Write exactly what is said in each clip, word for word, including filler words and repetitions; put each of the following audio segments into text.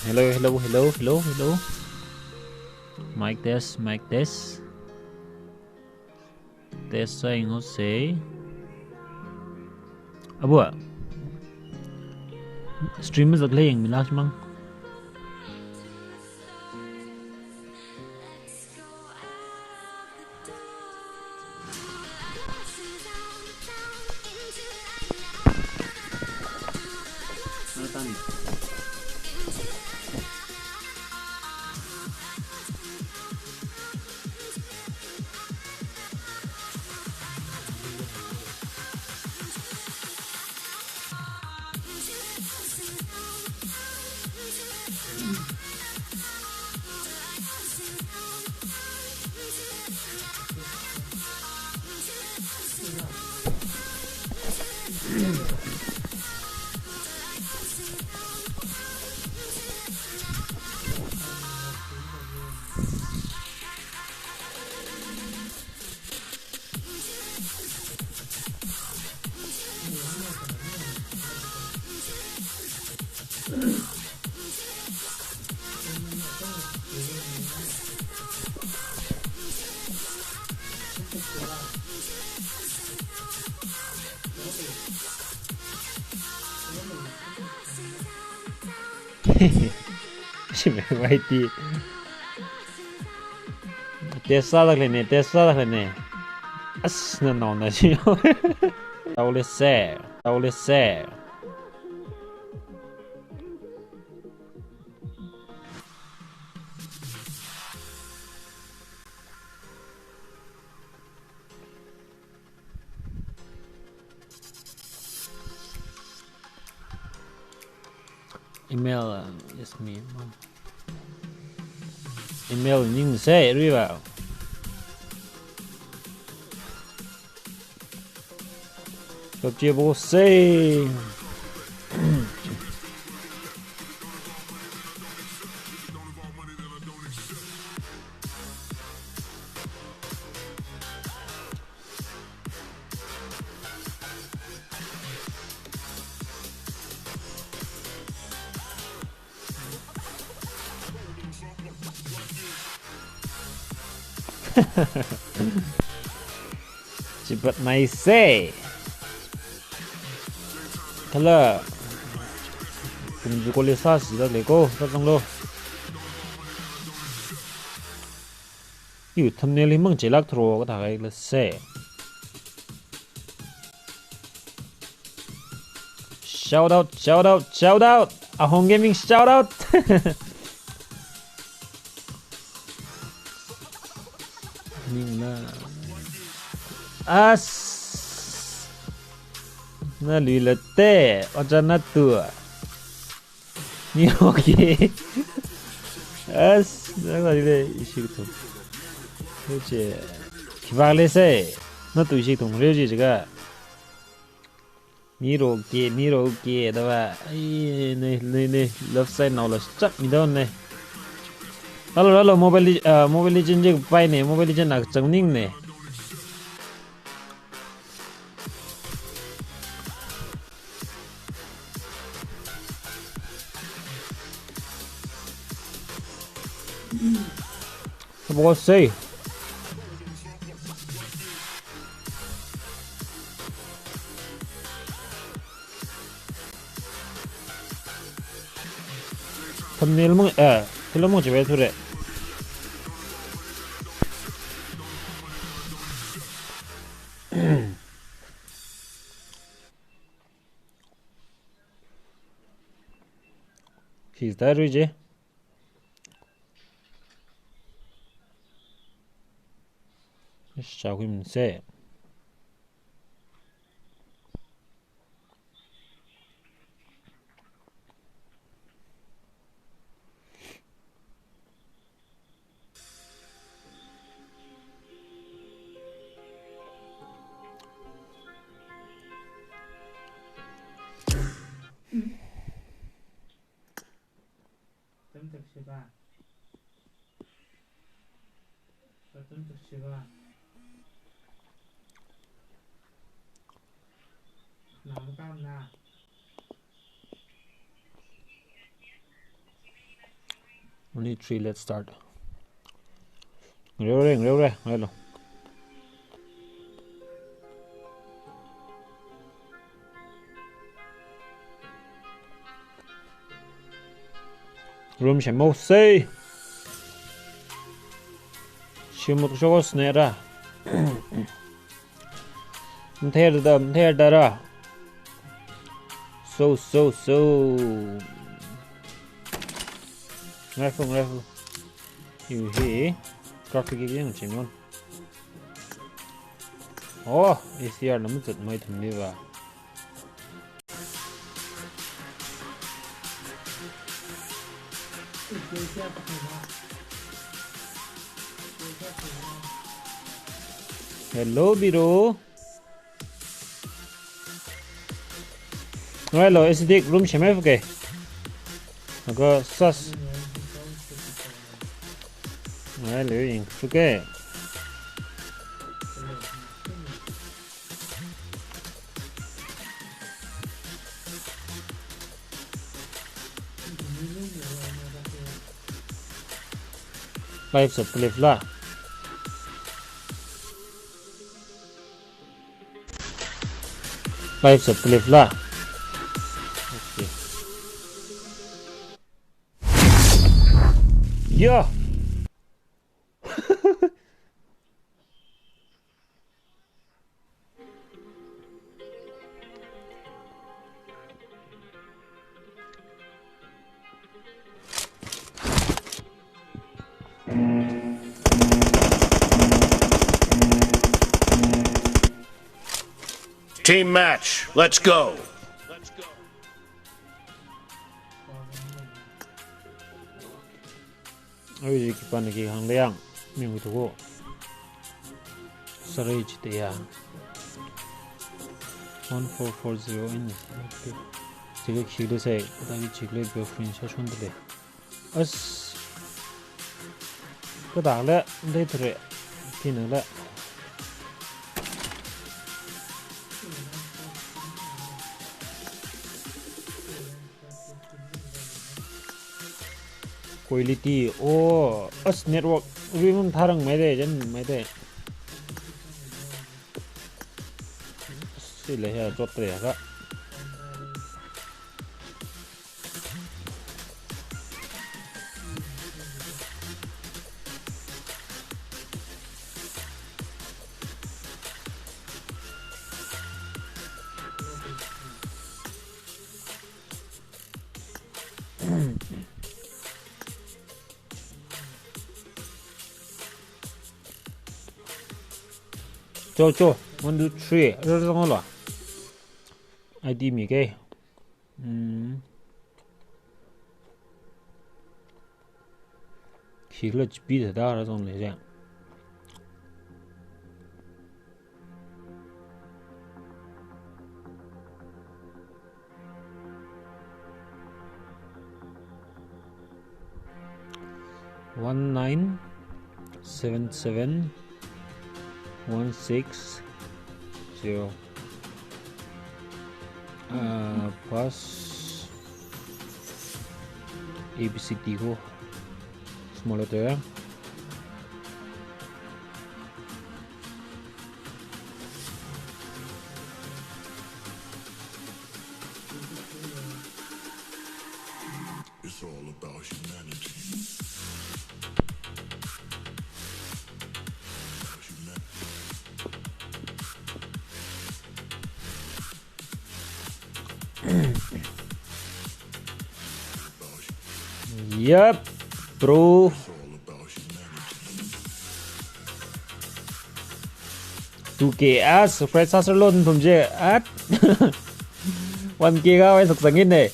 Hello, hello, hello, hello, hello. Mic test, mic test. Test sāyanghaose. Abo. Stream mazaklei, yangmila shimang. Shime Y T. Test sādaklei ne, test sādaklei ne. As, nanaona shi. Taolese, taolese. Email, uh, yes, me. Email ningse, riva. Kapje bo se. Chipat naise. Kala. Kumju kole sāsi da leko, sāzanglo. Iwui thumbnail himang chelak thro kathākahaila se. Shout out, shout out, shout out. Ahong Gaming shout out. Ningna. As. Naluila te, oja natu. Ni okay. As, nalila ishi kathum. Che. Khipākhala se. Natu ishi kathum reo ji jiakha. Ni okay, ni okay, dava. Ai, ne, ne, ne. Left side naola chap mi down ne. Rālo, rālo, Mobile Leg-, ah, Mobile Legend je pai ne, Mobile Legend na chang ning ne. Abo sei. Thumbnail mang, eh, thumbnail mang chiwui thura. Khi sāda rui je. Shākhui mse. Tam tak shiba. Tam tak shiba. Nang kam na. Only three, let's start. Ngareo re, ngareo re, ngareo lo. Room shemo sei. Shimuk shokos nera. Mther da, mther da ra. So, so, so. Rifle, rifle. Yu hi. Graphic ki yang chimon. Oh, A C R na mzat mai thum ni ba. Hello, biro. Ngai lo, acidic room shemai fuke. Aga sas. Ngai lo, ing fuke. Life support la. Life support la. Okay. Yeah. Team match, let's go. Ai, ji kipan ki hang liang, mi mu tu ko. Sarai chite ya. One four four zero in. Okay. Chile chile sai, kata ki chile girlfriend sa shon de. As. Kata le, de tre. Tina le. Quality, oh, as network, ri mun tharang mai de, jan mai de. Sile ya, chot de ya ka. Cho, cho. One, two, three. Rarang lo. I D mi ke. Hmm. Khi la chipi da da ra zong le je. One nine seven seven one six zero. Uh, plus A B C D ko small letter. It's all about humanity. About humanity. Yup, bro. Two K as, Fred Sasser loan pum je at. One K ga wai sak sangin ne.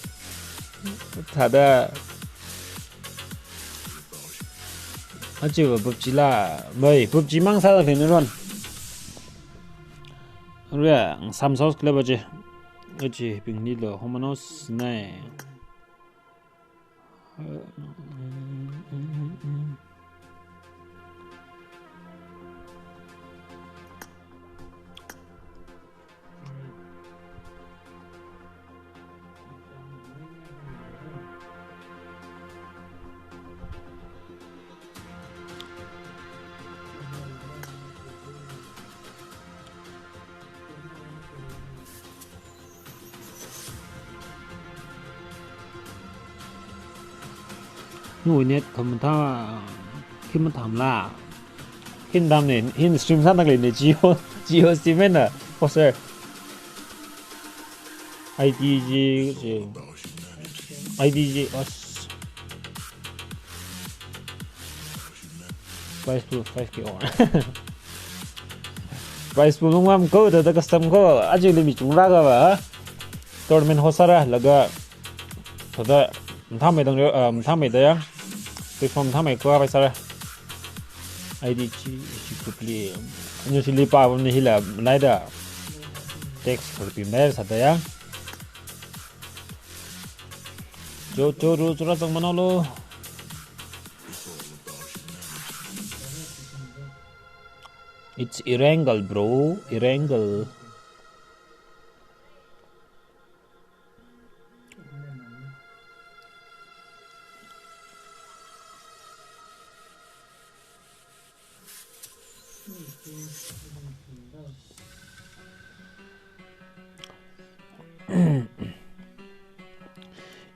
Thada. Achi ba PUBG la, bai, PUBG mang sa da phin ron. Ria, sam sauce club achi. Achi ping ni lo, homanos nai. Nawui net khamathā, khi mathāmala. Hi mathāmana, hi stream sāda khalei ne, Jio, Jio stream eina, poster. I D G, I D G, as. Prize pool five K or. Prize pool lungwam ko, thāda custom ko, aja limit chungra kava. Tournament host sāra, laga. Thāda, mathāmeida, ah, mathāmeida ya. Platform mathāmei ko, pai sāra. I D G, G P P. Anu sili pa, bam ni hila, laida. Text, ko pi mai sāda ya. Jo, jo, ru, chura chang manalo. It's Erangel, bro. Erangel.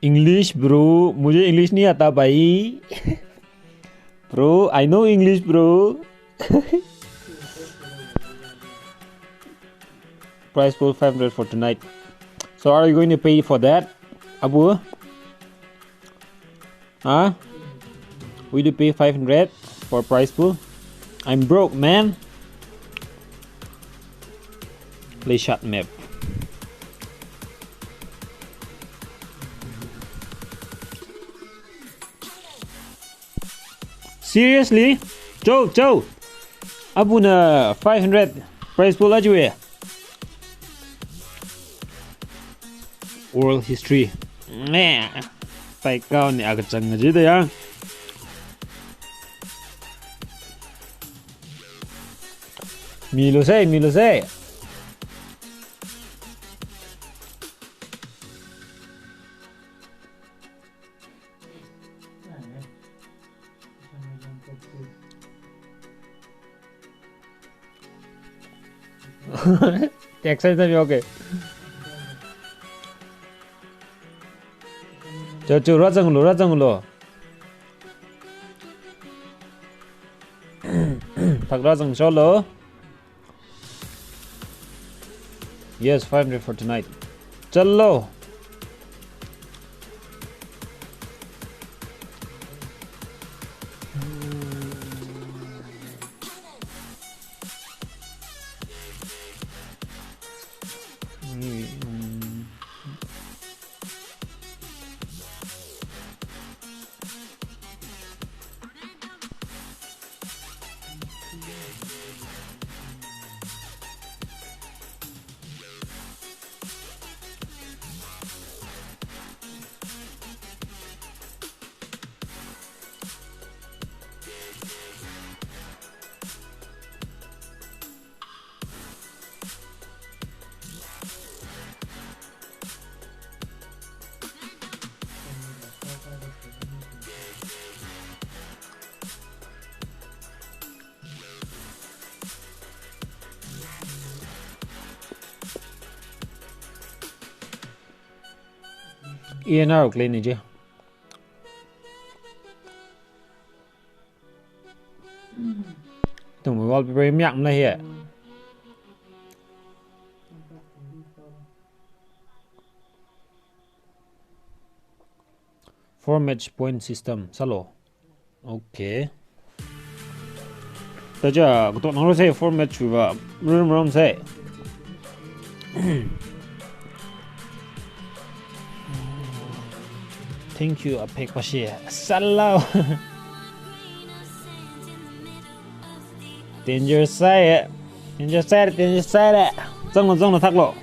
English, bro, मुझे English नहीं आता भाई। Bro, I know English, bro। Prize pool five hundred for tonight. So are you going to pay for that, Abu? Huh? Will you pay five hundred for prize pool? I'm broke, man. Play shot map. Seriously? Cho, cho. Abuna five hundred prize pool aja we. Oral history. Meh. Pai kau ni aga chang ngaji da ya. Milu sai, milu sai. Text sai tabi, okay. Cho, cho, rāzanglu, rāzanglu. Thak rāzang sholo. Yes, five hundred for tonight. Chalo. E N R claim ni je. Tung wallpaper miak na he. Four match point system sālo. Okay. Taja, kato nang ro se format chuva, rum rum se. Thank you, Apek Pashi. Salau. Danger side. Danger side, danger side. Zanglo, zanglo, thaklo.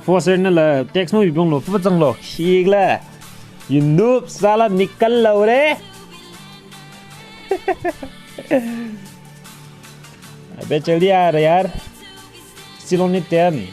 Forcer nala text mo bibonglo, fu zanglo. Khikla. You noob, sala nikal lo re. अबे जल्दी आ रहा यार। Still only ten.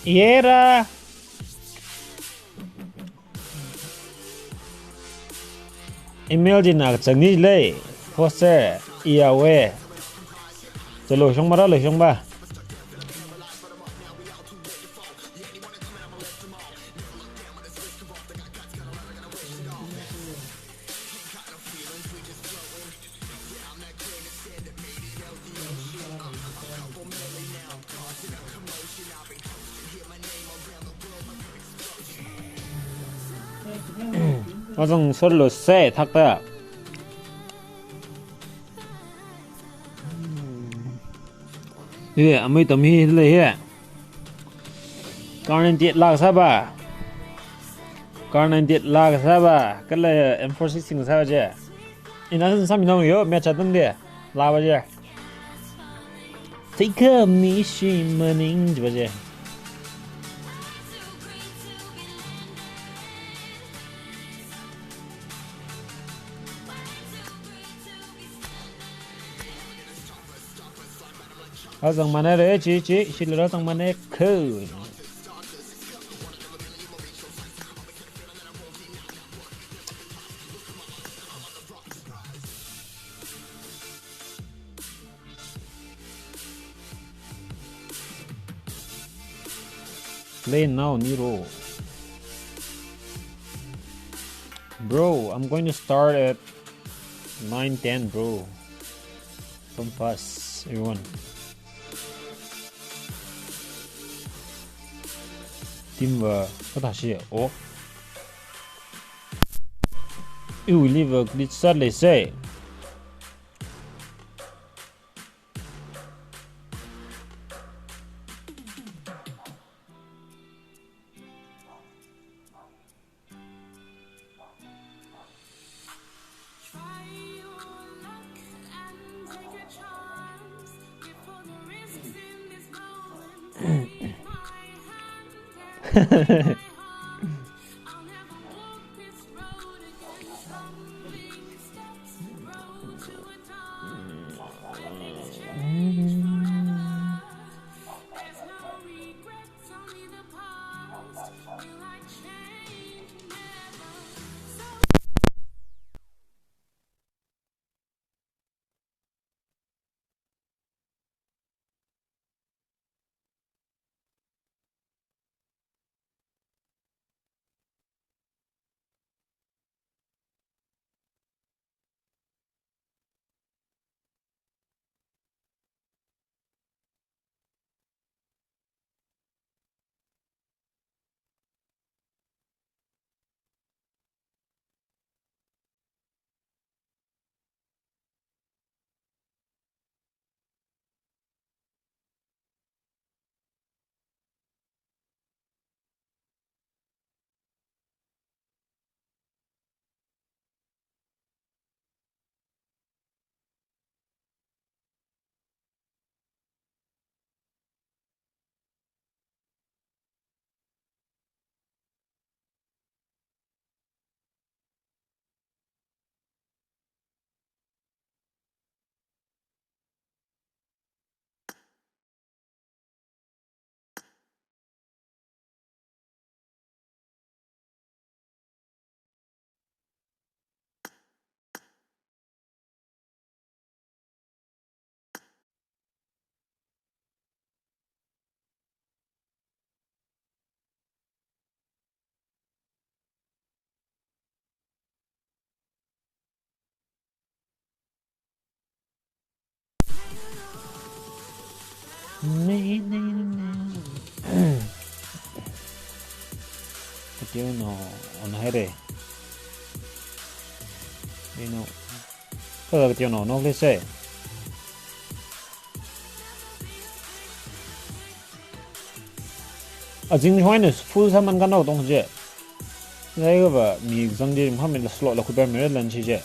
Yera. Email chi na kachangni lei. Poster. Iyawe. Chalo shong mara lo shong ba. Mazang sorlo se thakta. Ye, amei tami le ye. Kar ninety-eight lakh sāba. Kar ninety-eight lakh sāba. Kala M four sixteen sāba je. Ina san sam nong yo, me chatun de. Laba je. Take a mission maning jiba je. Azang mana re chi chi, shilura zang mana khu. Play now, Nero. Bro, I'm going to start at nine ten, bro. Come fast, everyone. Team va, kata shi, oh. You leave a glitch start, let's say. Katiuno, on haire. Ino. Kala katiuno, no, let's say. Azing hoina full sāman kano tong je. Zai ga ba mi zang je, mamin la slot la khuipaimara lan chi je.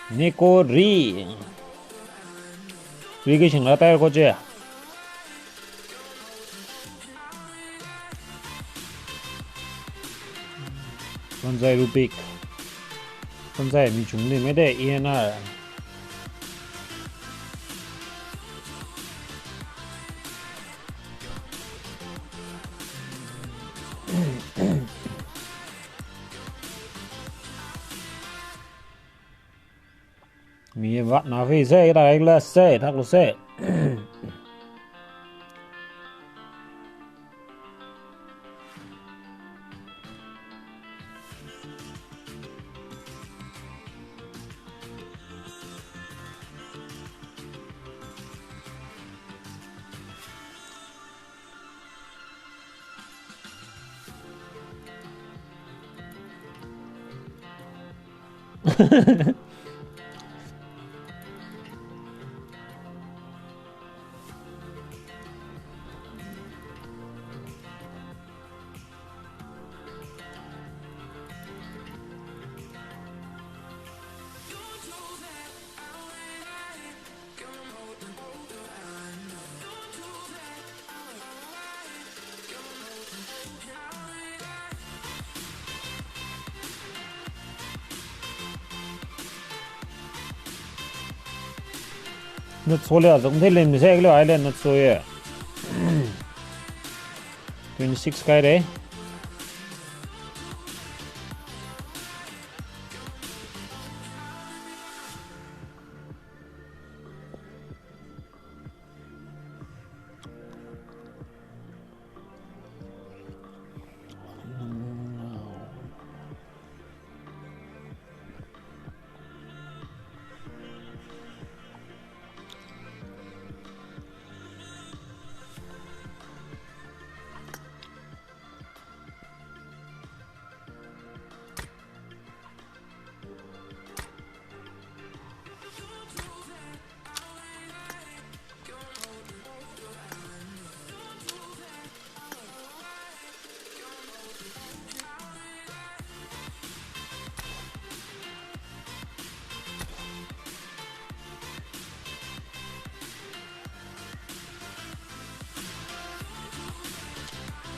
Neko Ri. Ri kei shingra tai ko che. Panzai Rubik. Panzai mi chungli mede E N R. Mi va na fi se, da glass se, thak lo se. Nut so le azong the lem se le ai le nut so ye. Twenty-six kai re.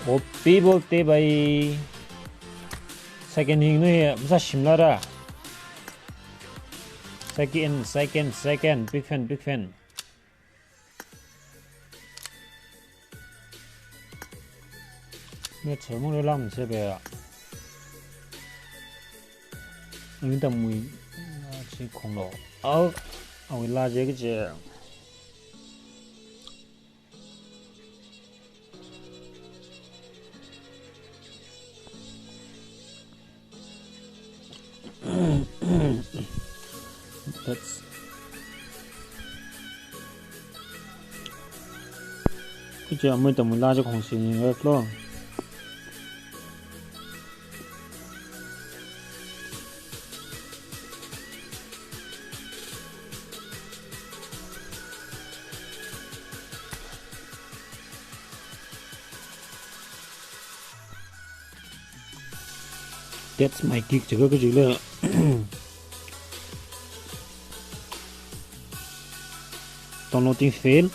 O people te bai. Second hing nu he, masa shimla ra. Second, second, second. Big fan, big fan. Nut so mong le lam se be. Ani tam mui, ah, chi khong lo. Au, au la je ke je. That's Kuchi amui tamu la je khong si ni ngai klo. That's my gig, chaka kajila. Downloading fail.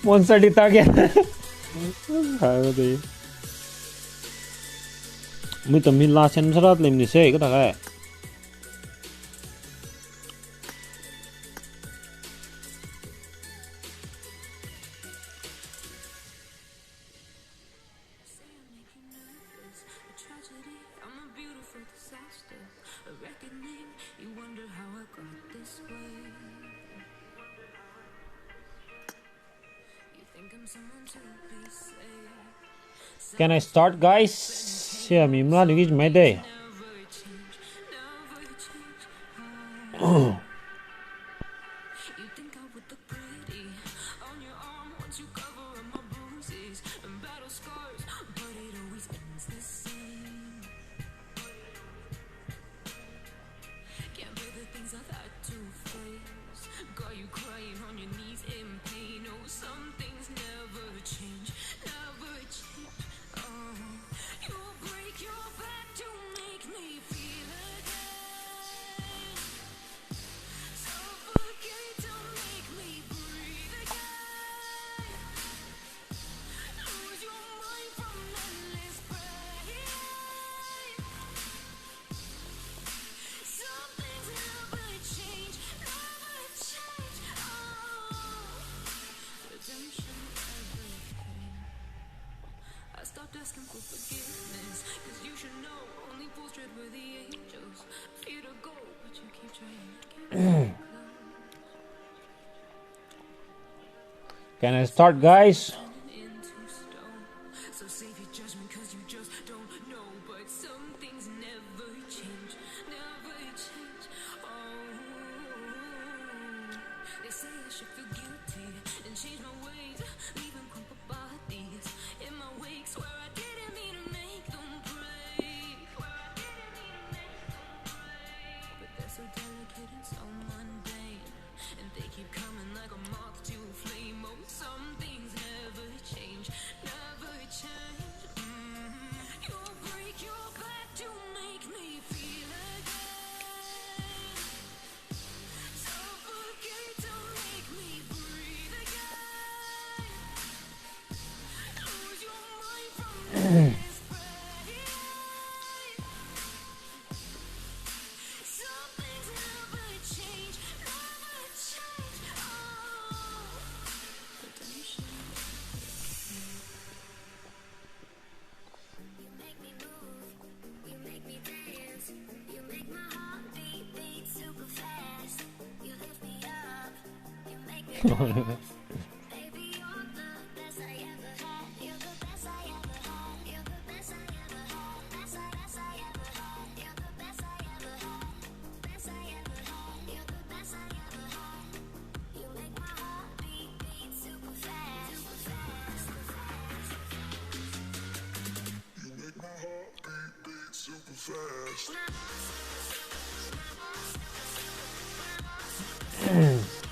Monster di target. Hai, dei. Mui tam mi la sen sarat lem ni se, kathākha. Say I'm making noise, a tragedy, I'm a beautiful disaster, a reckoning, you wonder how I got this way. You think I'm someone to be saved. Can I start, guys? Yeah, mi mla nugis my day. Never change, never change. Oh. You think I would look pretty on your arm once you cover up my bruises and battle scars, but it always ends the same. Can't bear the things I've had to face. Got you crying on your knees in pain. Oh, some things never change, never change. Oh, you break your back to make me feel again. Suffocate to make me breathe again. Lose your mind from endless pain. Some things never change, never change. Oh, redemption, everything. I stopped asking for forgiveness, 'cause you should know only fools tread where the angels fear to go, but you keep trying, keep trying. Can I start, guys? So save your judgment, 'cause you just don't know. But some things never change, never change. Oh, they say I should feel guilty and change my ways, leaving crumpled bodies in my wake. Swear I didn't mean to make them break. Swear I didn't mean to make them break. But they're so delicate and so mundane. And they keep coming like a moth to a flame. Oh, some things never change, never change. Mm. You break your back to make me feel again. Suffocate to make me breathe again. Lose your mind from this pain. Some things never change, never change. Oh, redemption. You make me move, you make me dance, you make my heart beat, beat super fast. You lift me up, you make me laugh.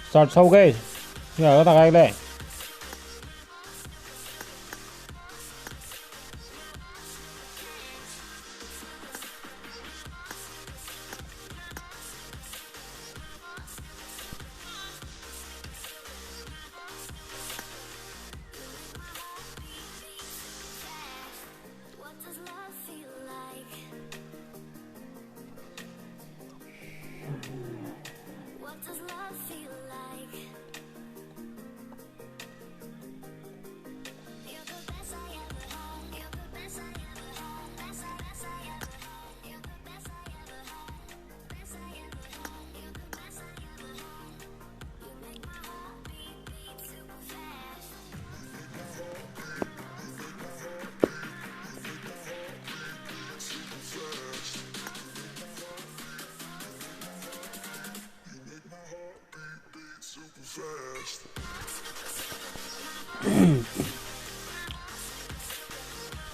Start sāuge. Ya, kathākha lei. What does love feel like? What does love feel like? You're the best I ever had. You're the best I ever had. Best I, best I ever had. You're the best I ever had. Best I ever had. You're the best I ever had. You make my heart beat, beat super fast.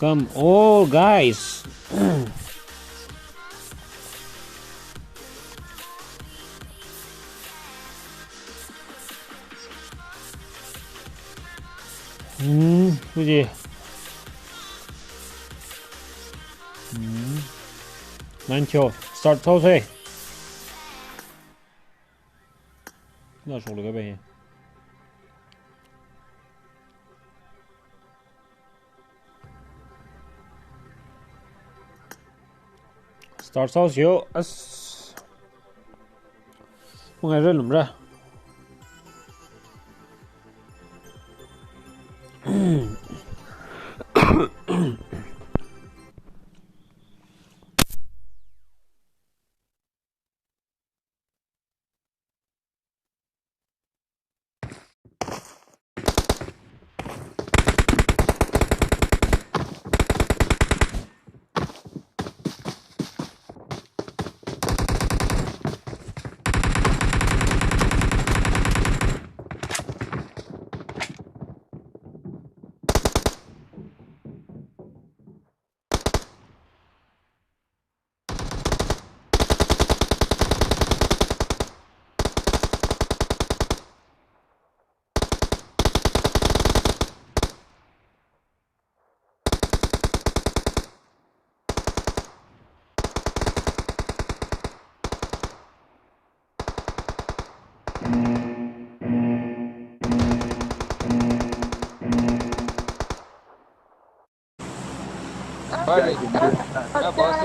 Come all, guys. Hmm, kuji. Hmm. Nancho, start sāuse. Nashok laga bai. Star South yo, as. Mungai re lumra.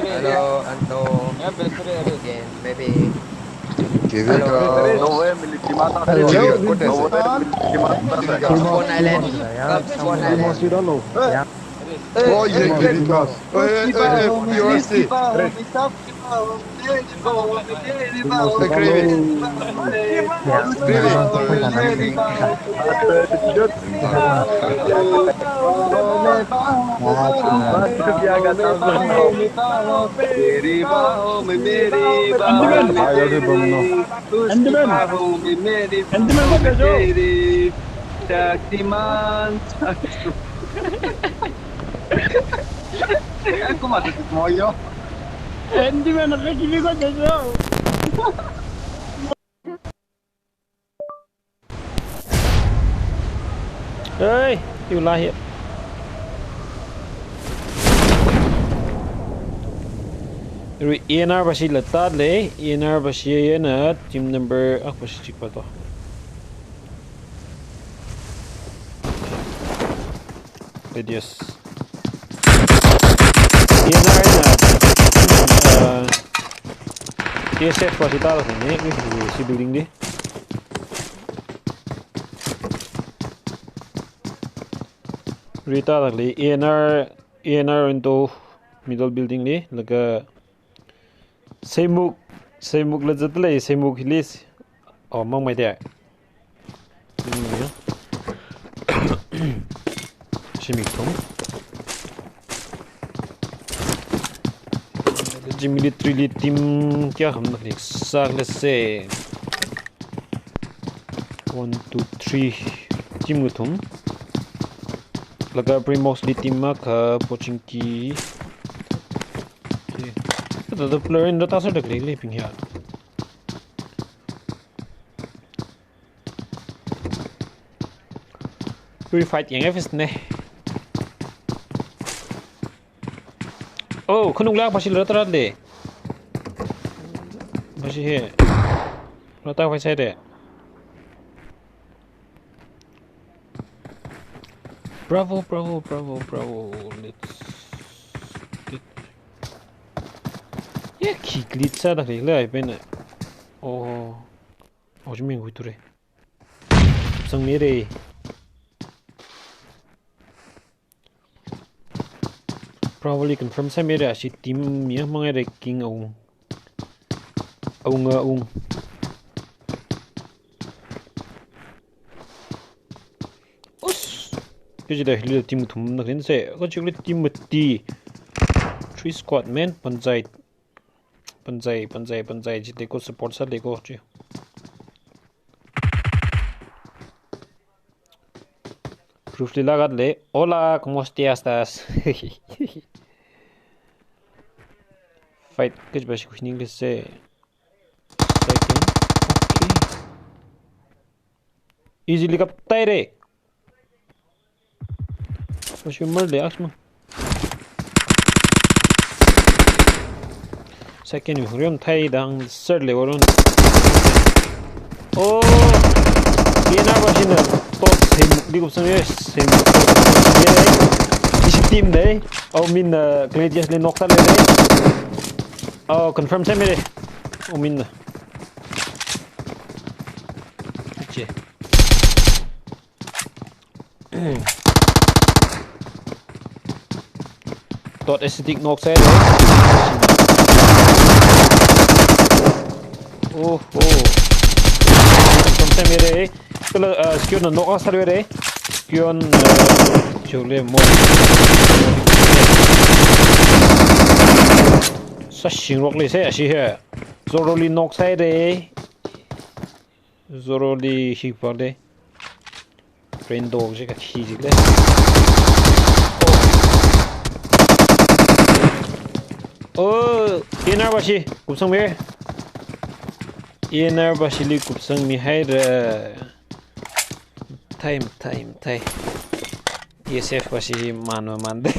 Hello, Anto. Again, maybe. Hello. Hello. Phone island. Phone island. Oh, yeah, yeah, yeah. Hey, hey, hey, you are sick. Hey, Gravy. Gravy. Shaktiman. Aku mata moyo. Andy man, aku kibi ko jajo. Hey, you lie here. Ri A N R bashi latat le, A N R bashi yena team number, ah, bashi chik pato. Radius. A N R na, uh, A S F pa sita la ne, ui, ui, si building di. Rita la le, A N R, A N R into middle building li, laga Seimuk, Seimuk la zat lei, Seimuk hili. Oh, mangmai de. Shimik thum. Jimmy li three li team kayākha ham na klik sak lei se. One, two, three. Team kathum. Laga Primoz li team akha, Pochinki. Okay. Kada da player in da ta sa da klik lei ping ya. Free fight yang F S ne. Oh, khanung lak bashi la tara de. Bashi he. Rata fight side de. Bravo, bravo, bravo, bravo. Let's get. Ya, kick lead sa da le, le, ai pen. Oh. Oh, jiming hui tu re. Sang ni re. Probably confirm sāmira, ashi team ya mangai re king aung. Aung, aung. Us. Kajida hili team thum na rin se. Kachili team mati. Three squad man, panzai. Panzai, panzai, panzai, ji deko support sā deko ji. Roof li lagat le. Hola, ¿cómo estás? Fight, kaj bashi kuning le se. Second. Okay. Easy li kap tai re. Bashi mar le asma. Second yu rion thai dang ser le waron. Oh, P N R bashina top sem likupsang ye, sem ye. Ishi team dai. Oh, min, uh, Gladius li knock sālei. Oh, confirm sāmire. Oh, min. Che. Dot aesthetic knock sāre. Oh, oh. Confirm sāmire. Kala, uh, Skewna knock sāre. Skew, uh, chule mo. Sāshingrok lei se ashi he. Zoro li knock sāre. Zoro li hipale. Friend dog je ka khi jile. Oh. Oh, P N R bashi kupsangmi. P N R bashili kupsangmi haira. Time, time, time. T S F bashi mano mande.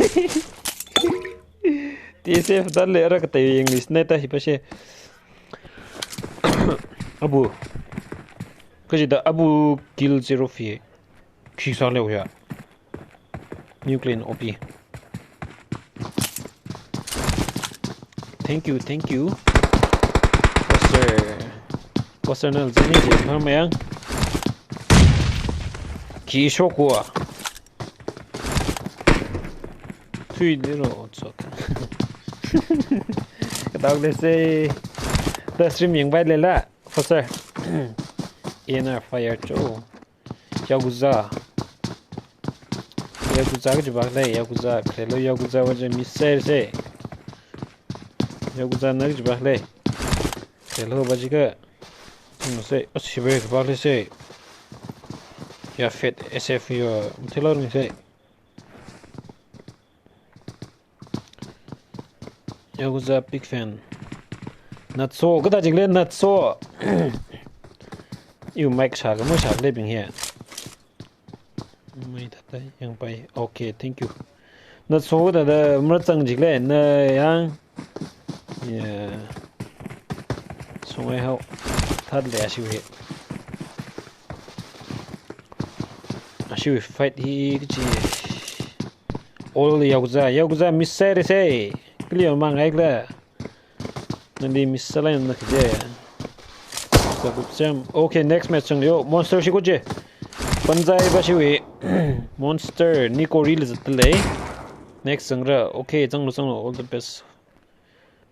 T S F dale ara katai English ne ta hi bashi. Abu. Kajida Abu kill zero fi. Khi sāleu ya. New clean O P. Thank you, thank you. Poster. Poster nal zini je phamayang. Khi shokwa. Thui liro tsok. Kadang le se. Da stream yangbai lela. Poster. Ina fire cho. Yakuza. Yakuza kajibak lei, Yakuza. Kharelo Yakuza waje miss sāse. Yakuza na kajibak lei. Kharelo baji ka. Hm, se, achibe kajibak lei se. Ya fet S F yo, mthilo ring se. Yakuza big fan. Natso, kada jingle Natso. Iu mic shā, kamo shāle bing he. Mai tata yangpai. Okay, thank you. Natso kada da mrachang jingle, na yang. Yeah. Songai hao. Thātle ashiu he. Ashiu fight hi kachi. All Yakuza, Yakuza miss sāre se. Clear mang ai kla. Nandi miss sālai na kje. Sa group sem. Okay, next match sang yo. Monster shi ko je. Panzai bashiwi. Monster ni ko reel zatlei. Next sangra. Okay, zanglo zanglo. All the best.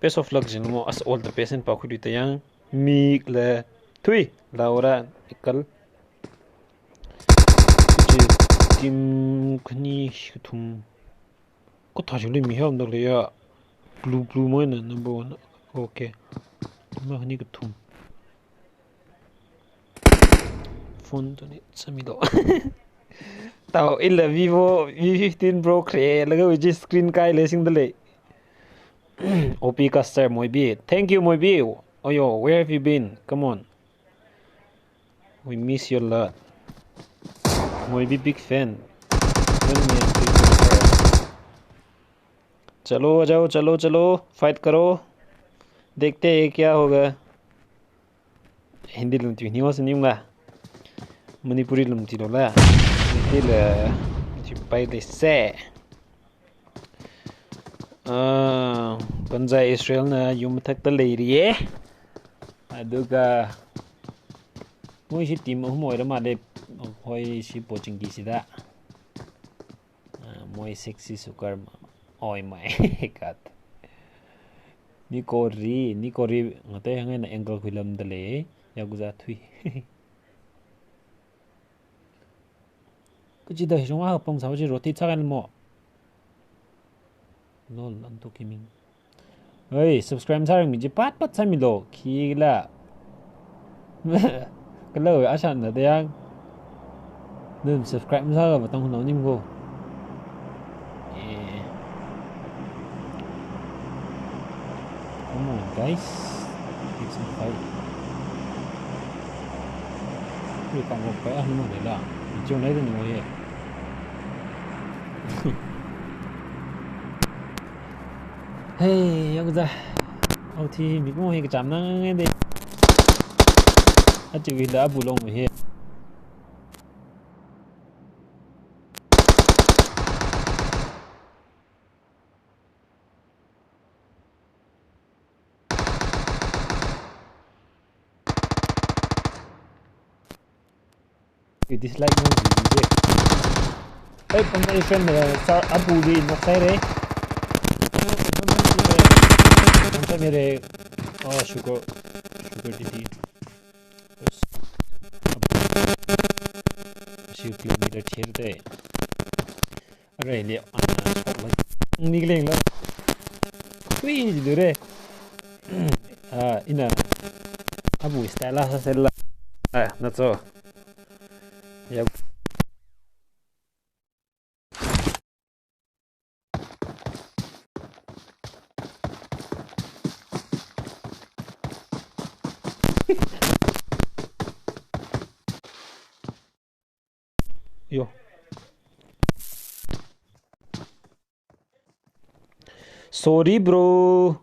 Best of luck jin mo. As all the best in pa khuli ta yang. Mik le. Thui. Laura. Ikal. Kachi team khani kathum. Ko thā chili mi hiam dak le ya. Blue, blue mai na number one. Okay. Ma khani kathum. Phone to ni sami do. Tao ila Vivo V fifteen Pro kre laga which is screen kai le sing dale. O P caster Moibi. Thank you, Moibi. Oyo, where have you been? Come on. We miss you a lot. Moibi big fan. When we are big fan. चलो आ जाओ, चलो, चलो, fight करो। देखते हैं क्या होगा। Hindi lungti ni was nimla. Manipuri lungti lo la. Hindi la. Chipai le se. Ah, Panzai Israel na yum mathakta leiriye. Aduga moi shi team ahum oira male, hoi shi pochingi sida. Ah, moi sexy sugar ma. Oh my God. Ni kori, ni kori ngate hangai na angle khuilam dale. Yakuza thui. Kachida hishong a pang sao chi roti chakan mo. Lol, anto kiming. Oi, subscribe sāring mi chi pat pat sāmilo, khi la. Kala oi, ashan na dayang. Nun subscribe sāga batang hunau nim ko. Eh. Come on, guys. Take some fight. Ui, kang kok pai ah, nung le la. Jong lai de nung ye. Hey, Yakuza. Au thi, mi kung he kacham nang nge de. Achiwui la abu long hi. Dislike nang ji ji. Ei, pangdai friend, eh, sir, abu di nok sai re. Nok sai mi re. Oh, sugar. Sugar didi. Yes. Shi kilometer thir de. Arui li ana shok la. Ni leng la. Hui, ji dure. Ah, ina. Abu style la sa sel la. Ah, na cho. Yep. Yo. Sorry, bro.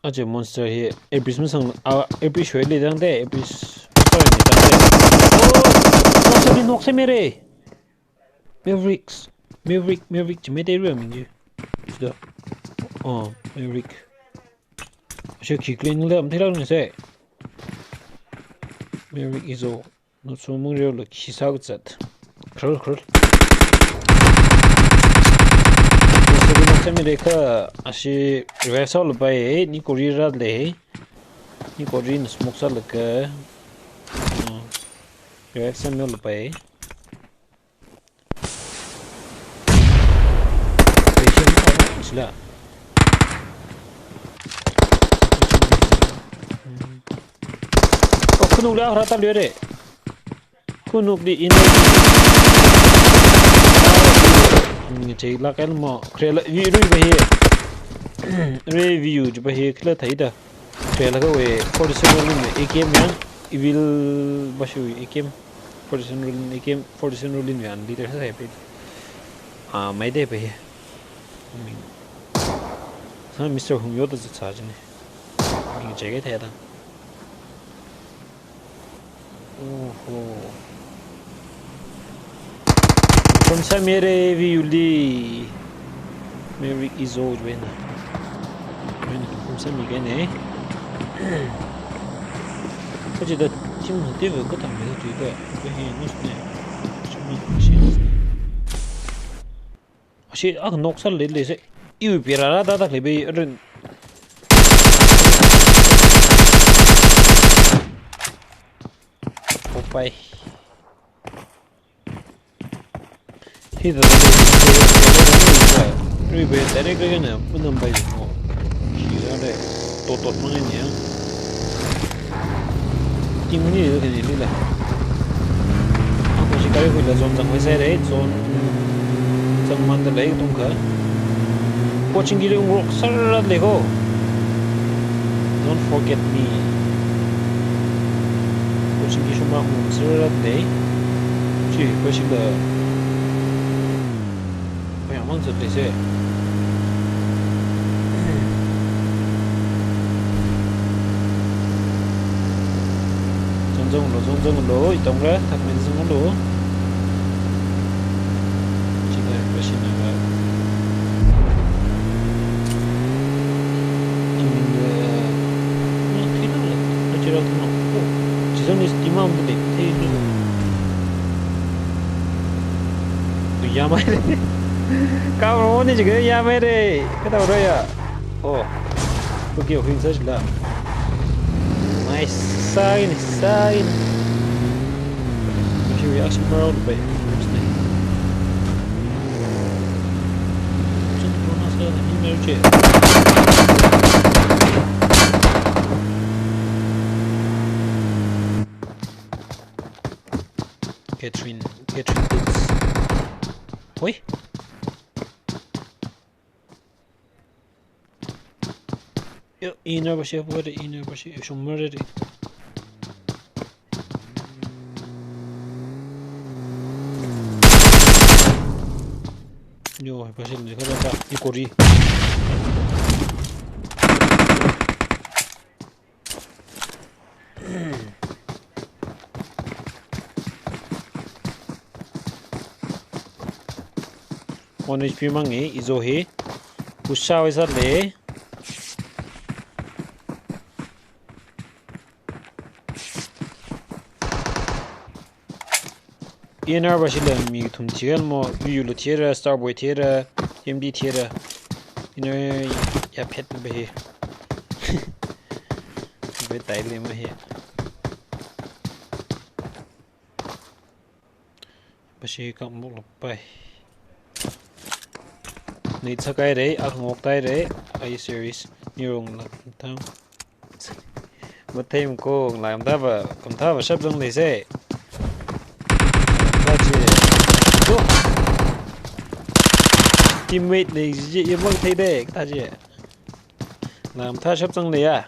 Aja monster hi, A P S masang, ah, A P S shoi li dang de, A P S, sorry, ni dang de. Oh, nok sai mi, nok sai mi re. Mavericks, Maverick, Maverick, chi me de ru ming ji. Sida. Oh, Maverick. Ashe khi clean le am thilak ni se. Maverick Ezo. Not so mung reo lo khi sa zat. Khrul, khrul. Nok sai mi re kha, ashe revive sa lo pai, ni kori rat le. Ni kori na smoke sa lo ka. Hmm. Revive sa mi lo pai. Patient, oh, sila. Oh, khanuk la rata lere. Khanuk di in. Ni chei la kan mo. Kre la, vi rui ba hi. Re view ji ba hi khala thai da. Kre la ka we forty-seven rui A K M yang. Evil ba shu A K M. Forty-seven rui A K M, forty-seven rui yan leader sa pe. Ah, mai de pe. Sa Mister Hung yo da sa ji ne. Ni chei ke thai da. Oho. Khum sa mi re view li. Maverick Ezo ji ba na. Maverick khum sa mi ke ne. Kaji da team na te ve ko ta me tu ka. Ko hi nus ne. Chuma shi nus ne. Shi ak nok sa le le se. Iu pi ra ra da da le be ren. Opai. Hi da da le le. Rui be direct rui na punam bai mo. Shi ra le. Tot tot mang ni ya. Team ni le ni le. Ako shi kari hui la zone zang mai sai re, zone zang man da lei tung ka. Pochingi le ungrok sarat le ko. Don't forget me. Pochingi shuma ungrok sarat le. Chi, ko shi la. Ko yang mang zat le se. Zong zong lo, zong zong lo, itong ra, tak men zong lo. China, China ba. Amin, eh, na, kira lo, na chira lo. Oh, chizong is timam de, te lo. Yamai re. Kamo ni jiga yamai re. Kata ora ya. Oh. Bagi aku insa jila. Nice. Sign, sign. Masih ya, semua orang baik. Terus ni. Macam tu pun masa ni, ni je. Catherine, Catherine Prince. Oi. Yo, inner bashi, apa ada inner bashi, yo, sumber ada. Yo, bashi ni, kalau tak, ikori. One H P mangi, izo hi. Push sāwui sāda lei. E N R bashila mi thum thiyan mo, Yu Yu lo thira, Starboy thira, M D thira. Ina yaphet be hi. Be tai lei ma hi. Bashi kang muk lok pai. Ni chakai re, ak ngok tai re, ai series, ni rong la tam. Mathei mkong, la kamtha ba, kamtha ba shap zang lei se. Kaji. Yo. Teammate lei ji, ye mang thei de, kaji. La kamtha shap zang lei ya.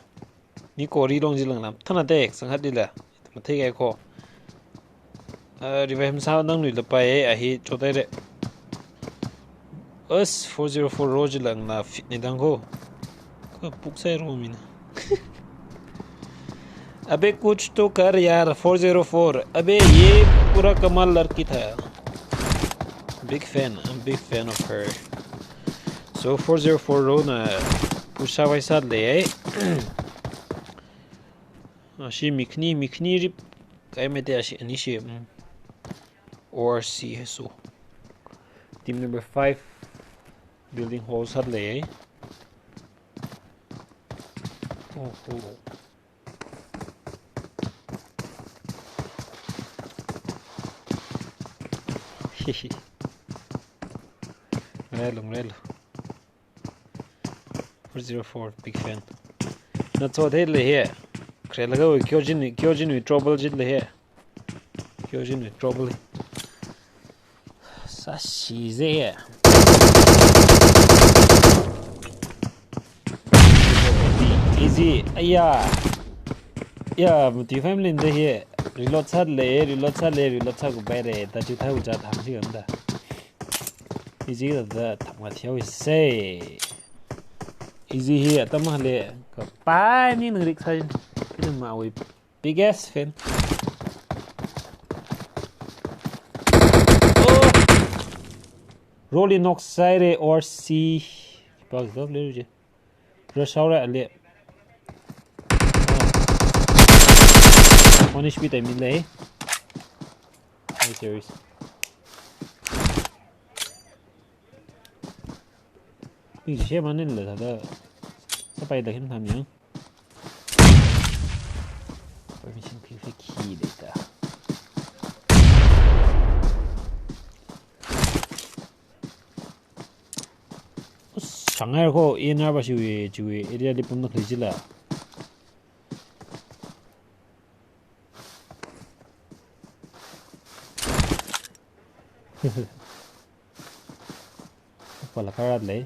Ni kori long ji lang lam. Thana tek, sang hat di la. Mathei kai ko. Ah, revive sā nang nui la pai, a hi chotai re. Us, four zero four ro ji lang na fit ni dang ko. Ka puk sai ro mi na. अबे कुछ तो कर यार, four zero four. अबे ये पूरा कमाल लड़की था. Big fan, I'm big fan of her. So four zero four ro na push sāwui sāda lei. Ashi mi khani, mi khani rip. Kai mete ashi ani shi, mm. O R C hai so. Team number five building hall sāda lei. Oh, oh. Relo, relo. Four zero four, big fan. Na cho thei lei he. Kre laga wui kyo jin, kyo jin wui trouble jin lei he. Kyo jin wui trouble. Sa shi ze he. Easy, aya. Ya, mati family de he. Reload sāda lei, reload sāda lei, reload sā ku bai re. Ta chu tha ku cha thang shi gam da. Easy da da thang ma thiau se. Easy hi atam le ka pai ni nang rik sa jin. Ina ma wui biggest fan. Oh! Rolling Knox side or C. Pak dok le je. Rush hour le. Oh. One H P tai min lei. Ai series. Ping shi manin le thada. Sapai da him tham yang. Permission fee fee key data. Us, shangai ko, E N R ba shi we, chi we, area li pum na khlei jila. Pala karat lei.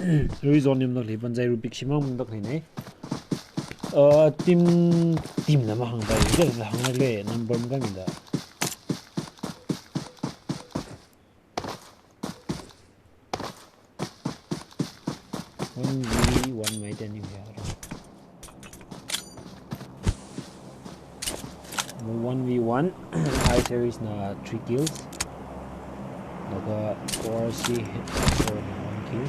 Rui zone yamlak lei, banzai Rubik shimang mangdak lei ne. Uh, team, team na mahang bai, je la hang le, number maka mida. One v one mai tani ya. One v one, I series na three kills. Laga four C hit for one kill.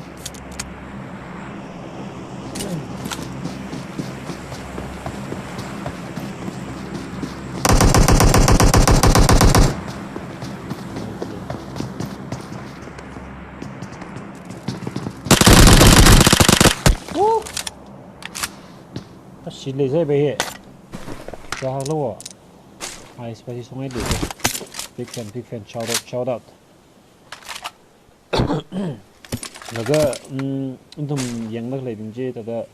Woo! Ashi lei zai bai he. Kya lo? Ai, spicy song ai lei. Big fan, big fan. Shout out, shout out. Laga, mm, nathum yanglak leibing chi, thāda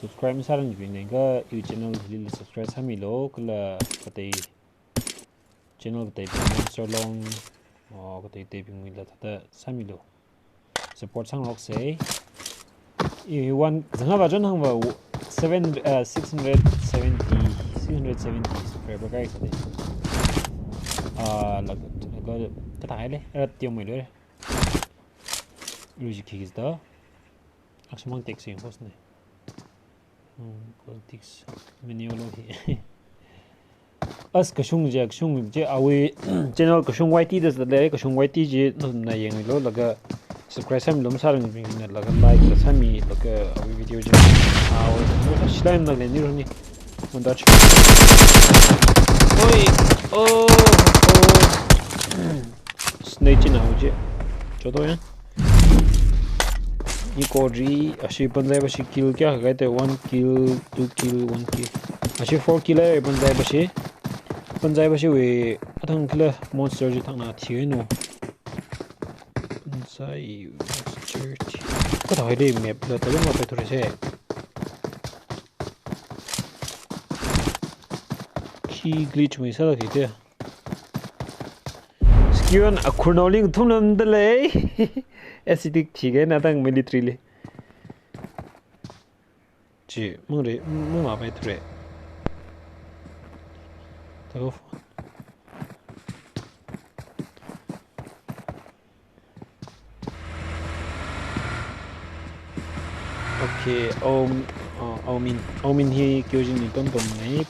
subscribe masārang bing lei, kha iwui channel hili subscribe sāmilu, kala katei channel katei bing Monster Long, oh, katei katei bingwuila thāda sāmilu. Support sāngarokse. I one, zanga ba jon hang ba seven, uh, six hundred seventy, six hundred seventy subscriber guys. Ah, laga, laga, kathā lei, rat tiong mai lei. Ruji kikis da. Aksumang tek sing host ne. Hmm, politics mini olo hi. As kashung je, kashung je, awui channel kashung Y T da zat lei, kashung Y T je, na yanglu, laga subscribe sāmilu masārang bingna, laga like la sāmi, laga awui video je. Awui, shilai na lei ni runi. Mandach. Oi, oh, oh. Snake china ho je. Choto ya. Ni kori, ashi banzai bashi kill kya kakai te, one kill, two kill, one kill. Ashi four kill ai banzai bashi. Banzai bashiwui athang kila monster ji thangna thihainu. Banzai monster ji. Kathā lei map la talung ma pe thurese. Khi glitch mai sāla khi te. Skion akhur nao ling thumlam da lei. Acidic thige na tang military li. Chi, mung re, mung ma pai thre. Tao. Okay, Om, uh, Omin. Omin hi Kyojin ni tom tom ngai.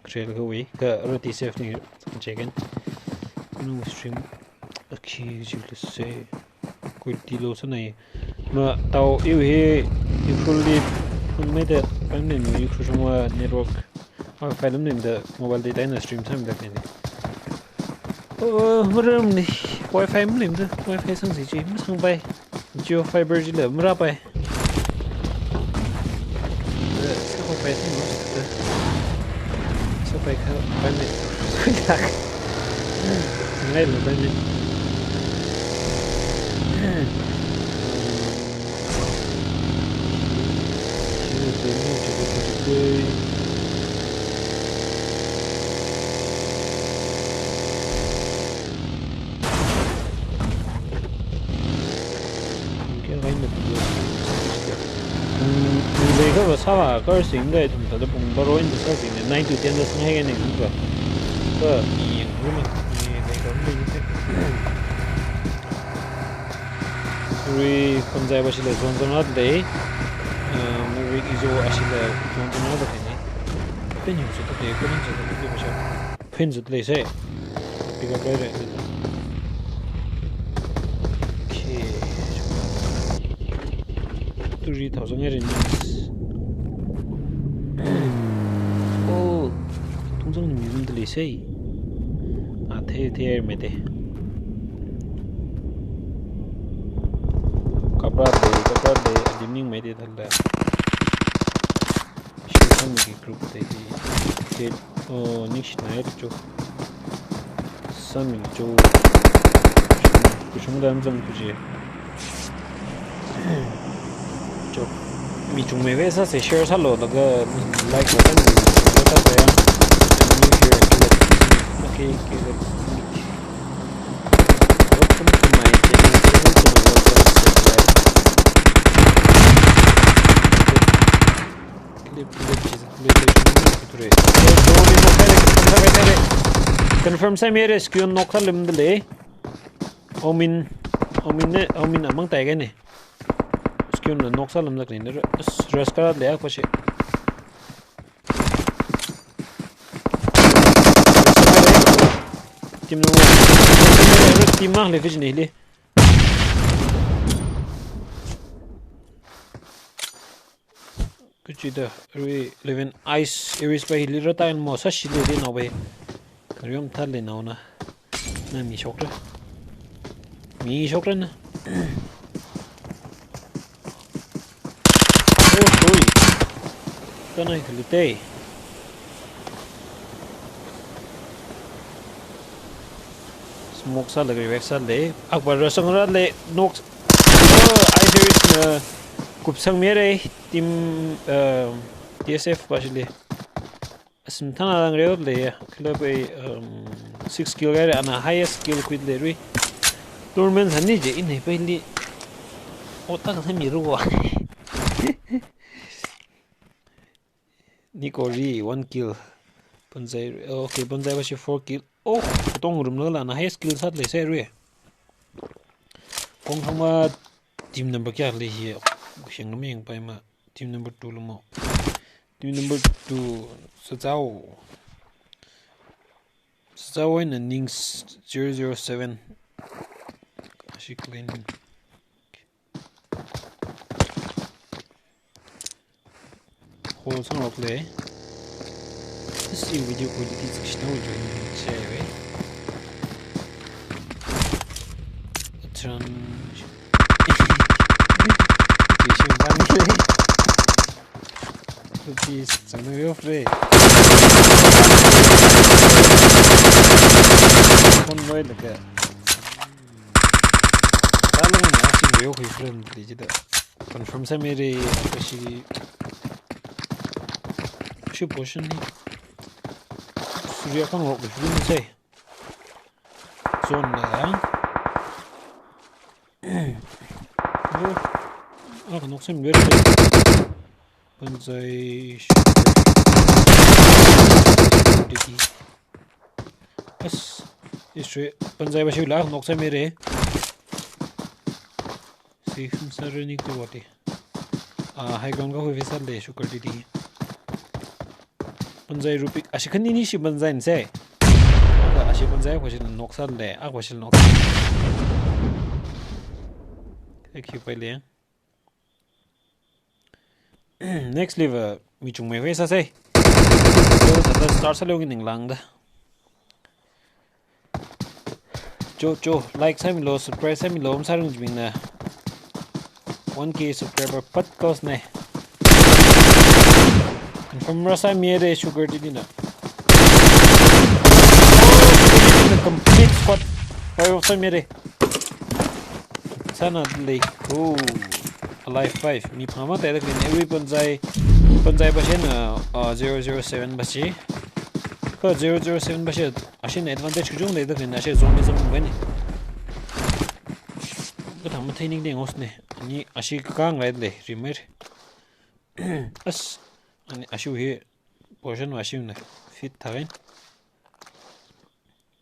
Trail ka wei, ka roti safe ni check in. No stream. Okay, ji lese. Quality low sānai. Ma tao iwui hi, Ukhrul li, mai da, pam ni Ukhrul shong wa network. Wi-Fi lam ni da mobile data na stream sāmi da ni. Oh, maram ni. Wi-Fi malim da, Wi-Fi sāngsi chi, masāngpai. Jio Fiber jila marāpai. Eh, sākhuipai sāma. Sāpai kha pai mi. Ngailo pai mi. Kya kaina tu. Hmm, leikha va sāva kar singda ithum thāda pung baro eina sāsing, nine to ten da sāngai kahaina ithum va. Kha mi yangruma, mi leikha mi te. Rui khonzai bashila zon zon rat lei. Ah, murui izo ashila zon zon rat lei ni. Phenying zot lei, phenying zot lei, phenying zot lei. Phenying zot lei se. Pick up lei re. Okay. Three thousand earnings. Oh, tungzang ni mi zun lei se. Ah, the, the, me te. Kapra lei, kapra lei, adim ning me te thal da. Shi sāmiki group te hi. Te, oh, nishi nai cho. Sāmicho. Kushung dam zang kuji. Cho. Mi chungmei ve sāse share sālo, laga like button button ya. I'm new here, click. Okay, click. Welcome to my channel. Please do like and subscribe. Lip, lip, lip, lip, lip, lip, lip, lip. Confirm sāmire, Skew knock sālumdalei. Omin, Omin ne, Omin amang taigane. Skew na knock sālumda kani ne. Rush kara le akwa shi. Team no. Team ma le vision le. Kuchida, Rui eleven Ice Aries pai hili rātaina mo, sāshile de nao pai. Karium thāle nao na. Na mi shokra. Mi shokra na. Oh, sorry. Kanai khalite. Smoke sālaga revive sāle. Akbar rasang rāle. Knock. Oh, Ice Aries na kupsangmire. Team, uh, T S F pa shile. Asim thana lang reo le ya. Kila pai, um, six kill gare, ana highest kill kuit le Rui. Tournament hani je in hai pai li. Ota ka mi ruwa. Nikori, one kill. Panzai, okay, Panzai bashi four kill. Oh, tong room la na highest kill sāle se Rui. Kong thangma team number kayā lei hi? Kusheng na miyang pai ma. Team number two lo mo. Team number two, Sazao. Sazao and Nings zero zero seven. Ashi clean. Ho sang lok le. This is video quality section. Share. Turn. Rupees, chang na yo free. Phone boy laga. Talung na si yo kui friend li jida. Confirm sāmire, ashi, ashi portion ni. Surya kang lok film se. Zone na ya. Yo. Ah, knock sāmire. Panzai. Diki. Yes. History. Panzai bashi la knock sāmire. Si hum sāre ni ko wati. Ah, high ground ka hui visa le Sugar Daddy. Panzai Rupik. Ashi khani ni shi Panzai ni se. Ka ashi Panzai ko shi knock sāle. A ko shi knock. Thank you, pai le. Next level, mi chungmei hui sāse. Star sāle ninglang da. Cho, cho, like sāmilo, subscribe sāmilo, um sāring jibing na. One K subscriber pat cause ne. Confirm rāsāmire Sugar Daddy na. Oh, complete squad. Five of sāmire. Sana le ko. Alive five. Mi phama tai da khalei. Every Panzai. Panzai bashi na, uh, zero zero seven bashi. Ko zero zero seven bashi. Ashi na advantage kachungkha leida khalei, ashi zombie zam bani. Kathang mathei ning ding os ne. Ani ashi kakang rai le, rimer. As, ani ashi hi portion wa ashi na fit thain.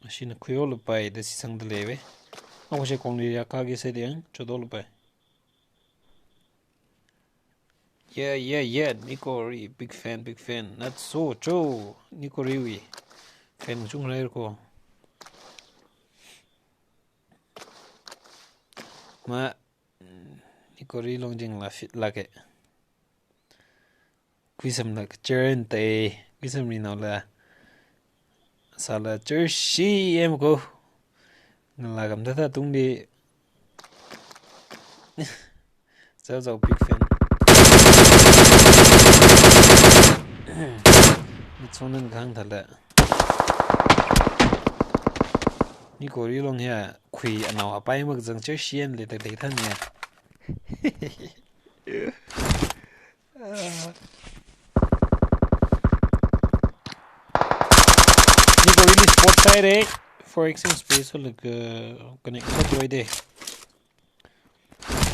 Ashi na khuiyo lupai da sisang da leve. Ako she kong li ya ka ge se ding, chodo lupai. Yeah, yeah, yeah, Nikori, big fan, big fan. Not so, cho, Nikori wi. Fan chung rai ko. Ma, Nikori long jing la fit la ke. Kuisam la ke cheren te, kuisam ri nao la. Sala church shi em ko. Ngala kam ta ta tung di. Zao zao big fan. Ni chong nan kang thala. Nikori long ya, kui anao apai mak zang church shi em le ta le than ya. Nikori ni spot side re, four X M space ho laga connect sāthuida.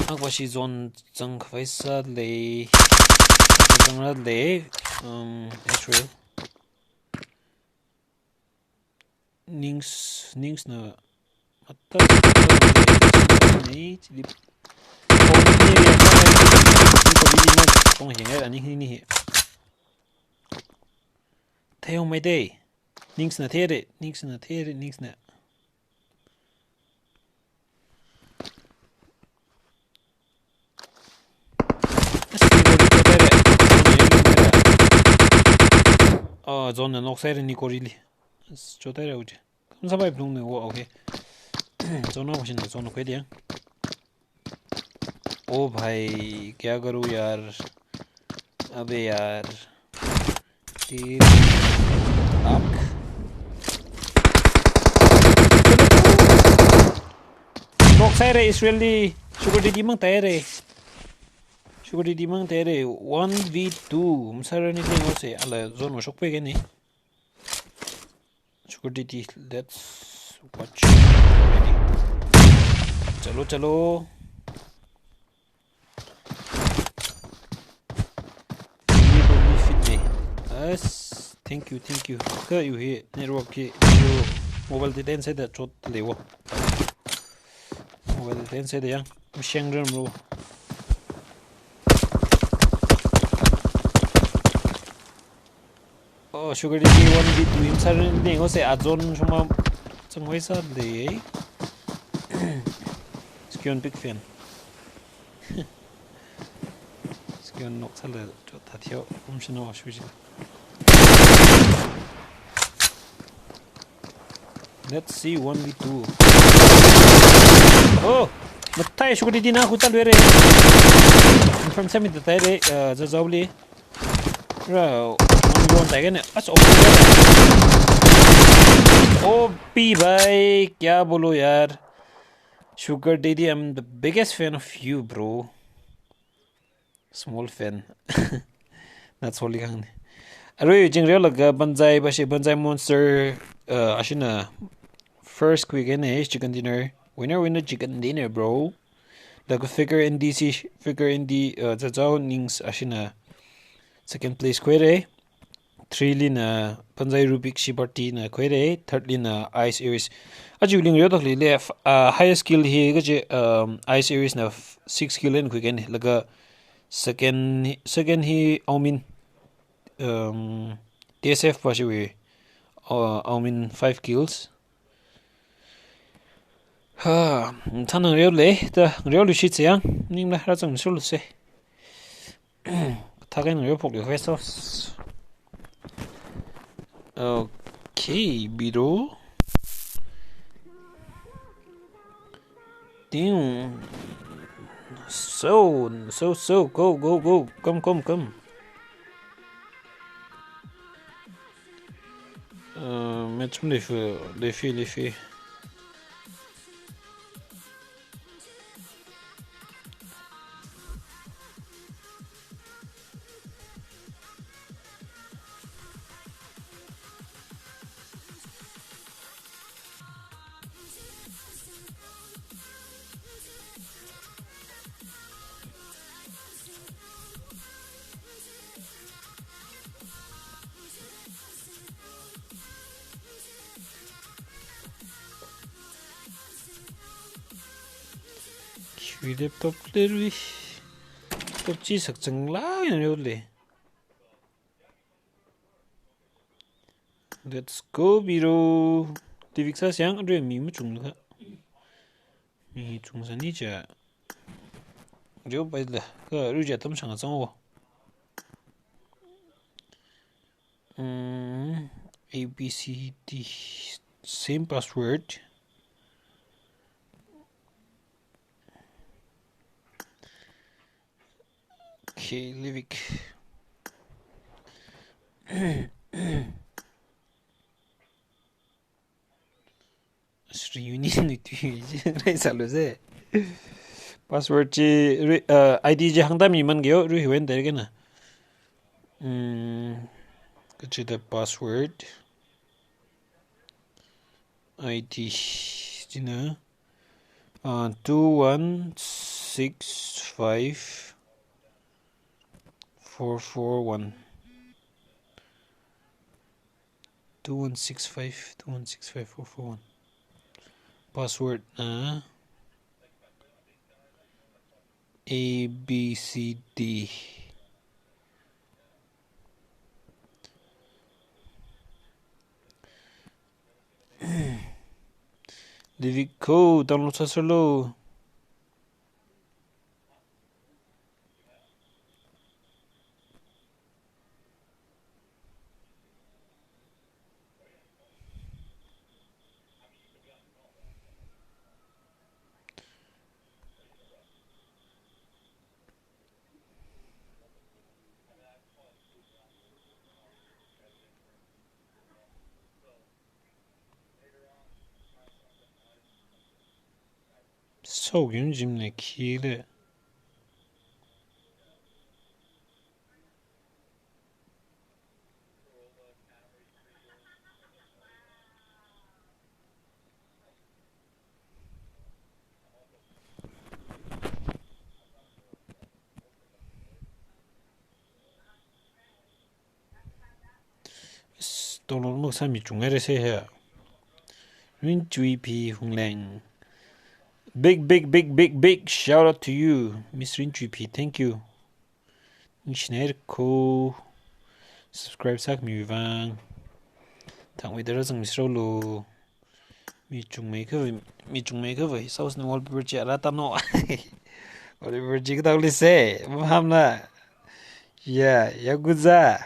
Akwa shi zone zang khavai sāle. Tangrat le, um, Israel. Nings, Nings na mata ni chili. Kong ni ya, kong ni, kong ni, kong ni, kong ni, kong ni, kong ni. Thei hong mai de. Nings na thei re, Nings na thei re, Nings na. Oh, zone na nok sai re ni kori li. Cho tai re uji. Kam sa bai plung ne wo, okay. Zone na washin zone kwe dia. ओ भाई, क्या करूँ यार? अबे यार। तीन lakh. Nok sai re Israel li. Sugar daddy mang tai re. Sugar daddy mang tai re. One v two. Masara ni ding ose. Ala zone wo shok pe ke ni. Sugar daddy, let's watch. Chalo, chalo. Yes, thank you, thank you. Ka yu hi network ki yu mobile data sai da chot le wo. Mobile data sai da yang. Sheng rem ro. Oh, Sugar daddy one v two in sudden thing. Ose azon shuma chang wai sa le. Skion big fan. Skion nok sa le cho ta thiao. Um shino shu shi. Let's see one v two. Oh, matai Sugar daddy na hutal were. Confirm semi tai re, uh, za zauli. Ra, one v one tai ne. As okay. O P bhai, kya bolo yaar. Sugar daddy, I'm the biggest fan of you, bro. Small fan. That's all yang. Arui jing reo laga banzai bashi banzai monster, uh, ashina first quick N H chicken dinner. Winner, winner, chicken dinner, bro. Laga figure N D C, figure N D, uh, zazao nings ashina second place khuire. Three li na Panzai Rubik Shibarti na khuire, third li na Ice Aries. Aji ling reo tak li le, uh, highest skill hi kaji, um, Ice Aries na f-, six skill en khui ken, laga second, second hi Aumin, um, T S F pa shi wi, uh, Aumin five kills. Ha, thanang reo le, ta reo lu shi tsiang, ning la ra chang su lu se. Thakan reo phok request os. Okay, biro. Ding. So, so, so, go, go, go. Come, come, come. Uh, match lefi, lefi, lefi. Khi laptop le rui. Laptop chi sak chang la yang yo le. Let's go, biro. Tivik sa siang, aduh mi machung la. Mi chung sa ni cha. Reo pai la. Ka rui ja tam sang sang wo. Mm, A B C D, same password. Okay, Livik. Reunion ni tu rai salo se. Password chi, re-, uh, I D chi hangda mi man gyo, rui hiwen der gena. Mm, kachi the password. I D china, uh, two one six five. four four one. Two one six five, two one six five four four one. Password na A B C D. Livik ko download sāserlo. Sāyun jimne khile. Is, download makasā mi chunghaira se he. Rinchuiphi Hungleng. Big, big, big, big, big shout out to you, Miss Rinchuiphi. Thank you. Ningshiner ko. Subscribe sākhamiwui vang. Thangwui tara zangmiserlo. Mi chungmeikha, mi chungmeikha, South na wallpaper chi ara tano. Wallpaper chi kathāli se, mahamna. Ya, Yakuza.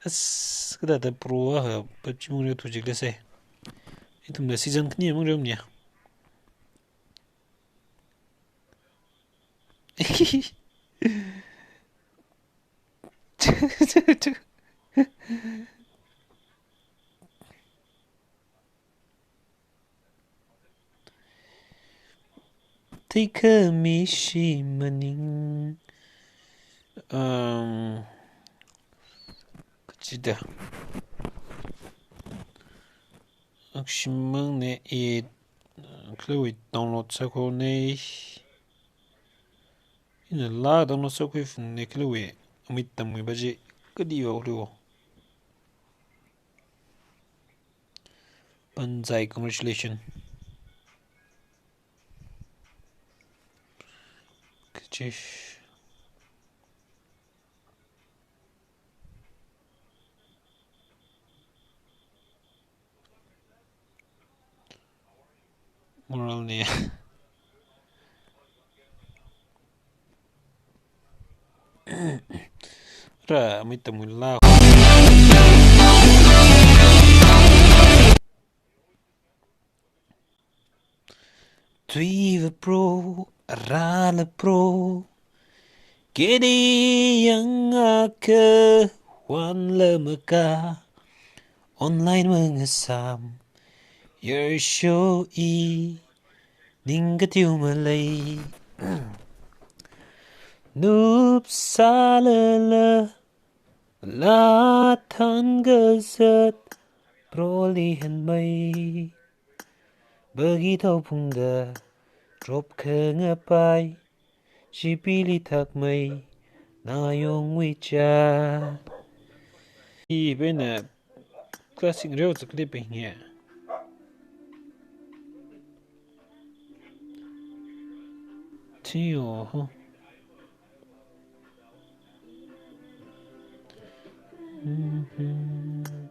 As, kathāda pro ha, PUBG mangreo thuchikle se. Ithumla season khani mangreo nia. Theikha mishi maning. Um, kachida. Akshimang ne i, khalei download sākho ne. Ina laa download sākhuiphung ne khalei. Amit tamwui baji. Kadi wa khalei. Banzai, congratulations. Kachish. Moral ne. Ra, amit tamwui laa. Tuiva pro, rala pro. Kedi yang aka wan lamaka. Online mangasam. Your show i. Ning katiu malei. Nup sālala. La than gazat. Pro li hen mai. Bagi tau phungda, drop khangapai, shipili thakmei, nayongwui cha. I bena classic reo zakli pengye. Tiyo ho. Mhm.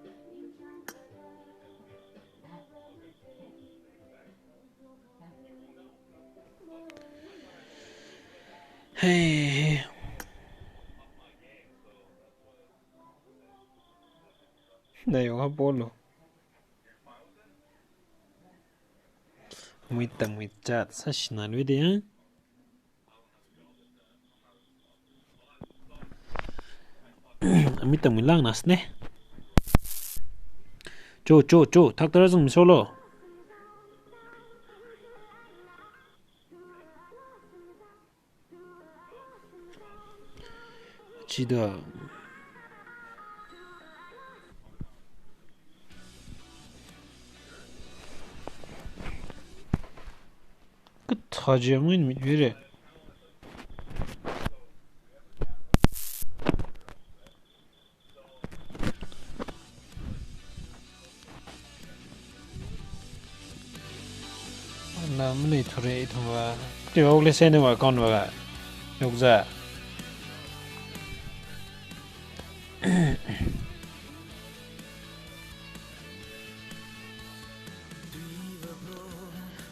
Hey. Nayo ha bolo. Muita muita sashina luide, ha? Amit tamwui laa ngasne. Cho, cho, cho, thak tara zangmisolo. Chida. Kathā chi yangwui mitwire. Nei thure ithumva. Tiwok le sene wa kon wa. Yokza.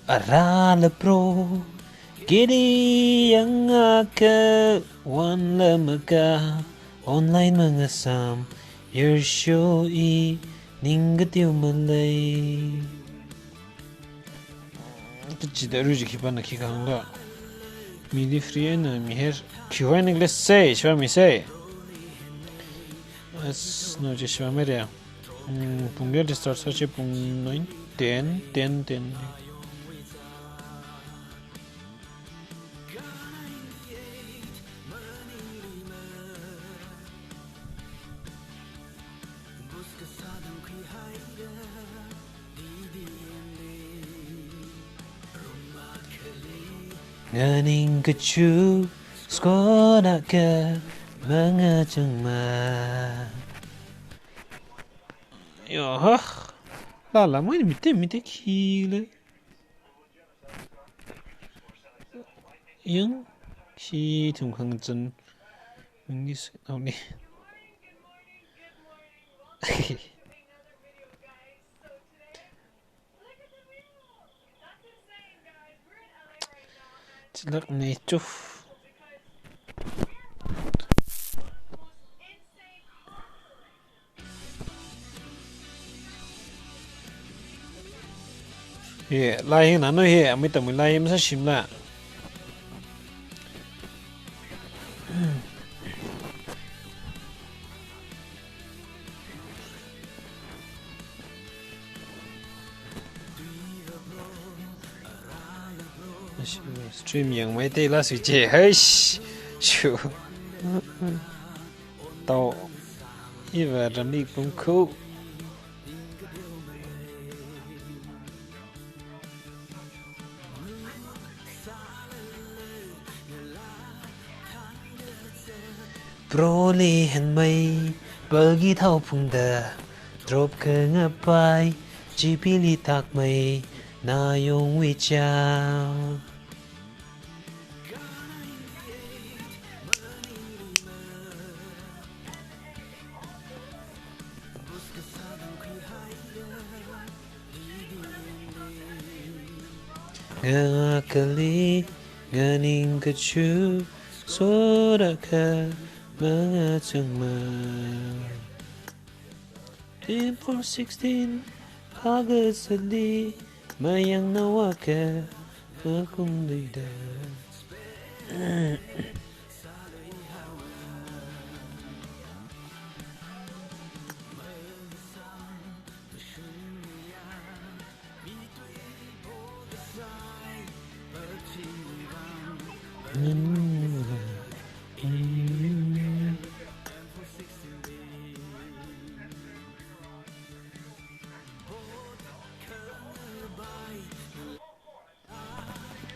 Arala bro, kiri yangakha wanla maka, online mangasam, yersho i ningkatiu malei. Kachida ruji khipana khikha hangla. Mili free eina miher. Khiwui eina khala sei, shiva mi sei. As no je shiva mere. Hmm, pung kayāli start sāsi pung nine, ten, ten, ten. Nganing kachu, score akha mangachangma. Yoho. Lala, mai mite, mite khi le. Yang, shi ithum khangachon. Mingis, oh, ni. Chilak ni chu. Hi, laihi nano hi, ami tamui laihi masāshimla. Stream yangmeitei la sui che, heish, shu. Tao, iva ramli pungkhu. Bro li henmei, balgi thao phungda, drop khangapai, G P li takmei, na yongwui chao. Ngakali, nganing kachu, score akha mangachangma. M four sixteen, August ali, mayang nawaka, makung duida.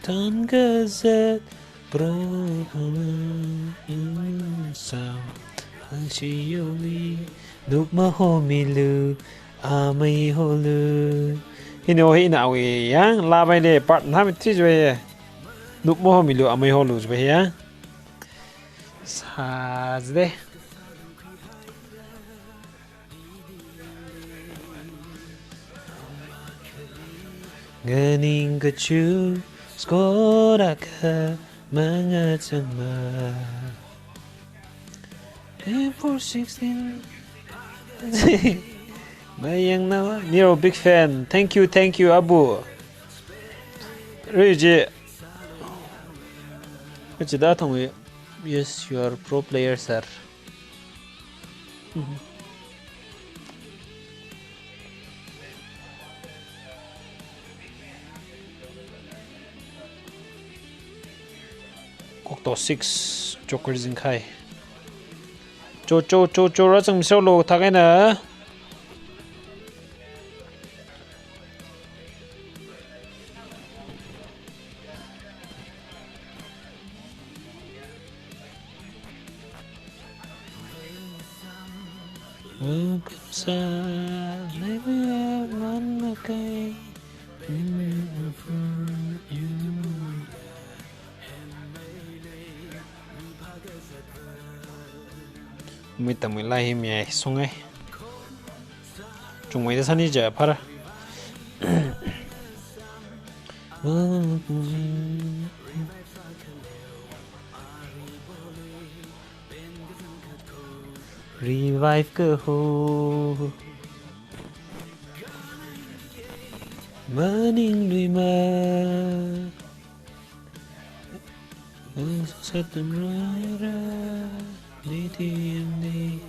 Tan kazat bro hama insam. Ashi yoli nuk maho milu amei holu. Hino hina awi yang labai le part nam tijwe. Nuk maho milu amei holu jwe yang. Sajde. Nganing kachu, score akha mangachangma. M four sixteen. Mayang nawa. Nero, big fan. Thank you, thank you, Abu. Riji. Kachida thongwi. Yes, you are pro player, sir. Kokto six, Joker zingkhai. Cho, cho, cho, cho, rachang misau lo thak eina. Welcome, sir. Maybe I run again. Mui tamui lai hi miyai sungai. Chungmeida sani ja phara. Revive kaho. Maningluima. Satamrara. Niti yamni.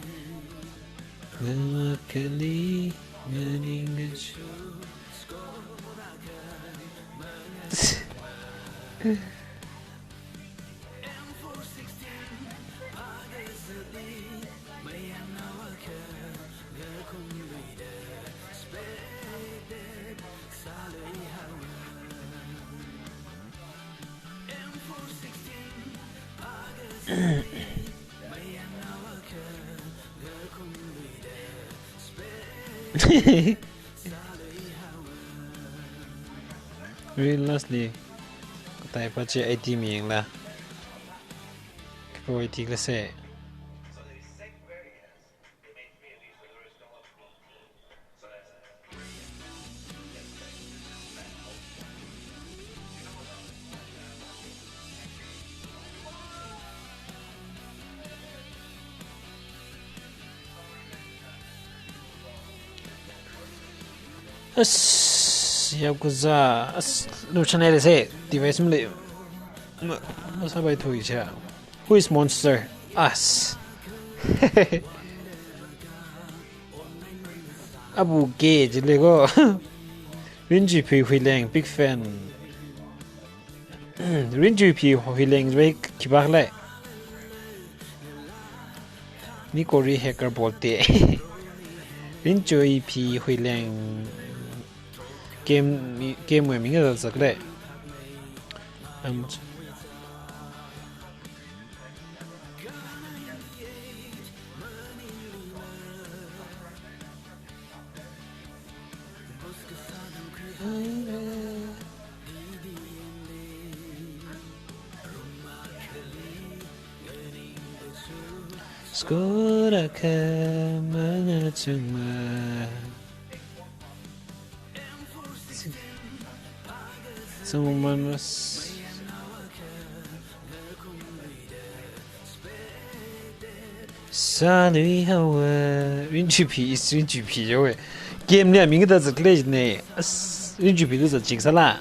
Ngamakali. Maninggachu. Real lastly, katai pa chi I D miyangla. Kapo I D kala se. As, yakuza, as, lu channel se, device mle, ma, masabai thui cha. Who is monster? Us. Abu K jileko. Rinjuiphi Huileng, big fan. Rinjuiphi Huileng wei khipākhala. Ni Kori hacker bolte. Rinjuiphi Huileng game, game wui ming da zaklei. Am- Skora kama chungma. Sungman ras. Salui hawa, Rinjuiphi is Rinjuiphi yawe. Game li aming da zaklei ne. As, Rinjuiphi da zachik sala.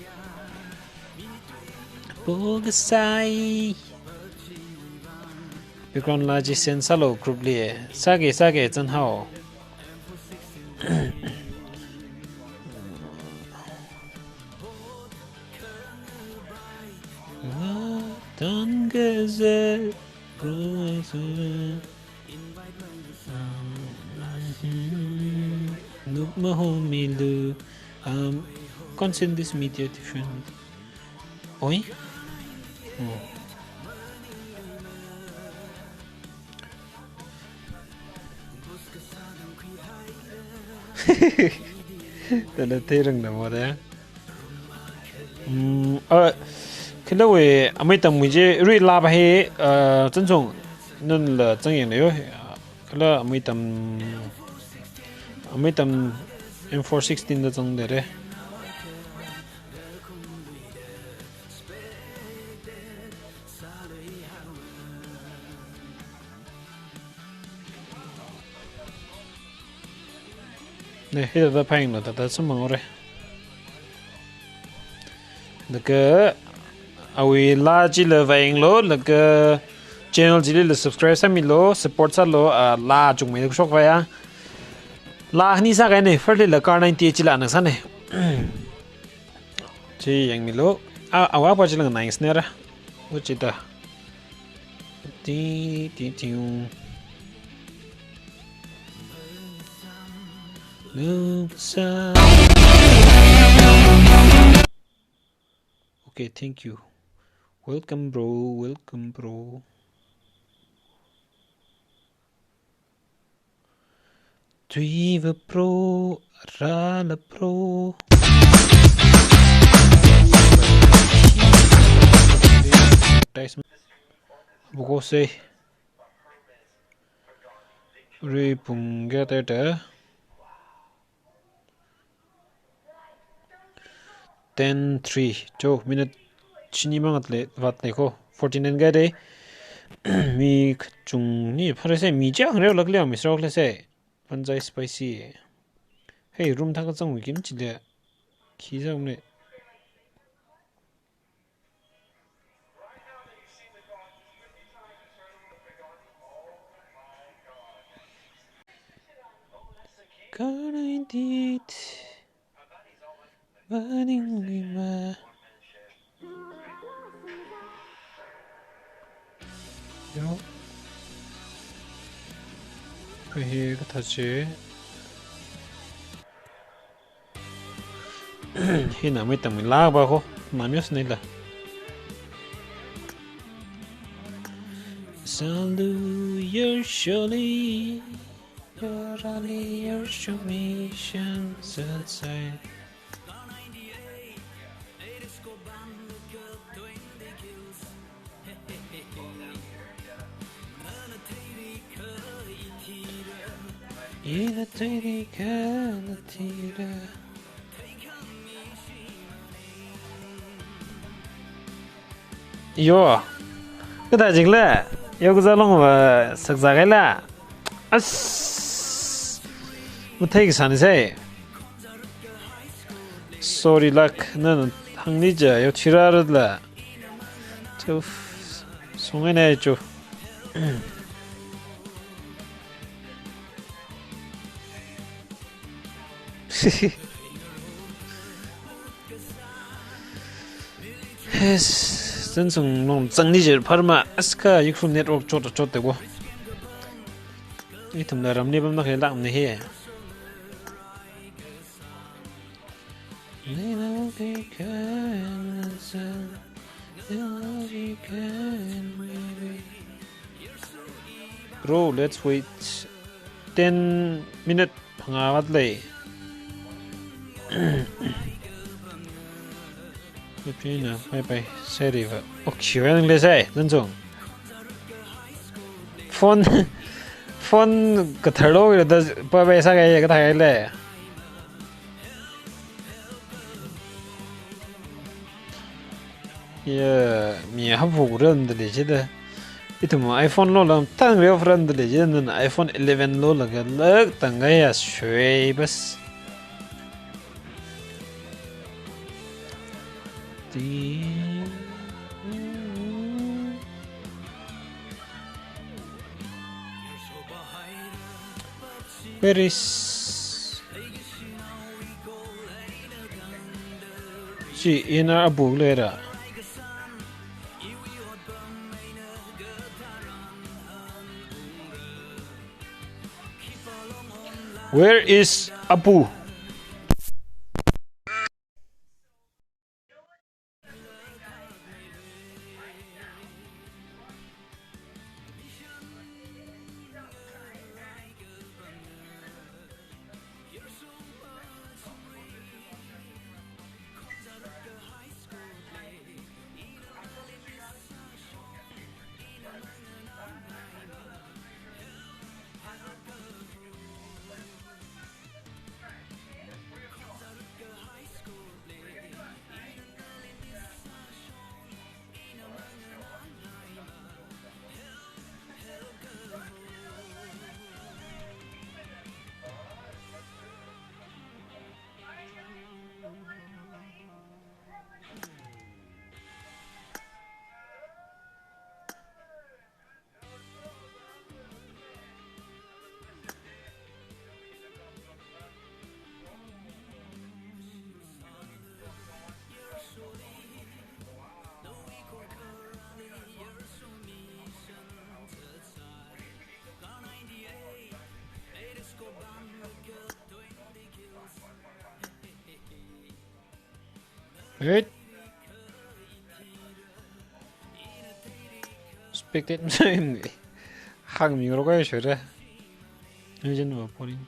Bogasai. Background la ji send salo group li. Sake, sake, zan hao. Tan gazel, Nukma Homilu, um, consent this media different. Oi? Oh. Tana terang na mo da. Hmm, ah, kala wui amei tam wui je rui la ba he, ah, zan zong nun la zang yang yo. Kala amei tam, amei tam M four sixteen da zang de re. Ne, hithāda phaning lo, thāda sum mang ore. Laga, awui laa chila vāyanglu, laga channel chili la subscribe sāmilu, support sālu, ah, laa chungmei shok vāya. Laa khani sākahaina, first li la car ninety-eight chila na sāna. Chi yangmilu. Ah, awui pa chila nine snare. Uchida. Ti, ti, ti. Lupsa. Okay, thank you. Welcome, bro. Welcome, bro. Tuiva pro, rala pro. Bukose. Rui pung kayā teta. Ten three. Cho, minute shini mang atle, vātle ko. Forty-nine kayā de. Mi kachungni, phāra se, mi chang reo lak liang, mi srok le se. Panjai spicy. Hey, room thang kachang wikin chile. Khi zang ne. Karaidit. Burning Rima. Yo. Kahi kathā chi. Hina mai tangmi lākba ko, mamios nila. Salu your sholi, your ali, your shumi shan satsai. Ina tiri kana tira. Yo. Kathā jing le. Yo, kazā long va sakza kaila. As. Mathei kasāni sai. Sorry lak, nana hāngni ja, yo, chirāra la. Chu, songai ne chu. Yes, zan sung nong zangni jer pharma, aska yikrum network chot chot te ko. Ithumla ramli bam na khe lak ne he. Bro, let's wait ten minute phangā wat lei. Pina, bye bye. Sorry va. Okay, wang le sai, zan sung. Phone, phone kathar lo da bye bye sākahai kathā le. Ya, mi habu ran da le jida. Ithum iPhone lo lam tang reo ran da le jida, nana iPhone eleven lo laga lak tang ga ya shwe bas. Ti. Where is? Chi ina abu lera. Where is Apu? Wait. Spectate hāngmi ro kai shura. Legend of Falling.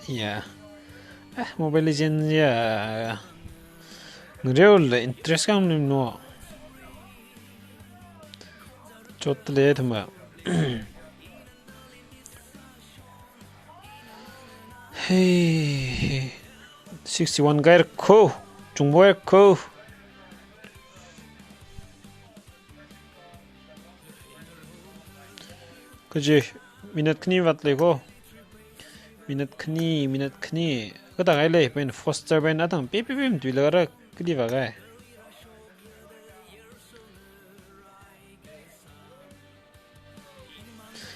Ya. Eh, Mobile Legend ya. Ngareo le interest kam nim no. Chot le thuma. Hey, sixty-one guy ko, chungbo ko. Kaji minute khani vātle ko. Minute khani, minute khani. Katang ai le, pen Foster pen atang pi pi pi mtui le ra kadi vāgai.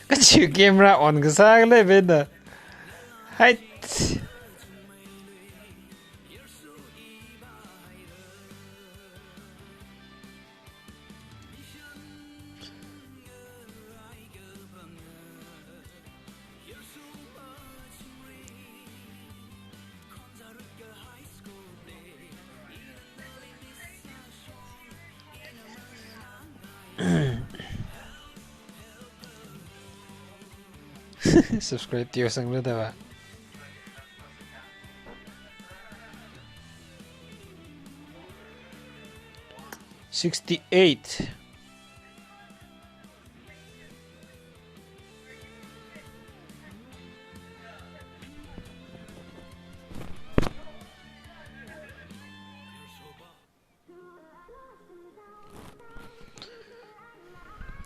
Kachi camera on kasā kale benda. Hai. Subscribe tiyo sang le dava. Sixty-eight.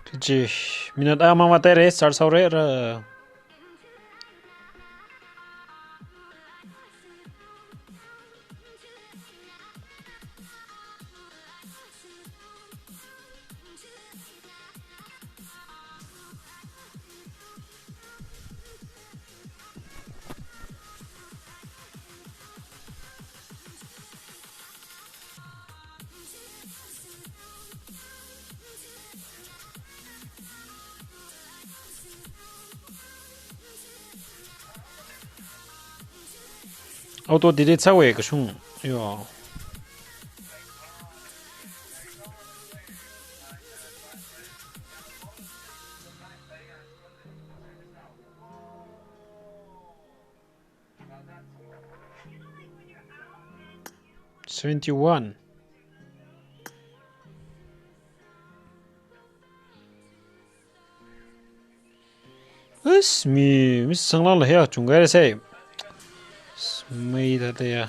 Kaji minute ama mate re, start saure ra. Auto delete sāwe kashung. Yo. Seventy-one. Is mi, mi sangla la ya, chungkai sai. Is mi da da ya.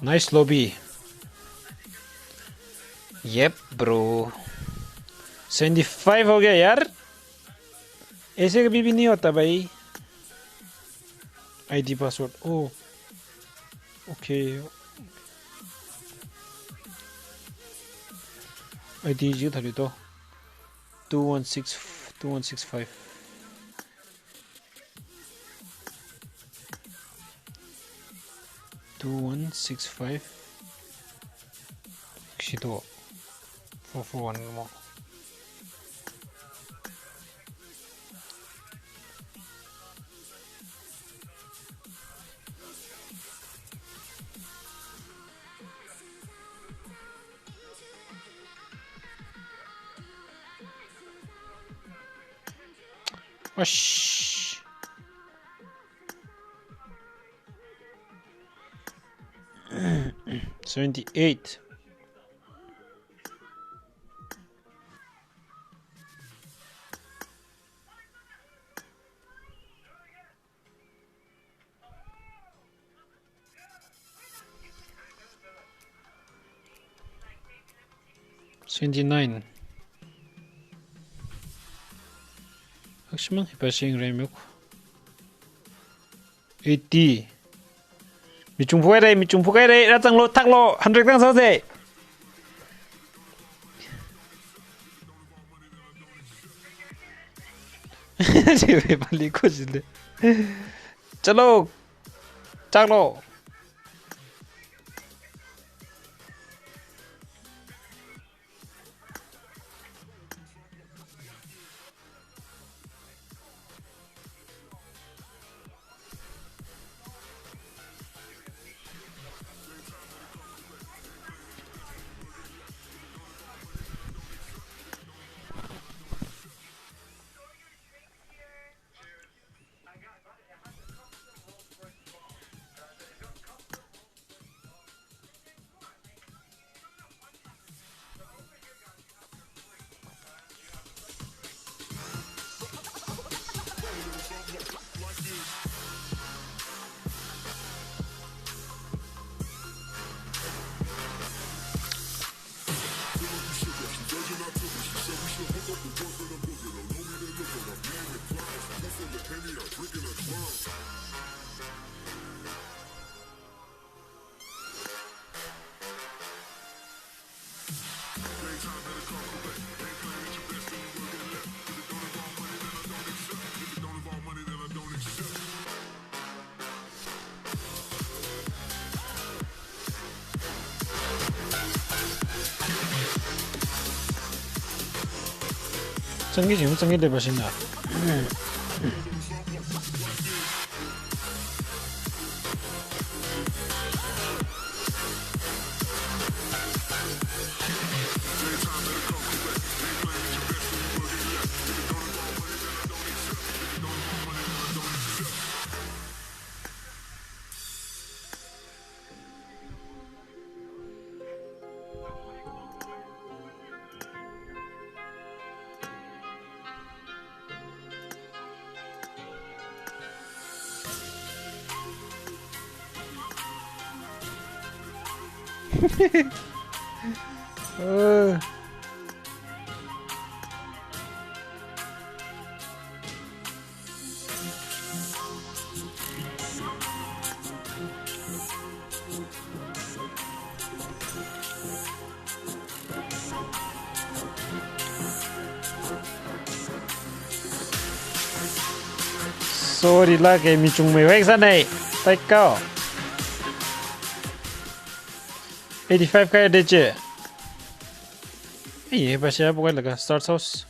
Nice lobby. Yep, bro. Seventy-five हो गया यार। ऐसे कभी भी नहीं होता भाई। I D password। Oh। Okay। I D ji thari to। Two one six, two one six five। Two one six five. Shido. Four four one mo. Wash. Seventy-eight. Seventy-nine. Akshimang hipa shing rem yok. Eighty. Michung phukai re, michung phukai re, ra changlo, thaklo, hundred kang sao se. Che ve pali ko jile. Chalo. Chaklo. Zangki jing, zangki de ba sina. Uh. Sorry la, kei mi chungmei wek sanei. Taikao. Eighty-five kai de che. Ei, ba sia bukai laga start house.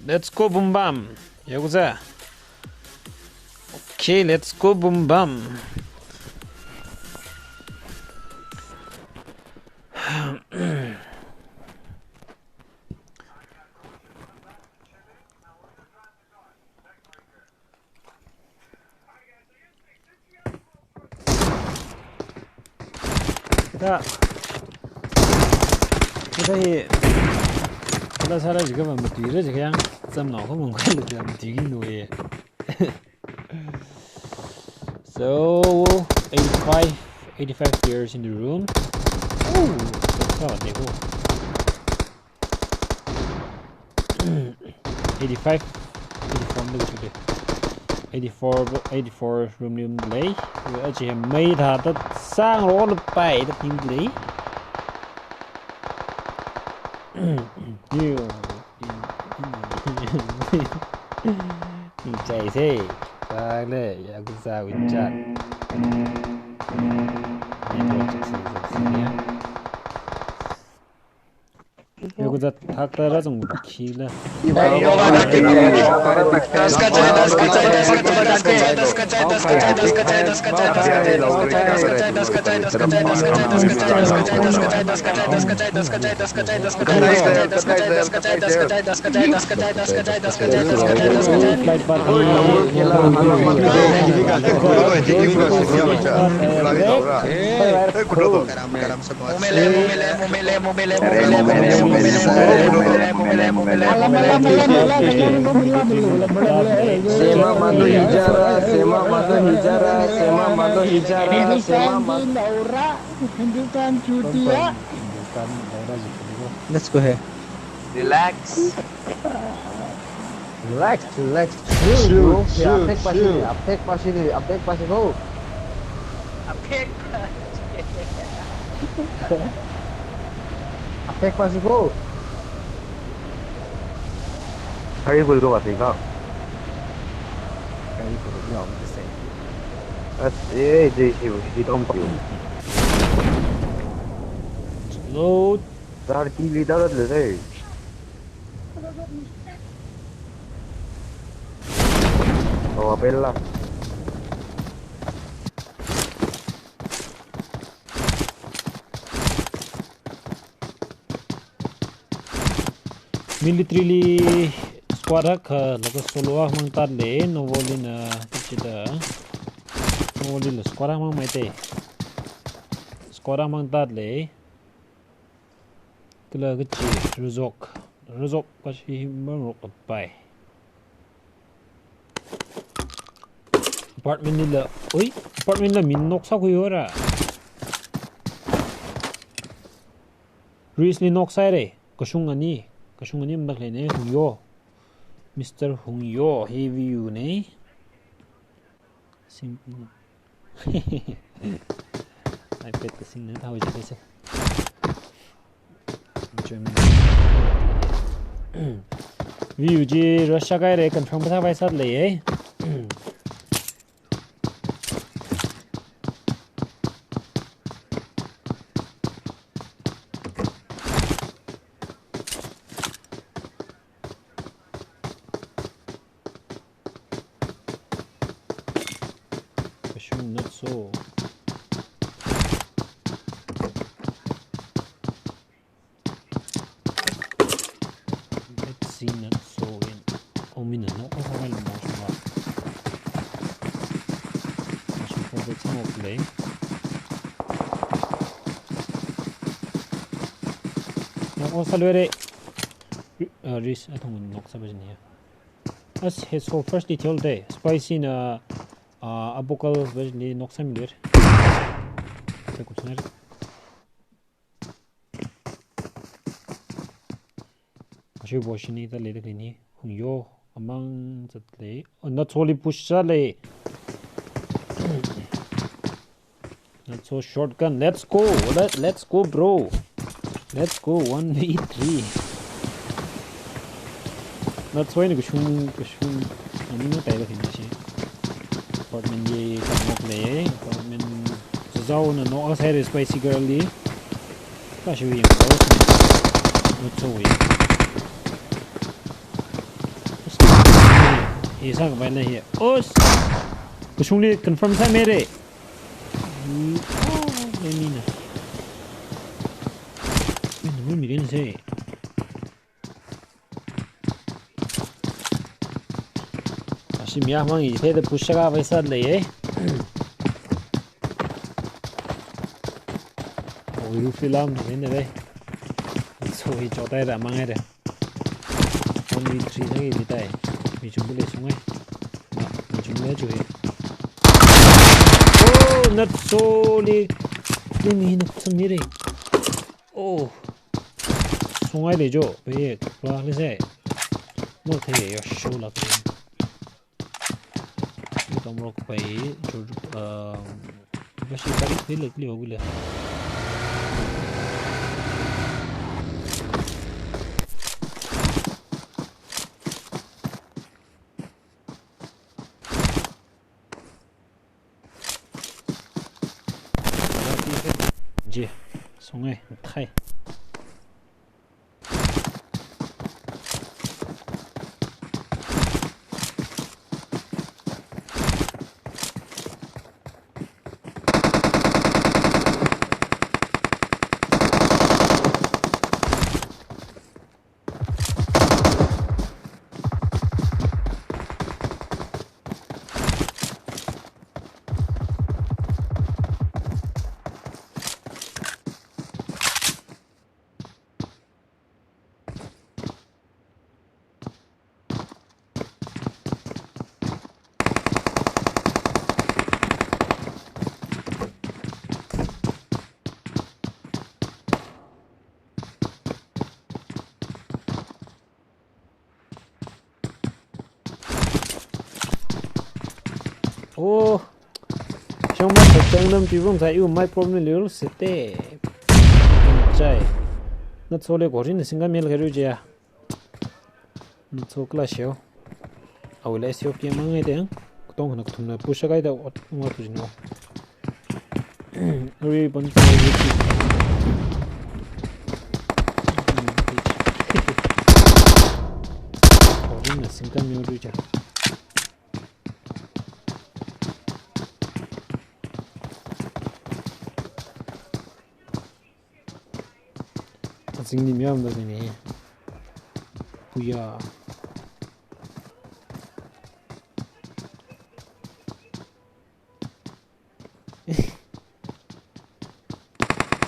Let's go, boom bam. Yakuza. Okay, let's go, boom bam. Ka, ka hi, ka sāra jiakha matuira jiakha yang, zam nao kha mung khala jiakha matuiki nuye. So, eighty-five, eighty-five players in the room. Oh, that's not a big hole. Eighty-five, eighty-four da kachute. Eighty-four, eighty-four room li lei. Achi mei thāda sāngarok pai da ping lei. Yo. Ni chai se. Sāle, Yakuza win chat. Ni project se se ya. Yakuza thakta ra zong khila. Sema mato hijara, sema mato hijara, sema mato hijara, sema mato. Hindustan chutia. Let's go ahead. Relax. Relax, relax. Chill, bro. Chill, chill, chill. Apek pasi, apek pasi, apek pasi, bro. Apek pasi. Apek pasi, bro. Kari gul ko pasi ka. Kari gul ko pasi. At, eh, di, di, di tom pa. Load. Dar ki li dar le. Oh, apella. Military li squad akha, laga solo akha mang tat le, Novo lina, kachida. Novo lila squad akha mang mai te. Squad akha mang tat le. Kala kachi Rozok. Rozok kachi hi mangarok pai. Apartment lila, oi, apartment lila mi nok sākhui ora. Risk li nok sāhaire, kashung ani, kashung ani madak leine, Hungyo. Mister Hungyo, heavy yu ne. Sim-, iPad kasingna thao ji kaise. View ji Russia kahaire confirm kathā vai sat lei, eh. Natso. Let's see, Natso in. Oh, mina, no, oh, oh, oh, oh, oh. Ashi for the time of play. No, oh, salvere. Uh, Riz, I don't know, Natso, but in here. As his whole first detail day. Spicy na, uh, abokal, but in the Natso, mi lir. Te kuchner. Ashi boshini ta leda lini. Hungyo, amang zat lei. Oh, Natso li push sālei. Natso shotgun. Let's go. Let, let's go, bro. Let's go. One v three. Natso ini kashung, kashung. Ani na taida kini shi. Apartment li ka nok lei. Apartment. Zao na no asai spicy girl li. Kashi wi yam. Natso wi. Isa ka bai na hi. Os. Kashung li confirm sāmere. Oh, lemina. Mina mun mi rin se. Ashi miyamang i theda push sākhavai sālei, eh. Oh, you feel am, rin de. So hi chotai da mang de. One v three thagi litai. Mi chungda lei sungai. Ma, mi chungda chu hi. Oh, Natso li. Ni mi na chungni re. Oh. Sungai lei jo. Be, kla le se. No the, yo, show la pe. Ni kamrok pai, um, bashi tarik ni lek liwa gule. Ji, sungai, thai. Oh, shangma sa chang nam pi vung sa iu mai problem lul sete. Chai. Natso le gorin singa mel garu je ya. Natso kala sheo. Awila sheo ke mang ai deng. Kutong na kutum na push kai da ot ma tu jino. Ri bon sa ri. Gorin na singa mel ru ja. Azingli miyamda zingni. Puya.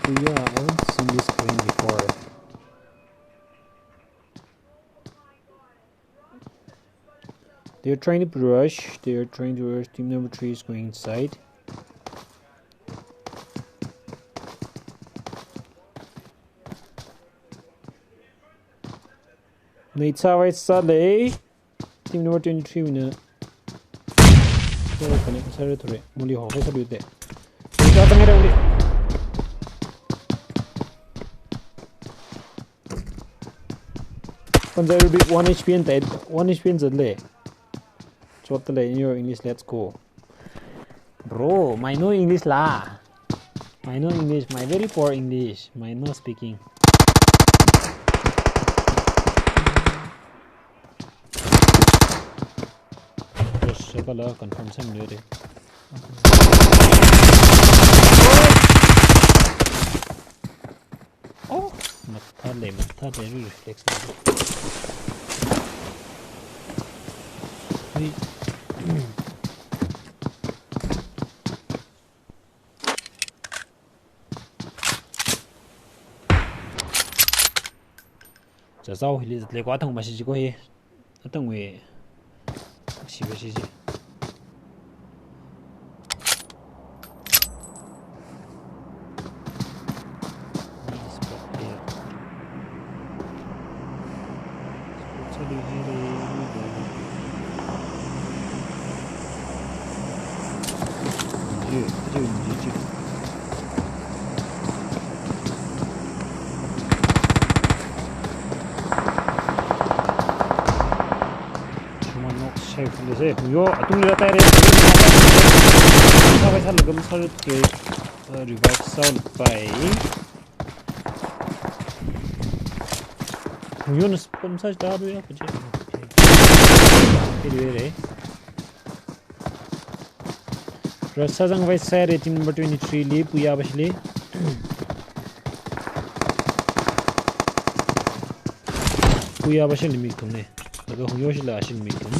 Puya, I haven't seen this plane before. They are trying to rush. They are trying to rush. Team number three is going inside. Nei chawai sālei. Team number twenty-three wina. So, connect sāra ture. Muli ho, sāra ute. Nei chawai sālei. Panzai Rubik one H P and dead. One H P and dead le. Chot le in your English, let's go. Bro, mai no English la. Mai no English, mai very poor English. Mai no speaking. Just circle la confirm sāmilo de. Mathālei, mathālei, ru reflex na. Hui. Chazao hili zatle ko, athang mashi jiko hi. Athangwui. Shiba shiji. Shungwan nok shai khun de se, Hungyo, atung lira tai re. Sa bai sa lagam sa rit ke, uh, revive sound pai. Hungyo na spam sa ta ru ya, kaje. Iri re. Rasa zangvai sāre team number twenty-three li, Puya bashili. Puya bashili mi ithumne. Laga Hungyo shila ashili mi ithum.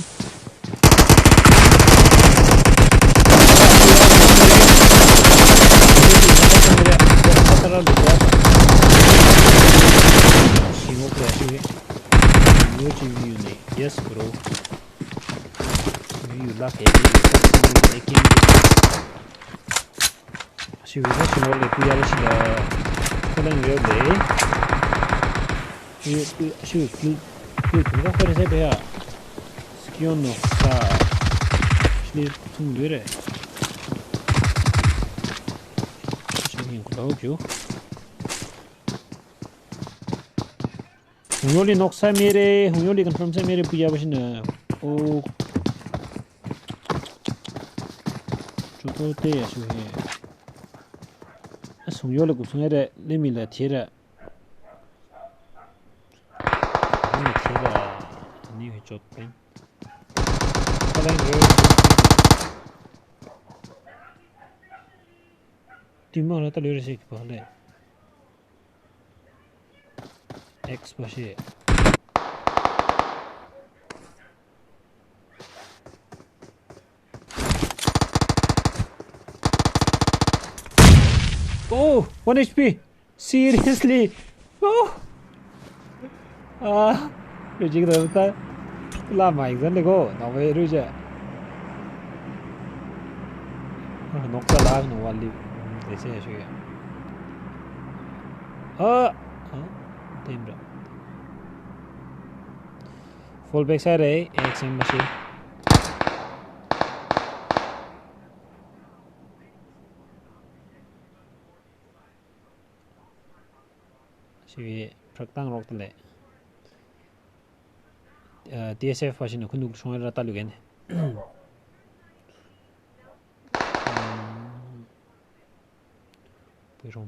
Yes, bro. Yu lak e, yu lak e, yu lak e. Shi wi shi mo le, Puya le shi da. Kalang yo le. Yu, yu, shi wi, yu, yu, yu, yu, yu, Skion no sa. Shi tung le re. Shi yin ku dao kyu. Hungyo li nok sāmire, Hungyo li confirm sāmire, Puya bashina. O. Choto te ya shu he. As Hungyo li kupsang re, le mi la thira. Mi thira. Ani he chot pen. Kalang yo. Team ma la ta le re se pa le. X bashi. Oh, one H P. Seriously. Oh. Ah, reject da ta. La mai zan le go. Na wei ru ja. Ah, nok sa la no wali. Dese ya shu ya. Ah, ah, tem ra. Full back side hai, X M machine. Shi prak tang rok tale. Uh, T S F bashina khunuk shong ra talu gen. Puirom.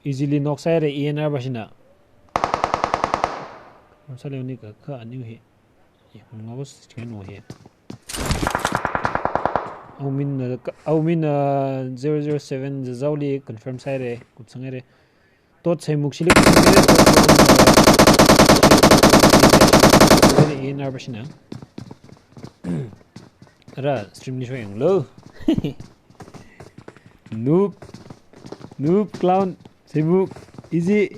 Easily knock sāre E N R bashina. Ramsa leoni ka ka aniu hi. Ye, ngawus chino hi. Aumin, uh, ka, Aumin, uh, zero zero seven Zazaoli confirm sāre, kupsang re. Tot sai muk shili kupsang re, tot sai muk, uh, E N R bashina. Ara, stream ni shwa yang lo. Noob. Noob clown. Sibuk. Easy.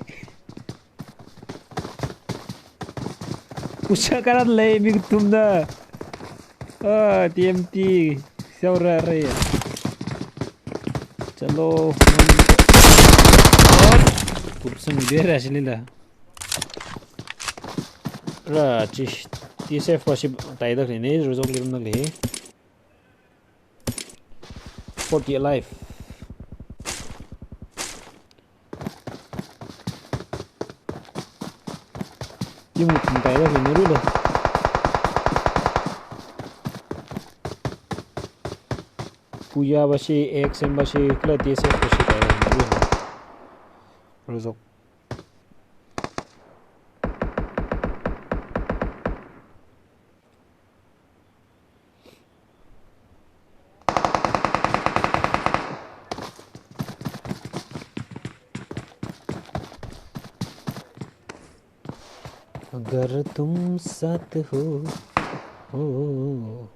Pusa karat lei mi tumda. Ah, T M T. Saura re. Chalo. Kupsang bera shilila. Ra chi T S F wa shi tai dak ni, result girum na le. Forty alive. Yung mukung tayo, hinirule. Puya bashi, A X M bashi, kala T S F bashi tayo, hinirule. Rozok. अगर तुम साथ हो, हो।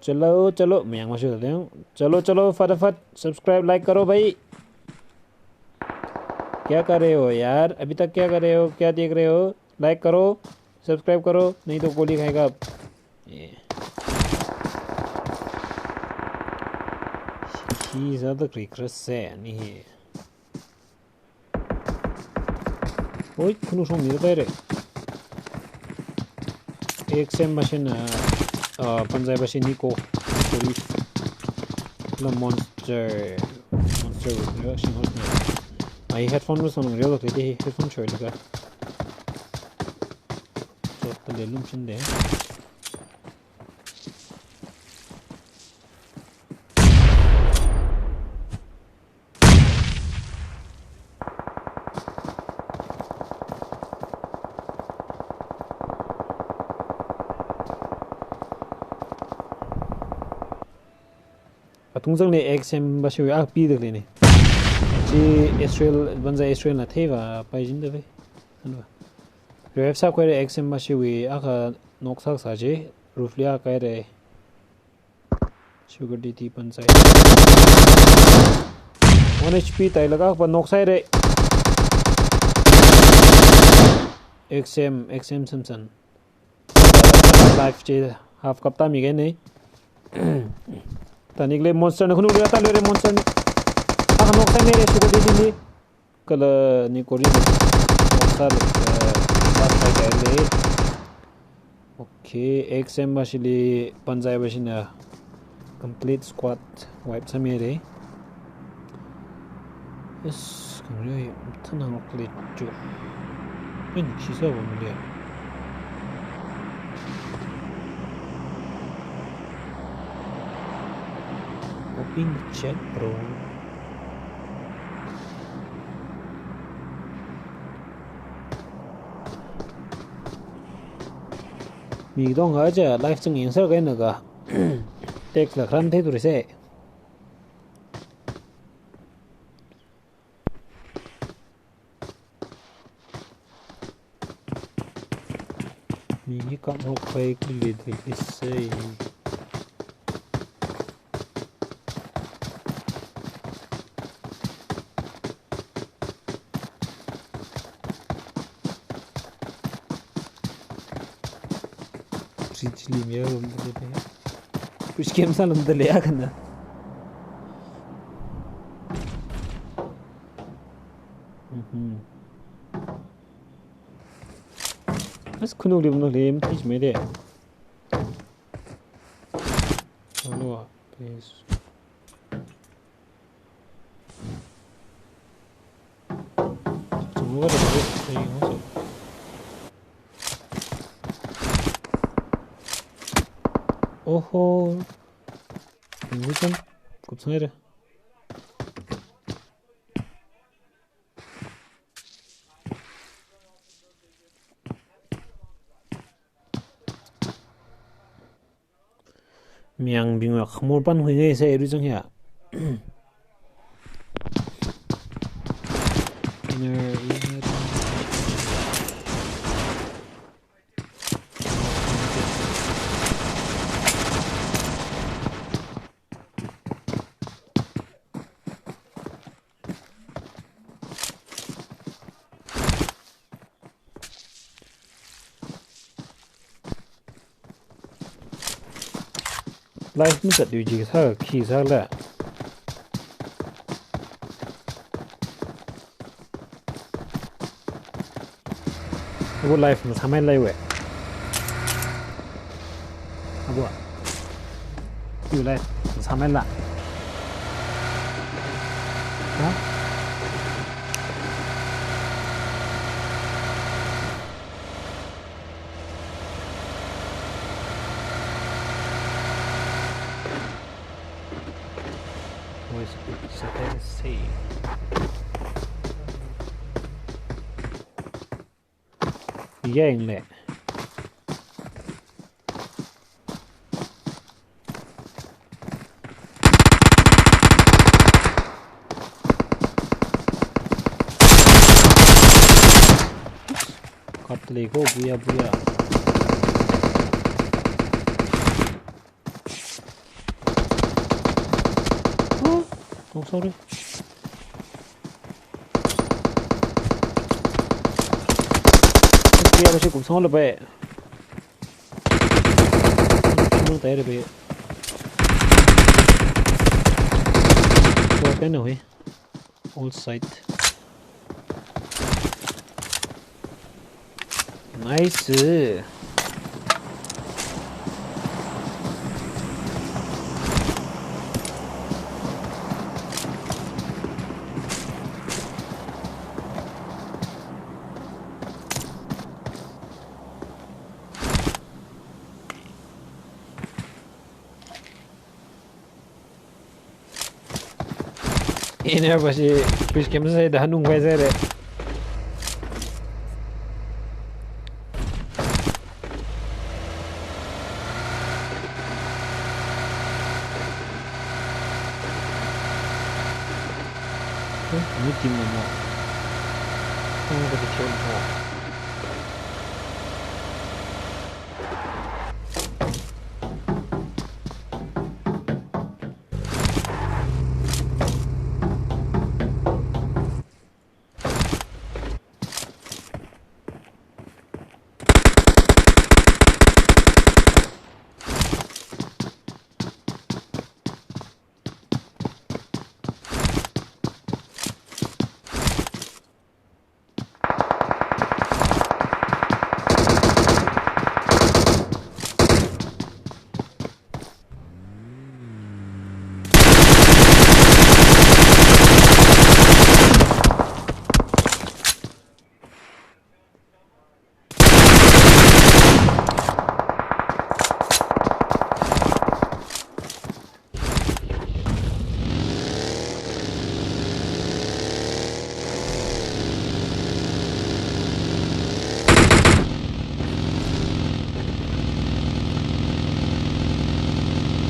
चलो, चलो, मैं यहाँ से चलते हैं। चलो, चलो, फटाफट subscribe, like करो भाई। क्या कर रहे हो यार? अभी तक क्या कर रहे हो? क्या देख रहे हो? Like करो, subscribe करो, नहीं तो गोली खाएगा आप। ये। He's other creeper से नहीं है। Oi, khunu shong ni tai re. X M machine, uh, uh, panzai machine ni ko. Sorry. La monster, monster, ya, shin hos ni. Ai headphone lo song ryo lo, headphone choi lo ka. So, ta le lum chin de. Atung zang le X M bashi a pi de le ne. Chi Israel, banza Israel na theva pai jin de ve. Anwa. Rev sa kwere X M bashi a ka nok sak sa je, roof lia kai re. Sugar D T panzai. One H P tai laga pa nok sai re. X M, X M Samson. Life che half kap ta mi ge ne. Tanik le monster na khunu le ta le re monster ni. Ah, nok sai me re Sugar D T ni. Kala ni kori mo. Sa le, eh, sa kai kai le. Okay, X M bashi le panzai bashi na complete squad wipe sa me re. Yes, kang re, thanang le chu. Pin shi sa bom le. Open chat, bro. Mi dong ha ja live chung yeng sar kai na ka. Text la kram thei tu ri se. Mi hi kam hok pai kuli de isei. Three chili mira lum de le. Kuch game sa lum de le a kana. Mhm. As khunu lim no lim, teach me de. Hello, please. Chungwa da, please, please. Oho. Nguchang, kupsang ere. Miang bing wa khamor pan hui ngai sa eru chang ya. Inner, inner. Live mi chat yu ji sa khi sa la. Abu live na samai lai we. Abu. Yu live na samai la. Ha? Voice setting save. Yang le. Atli ko buya buya. Oh, oh, sorry. Buya ba shi kum song le bai. Shimang tai re bai. Ko pen no hi. All side. Nice. Ina ba shi push kem sai da hanung vai sai re. Ni team na mo. Ni ka di chon mo.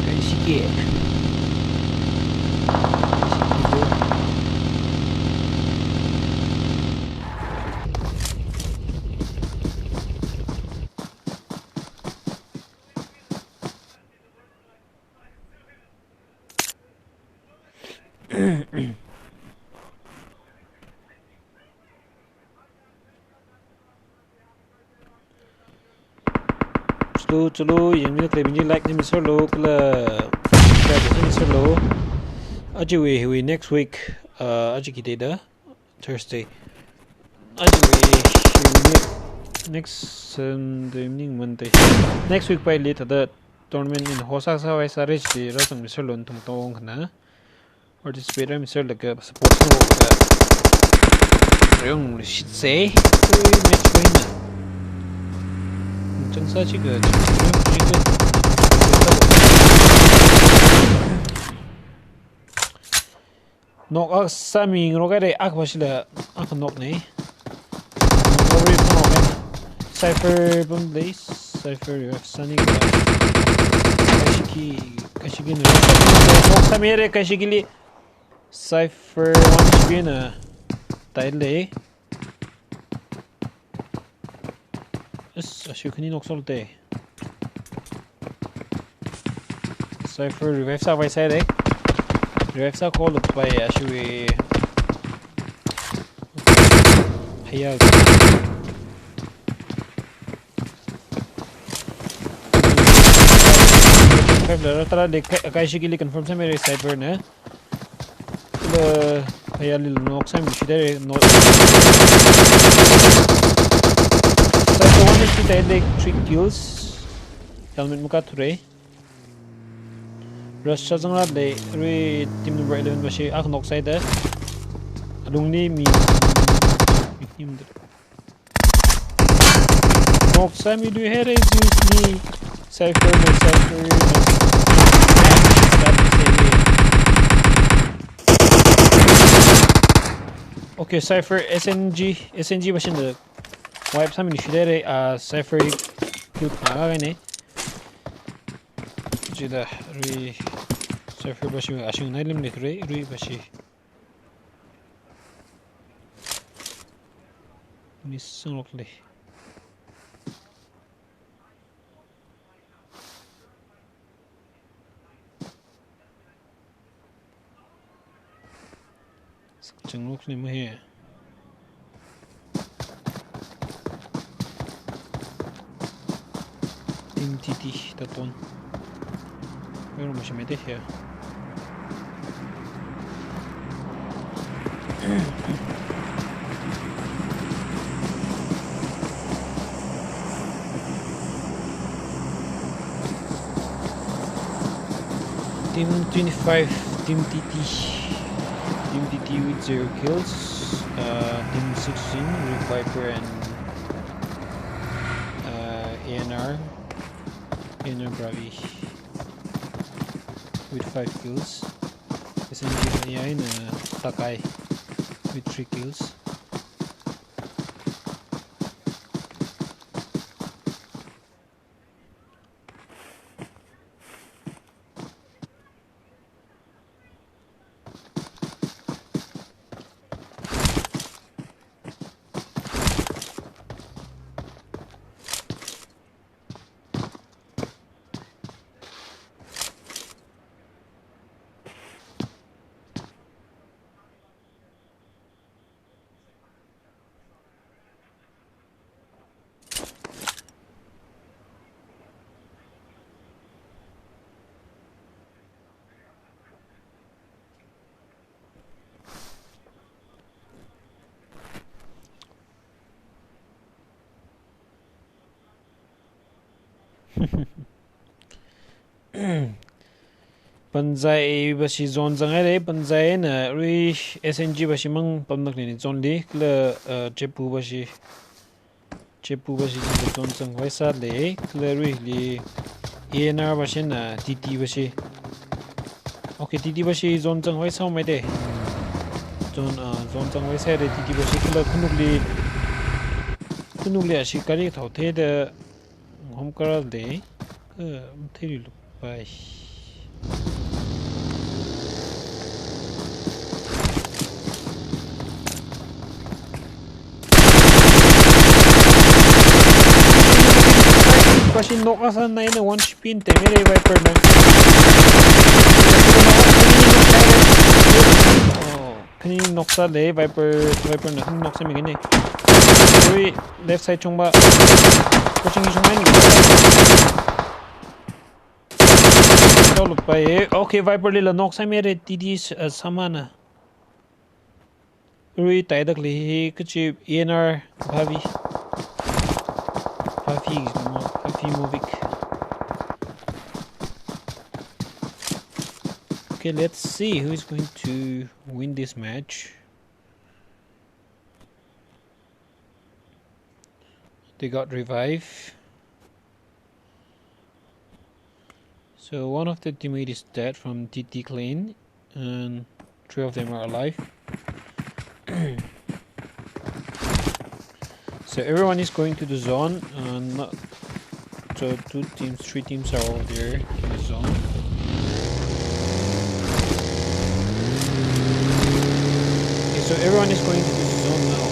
Kaishiki. Chulu, chulu, yangmi khalei bingli like ni misarlu, kala subscribe ni misarlu. Aja wui, wui next week, uh, aja khi date da, Thursday. Aja wui, wui ne-, next Sunday evening, Monday. Next week paili thāda tournament in host sāsāvai sāra chili rāzang misarlu nathum tongkhana. Participate rāmi sir laga support sālaga. Rayong shit se. Ui, match win na. Chang sa chi ga, chi ga, chi ga. Nok ak sami ngarok ai re, ak ba shila, ak nok ne. Ngarok ai re, ak nok ne. Cypher pam le, Cypher, Sunny ga. Kashiki, Kashiki ne. Nok sami re, Kashiki li. Cypher one H P na tai le. Is, ashu khani nok sol te. Cypher revive sāvai sai de. Revive sā call up pai ashu e. Haya. Confirm la, tara le, Kai-, Kashiki li confirm sāmi re Cypher na. Kala, haya lil nok sami shi dai re, nok. Cypher one H P tai le three kills. Helmet muka thure. Rush sā zangrat le, re team number eleven ba shi, ak nok sai da. Alungli mi, mi team da. Nok sami du here, Zeus ni. Cypher mo, Cypher mo. Okay, Cypher S N G, S N G ba shin da. Wipe sami ni shi dai re, ah, Cypher kill pha ga ne. Chida, re Cypher ba shi, ashung nai lim le re, re ba shi. Ni sung lok le. Tinglok ni mo he. Team T T, taton. Where am I made here? Team twenty-five, Team T T. Team T T with zero kills. Uh, Team sixteen with Viper and, uh, A N R. A N R Bravi with five kills. S N G A I and, uh, Takai with three kills. Panzai bashi zone zanghaire, Panzai na rui S N G bashi mang pamnak ni zone li, kala, uh, Chepu bashi, Chepu bashi zone zanghaisāle, kala rui li A N R bashi na T T bashi. Okay, T T bashi zone zanghaisāmeide. Zone, uh, zone zanghaisāre T T bashi, kala khanukli, khanukli ashi gari thao thāda hom kara de, ka, um, thiri lu pai. Bashi knock sānaine, one H P te mere Viper na. Oh. Khani knock sāle, Viper, Viper na khani knock sāmigane. Sorry, left side chungba. Pushing chungba ni. Chao lupai. Okay, Viper lila knock sāmire T T, uh, samana. Rui taidak li hi kachi A N R Bhavi. Bhavi, Bhavi Movik. Okay, let's see who is going to win this match. They got revive. So one of the teammate is dead from T T clan, and three of them are alive. So everyone is going to the zone, and not, so two teams, three teams are over there in the zone. Okay, so everyone is going to the zone now.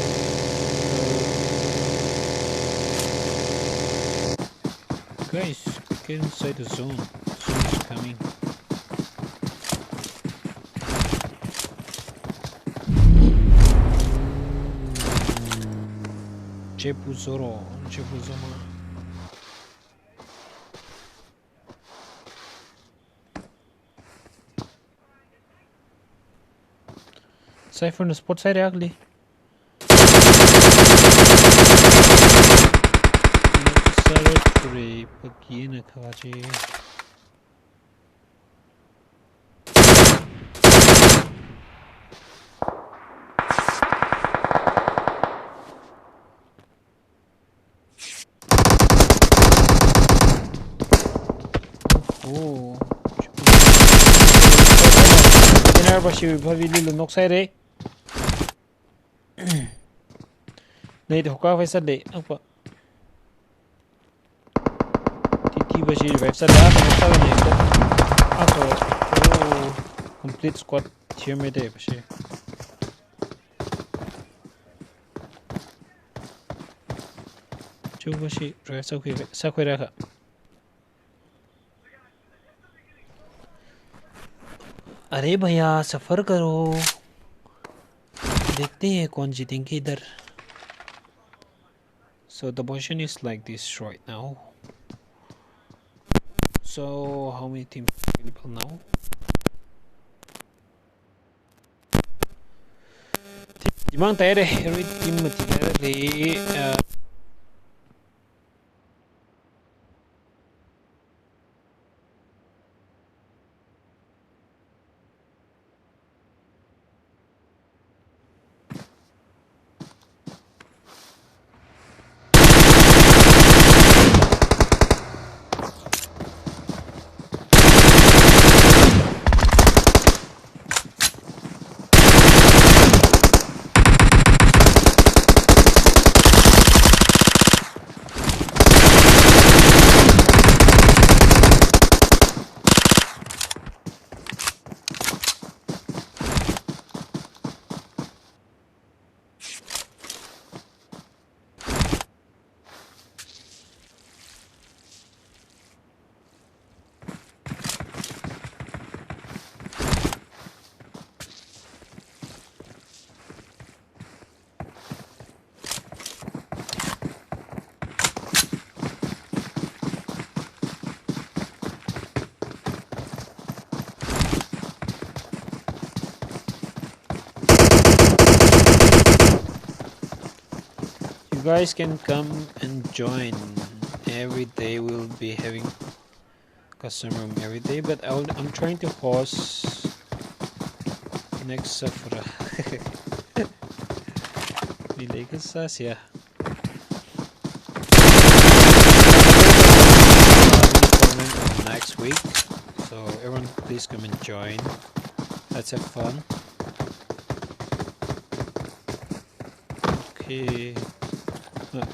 Guys, get inside the zone. Zone is coming. Chepu Zoro, Chepu Zoma. Cypher na spot side akli. Sare puri pagi na kaji. Oh. Ina bashi Bhavi lila knock sāhaire. Nei de hoka vai sāle, apa. T T bashi revive sāda, knock sāda nei. Ato. Oh. Complete squad teammate de bashi. Chu bashi revive sākhui, sākhuira kha. अरे भैया, सफर करो। देखते हैं कौन जीतेंगे इधर। So the position is like this right now. So how many teams available now? Team mang tare, every team mati tare, uh, You guys can come and join. Every day we'll be having custom room every day, but I will, I'm trying to pause next suffer. Delay kasā siya. Next week, so everyone please come and join. Let's have fun. Okay.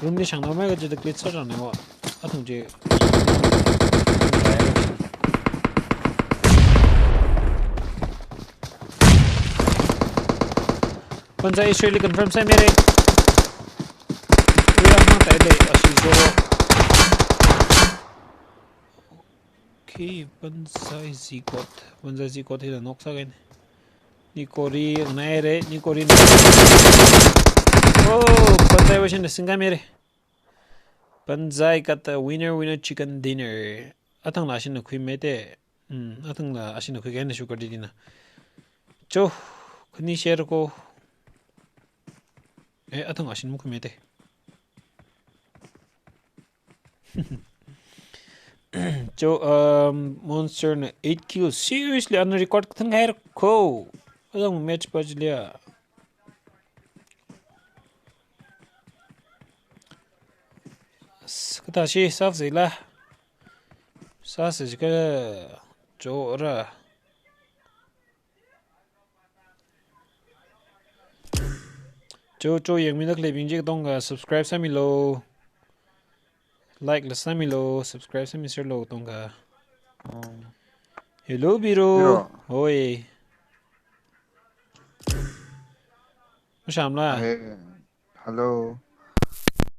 Room li shāngnaomei kaji da glitch sāchang ne wa. Athang chi. Panzai Israeli confirm sāmire. Uya mang tai de, ashi zero. Okay, Panzai Zikot. Panzai Zikot hila nok sākahai ne. Nikori ngai re, Nikori ngai. Oh, Panzai washin da singkāmire. Panzai kata winner, winner chicken dinner. Athangla ashina khuimei te. Hmm, athangla ashina khuikahai na sugar daddy na. Cho, khani share ko. Eh, athang ashina makhuimei te. Cho, um, Monster na eight kills. Seriously, ana record kathānhaira ko. Athang match pa chiliya. S-, kathā shi sāf zila. Sāsi jika cho ra. Cho, cho, yangmida khaleibing chi katongkha subscribe sāmilu. Like la sāmilu, subscribe sāmiserlu katongkha. Oh. Hello, Biro. Biro. Hoi. Mashamla. Hey. Hello.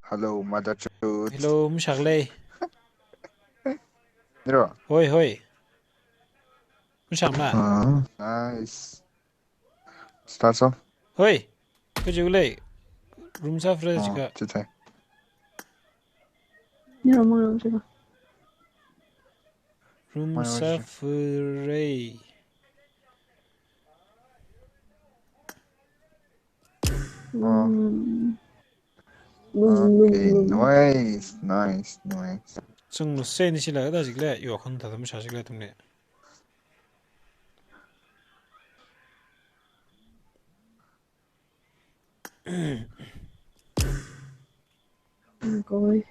Hello, mother chut. Hello, mashaklei. Biro. Hoi, hoi. Mashamla. Ah, nice. Start song. Hoi. Kajiulei. Room sāfra jika. Chitai. Ni room mang jika. Room sāfra. Oh. Mm. Okay, nice, nice, nice. Sung no se ni sila da jikle, yo khang ta tam sha jikle tumle. Angkoi.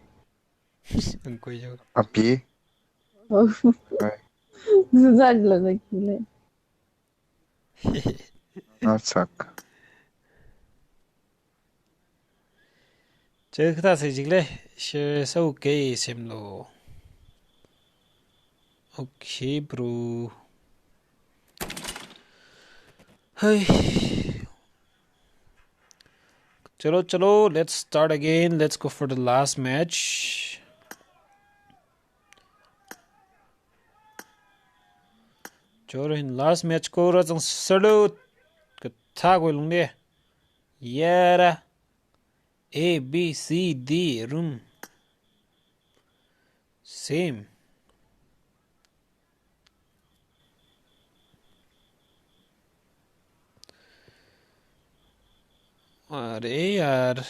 Angkoi jo. Api. Oh. Right. Zuzajla na kile. Not suck. Che kathā sāi jikle, share sāuke semlu. Okay, bro. Hey. Chalo, chalo, let's start again. Let's go for the last match. Choro hin last match ko ra zang salut. Kathā koi lungde. Yara. A, B, C, D room. Same. अरे यार।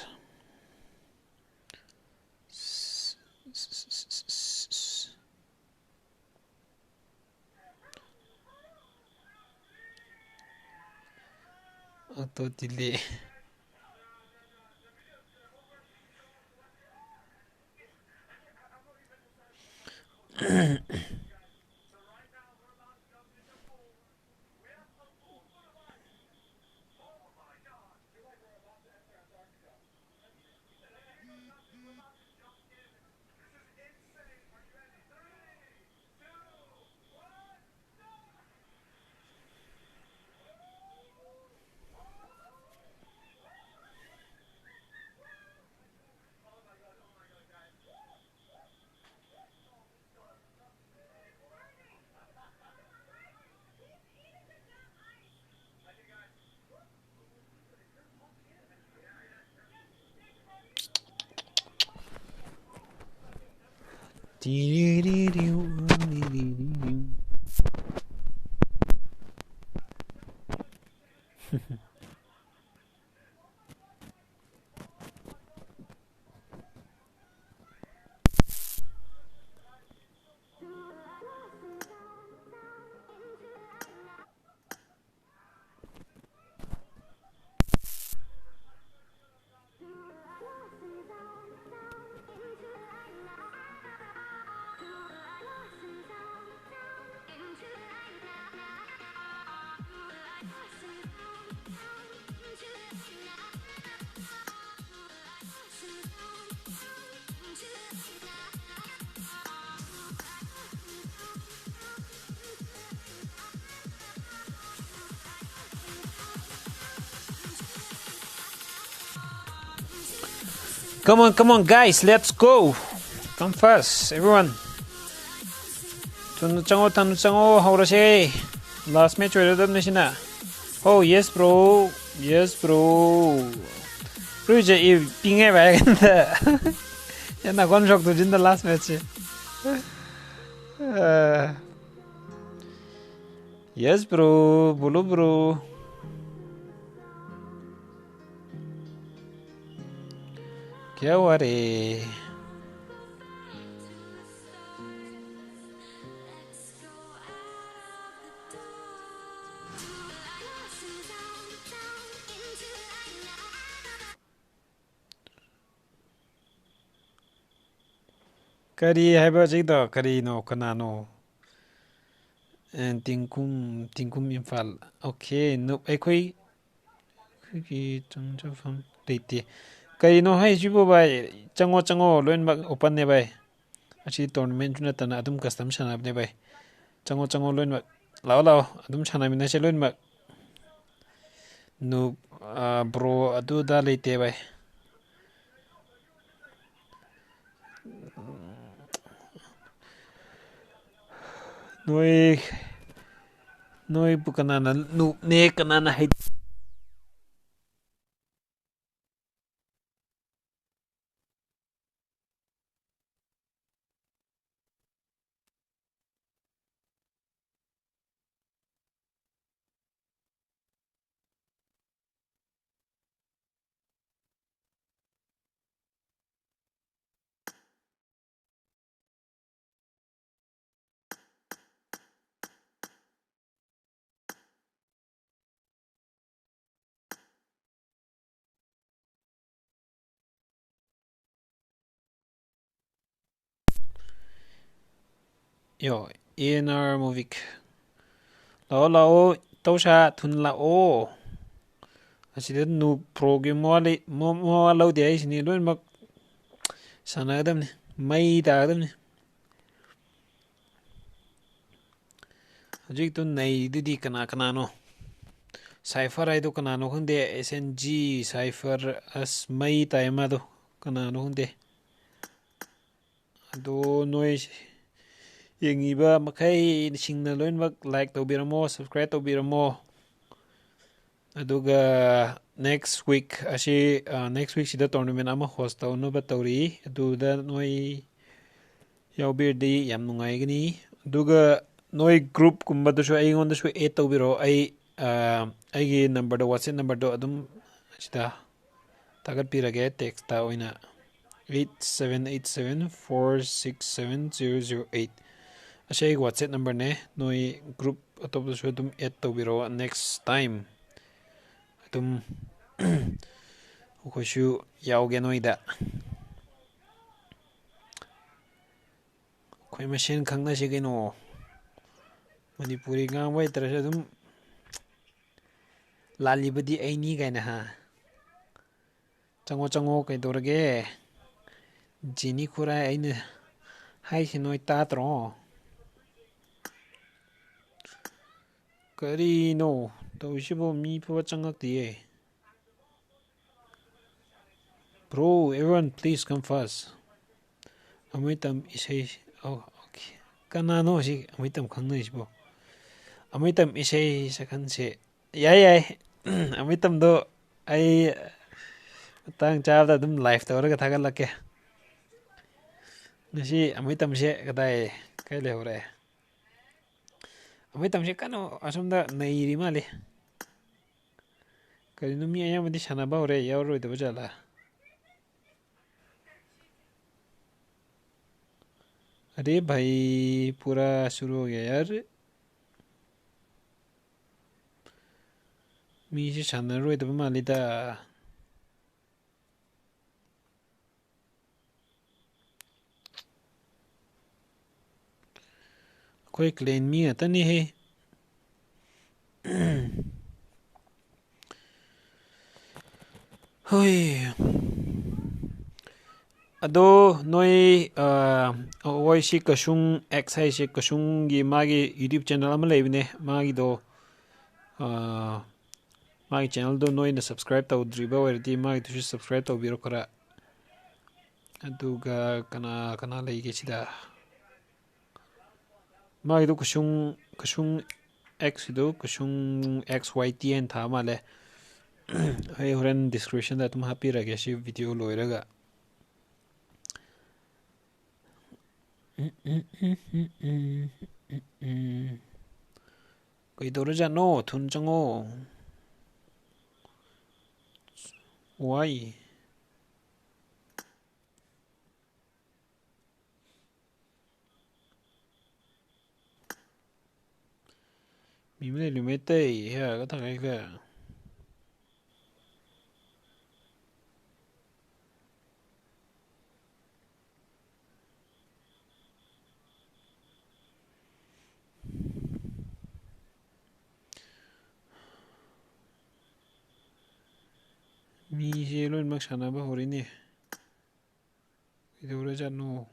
Auto delay. Come on, come on, guys, let's go. Come fast, everyone. Thun chango, thun chango, haorase. Last match oiradamne shina. Oh, yes, bro. Yes, bro. Rui je i pinge bai kanda. Yana kon shok tu jin the last match. Uh, yes, bro. Bulu, bro. Kya ware? Kari haiba jikda, karino, kanano? And Tingkum, Tingkum Imphal. Okay, Nup, ꯑꯩꯈꯣꯏ, ꯑꯩꯈꯣꯏꯒꯤ ꯆꯪꯖꯐꯝ ꯂꯩꯇꯦ꯫ ꯀꯔꯤꯅꯣ ꯍꯥꯏꯁꯤꯕꯨ ꯚꯥꯏ? ꯆꯪꯉꯣ, ꯆꯪꯉꯣ, ꯂꯣꯏꯅꯃꯛ open ꯅꯦ ꯚꯥꯏ꯫ ꯑꯁꯤ tournament ꯁꯨ ꯅꯠꯇꯅ ꯑꯗꯨꯝ custom ꯁꯥꯟꯅꯕꯅꯦ ꯚꯥꯏ꯫ ꯆꯪꯉꯣ, ꯆꯪꯉꯣ, ꯂꯣꯏꯅꯃꯛ꯫ ꯂꯥꯛꯑꯣ, ꯂꯥꯛꯑꯣ, ꯑꯗꯨꯝ ꯁꯥꯟꯅꯃꯤꯟꯅꯁꯦ ꯂꯣꯏꯅꯃꯛ꯫ ꯅꯨꯞ, ꯑ, bro, ꯑꯗꯨ ꯑꯗꯥ ꯂꯩꯇꯦ ꯚꯥꯏ꯫ ꯅꯣꯏ, ꯅꯣꯏꯕꯨ ꯀꯅꯥꯅ ꯅꯨꯞꯅꯦ, ꯀꯅꯥꯅ ꯍꯩ- Yo, A N R movie. ꯂꯥꯛꯑꯣ, ꯂꯥꯛꯑꯣ, ꯏꯇꯥꯎꯁꯥ, ꯊꯨꯅ ꯂꯥꯛꯑꯣ꯫ ꯑꯁꯤꯗ ꯅꯨꯞ ꯄ꯭ꯔꯣꯒꯤ ꯃꯋꯥ ꯂꯩ-, ꯃ-, ꯃꯋꯥ ꯂꯧꯗꯦ ꯍꯥꯏꯁꯤꯅꯤ, ꯂꯣꯏꯅꯃꯛ ꯁꯥꯟꯅꯒꯗꯕꯅꯤ, ꯃꯩ ꯇꯥꯒꯗꯕꯅꯤ꯫ ꯍꯧꯖꯤꯛꯇꯨ ꯅꯩꯗꯨꯗꯤ ꯀꯅꯥ ꯀꯅꯥꯅꯣ? Cypher ꯍꯥꯏꯗꯣ ꯀꯅꯥꯅꯣ ꯈꯪꯗꯦ, S N G Cypher, ꯑꯁ, ꯃꯩ ꯇꯥꯏ ꯃꯥꯗꯣ, ꯀꯅꯥꯅꯣ ꯈꯪꯗꯦ꯫ ꯑꯗꯣ ꯅꯣꯏ ꯌꯦꯡꯉꯤꯕ ꯃꯈꯩꯁꯤꯡꯅ ꯂꯣꯏꯅꯃꯛ like ꯇꯧꯕꯤꯔꯝꯃꯣ, subscribe ꯇꯧꯕꯤꯔꯝꯃꯣ꯫ ꯑꯗꯨꯒ next week, ashi, uh, next week shida tournament ama host taunaoba tawri, aduda noi yaobirdi yam nungaigani. Aduga noi group kumbadashu, aingondashu add taubiro, ai, uh, aigi number do, WhatsApp number do adum shida tagatpirage, text ta oina eight seven eight seven four six seven zero zero eight. Ashi aigi WhatsApp number ne, noi group atopdashu adum add taubiro next time. Adum, akhoshu yaoge noida. Khoi mashen khangnashi kino. Manipuri ngangvai tarasha adum lali badi aini kaina ha. Chango, chango, kaitorage. Jini khurai aina haisi noi tatro. Karino, taushibo mi phuwa changak diye. Bro, everyone, please come fast. Amaitam isei, oh, okay. Kanano shi amaitam khangnai shibo. Amaitam isei sakhan se. Yai, yai. Amaitam do, ai, tang chapda adum live tawra katha kalake. Nashi amaitam she kadai kai le hore. Amaitam she kano asumda nairi male. Karino mi ayamadi shanaba hore, yaoroi da bajala. अरे भाई, पूरा शुरू हो गया यार। मीसे शानदार रोई तब मालिदा। Akhoi clan mi ngatani he. Hoi. Ado noi, ah, akhoi shi Kashung X haishi Kashunggi magi YouTube channel ama leibine, magi do, ah, magi channel do noina subscribe taudriba oiradi magi tushi subscribe taubiro kara. Aduga kana, kana leige shida. Magi do Kashung, Kashung X do, Kashung X Y T N tha male. Ai horen description da athum hapirage shi video loiraga. Kaitorajano, thun chango. Why? Mi maleilui mei tei, ya, kathākahai ka. Mise loinmak shanaba horine. Kaitorajano.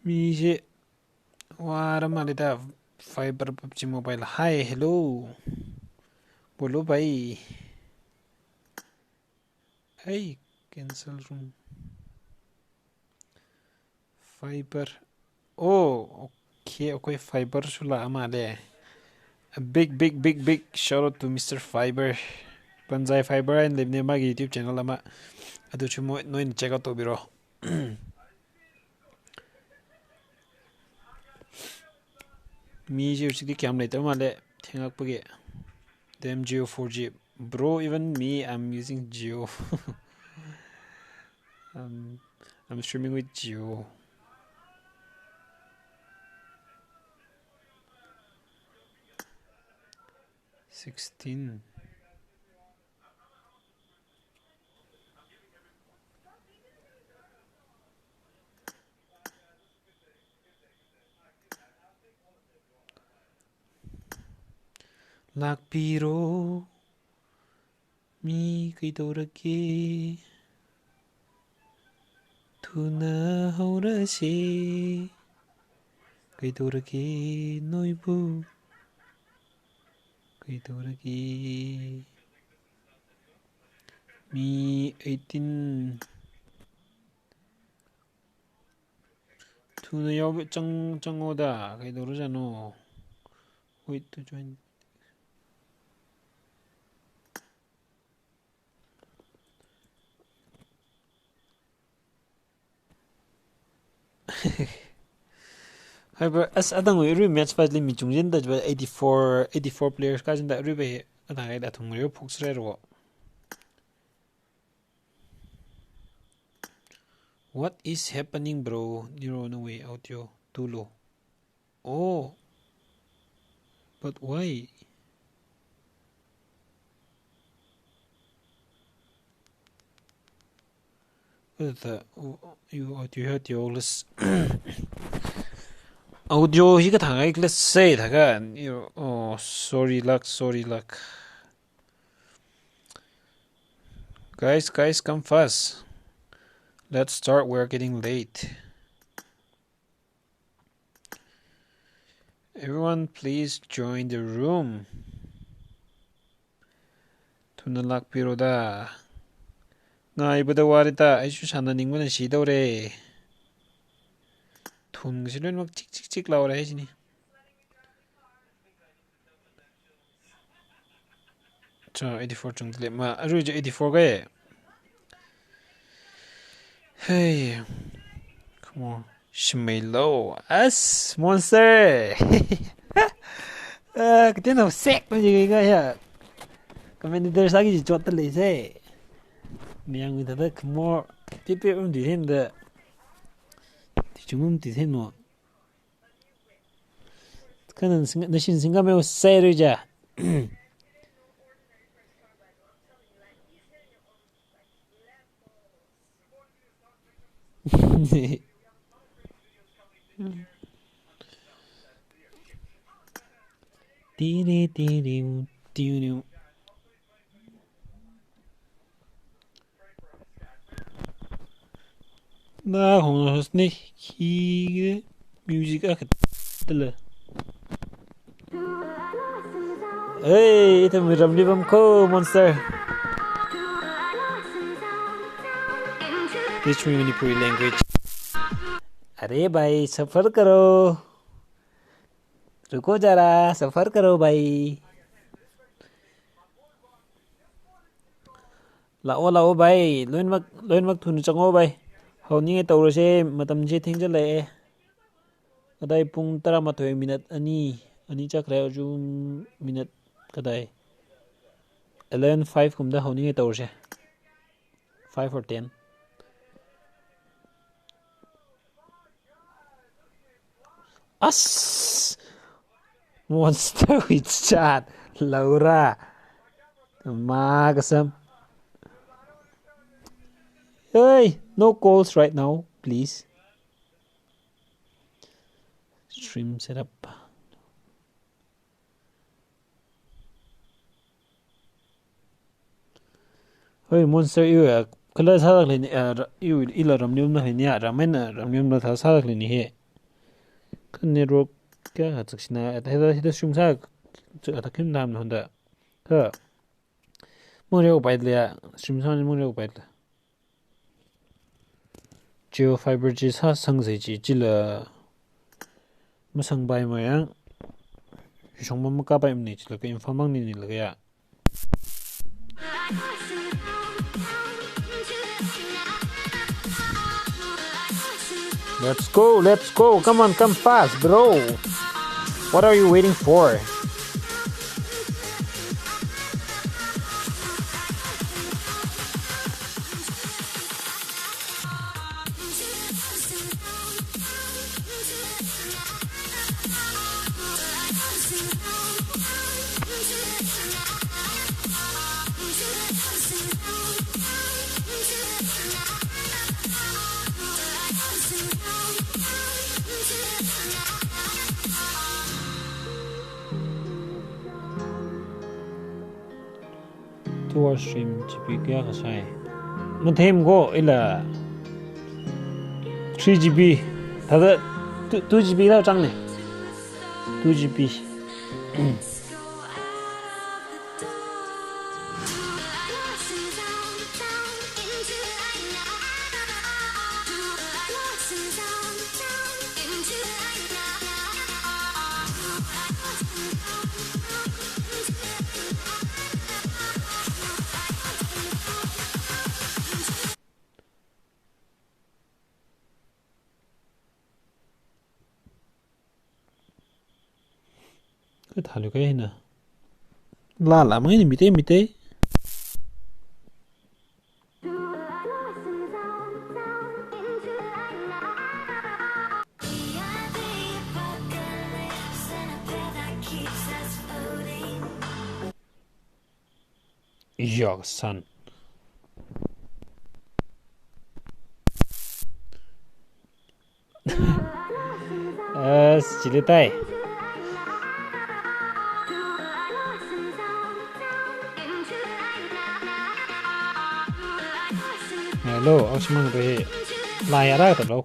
Mise vāra malida Fiber PUBG Mobile. Hi, hello. Bolo bhai. Hey, cancel room. Fiber. Oh, okay, okay, Fiber shula male. A big, big, big, big shout out to Mister Fiber. Banzai Fiber eina leibine magi YouTube channel ama. Ado chumo noina check out taubiro. Mise hujikdi kayam leitā male, thengakpake. Damn Jio four G. Bro, even me, I'm using Jio. I'm, I'm streaming with Jio. Sixteen. Lakpiro, mi kaitorake. Thuna haorase. Kaitorake noibu. Kaitorake. Mi eighteen. Thuna yao chang, chang oda, kaido rujano. Wait to join. Hai bro, as adang wui ru match fight li mi chungchin da ba eighty-four, eighty-four players kajin da ru ba he, adang ai da thung ru phuk sre ro. What is happening, bro? Niro nawui audio too low. Oh, but why? What the, oh, you audio, audio, let's audio hi kathang ai, let's say, thaga, you, oh, sorry luck, sorry luck. Guys, guys, come fast. Let's start, we're getting late. Everyone, please join the room. Thuna lākpiro da. Ngaibada wari da, aishu sānaningmana shidaore. Thun kashi loimak chik chik chik laore shini. Cha, eighty-four chung tile ma, arui cha eighty-four kai. Hey. Come on. Shimei lo. As monster. Ah, katen no sek pa ji ka ya. Commentator sāki ji chot ta lei se. Niang mi ta da kamo. Pipi um di hen da. Ti chung um di hen mo. Kanan sing-, nashin singka meu seru ja. Tiri, tiri, tiri. Na hong hos ni hi music akha tala. Hey, ithum ramli pam ko, monster. Teach me Manipuri language. अरे भाई, सफर करो। रुको जरा, सफर करो भाई। Lāo, lāo bhai. Loimak, loimak thun chang o bhai. Haoningai taura se, matam chi thengchālei. Kadai pung taramathoi minute ani, ani chakre ajum minute kadai. Eleven five kumda haoningai taura se. Five or ten. As monster with chat, Laura. Ma kasam. Hey, no calls right now, please. Stream setup. Hoi, monster iwa, kala sālak leni, eh, ra-, iwa, ila ramnium na leni, ah, ramen, ah, ramnium na tha sālak leni he. Ka network kayākha chak sina, at heda, heda stream sā, chak atakim dam na honda. Ka. Mong reo pai le, stream sā ni mong reo pai le. Jio Fiber chi sāsang se chi chila masang pai mayang. Shong ma maka pai mani chila ka Imphal mang ni ni la kaya. Let's go, let's go. Come on, come fast, bro. What are you waiting for? Two hour stream G B kayākha sai? Mathemko ila three G B. Thāda two, two G B la chang ne. Two G B. Thālu kaina. Lala mai ni mite mite. Yok san. As, chili tai. Hello, aksumang re. Lai ara ta lo.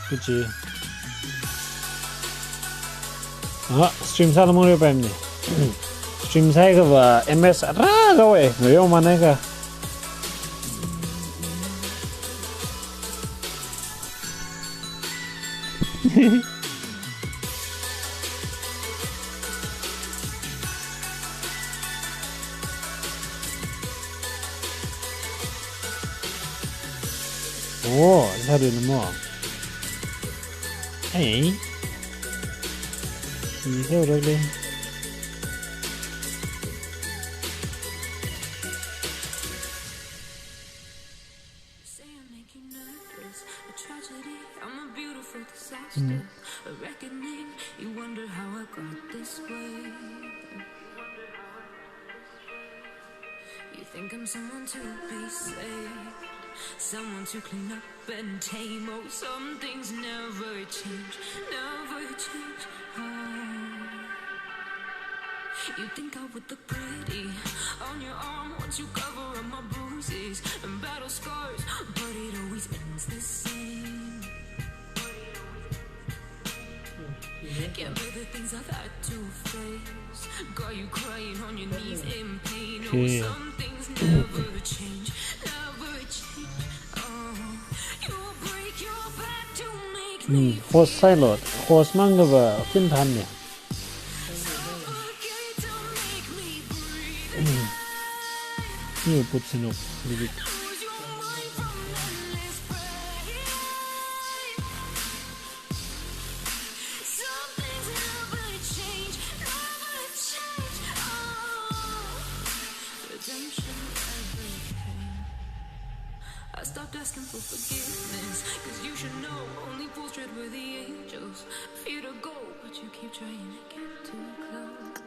Kachi. Ah, stream sāla mong ri paimni. Stream sāhaiakha va M S ara kawai, ngayo manai ka. Oh, sādu namo. Hey. Ni se ro le. Say I'm making nervous, a tragedy, I'm a beautiful disaster, a reckoning. You wonder how I got this way. You think I'm someone to be saved, someone to clean up and tame. Oh, some things never change, never change. Oh. You think I would look pretty on your arm once you cover up my bruises and battle scars, but it always ends the same. Can't bear the things I've had to face. Got you crying on your knees in pain. Oh, okay. Some things never change, never change. Oh, you break your back to make me. Hmm, host silo, host mang ga ba fin than ne. Hmm. Ni put sinok, bibit. Redemption ever came. I stopped asking for forgiveness, 'cause you should know only fools tread where the angels fear to go, but you keep trying to get too close.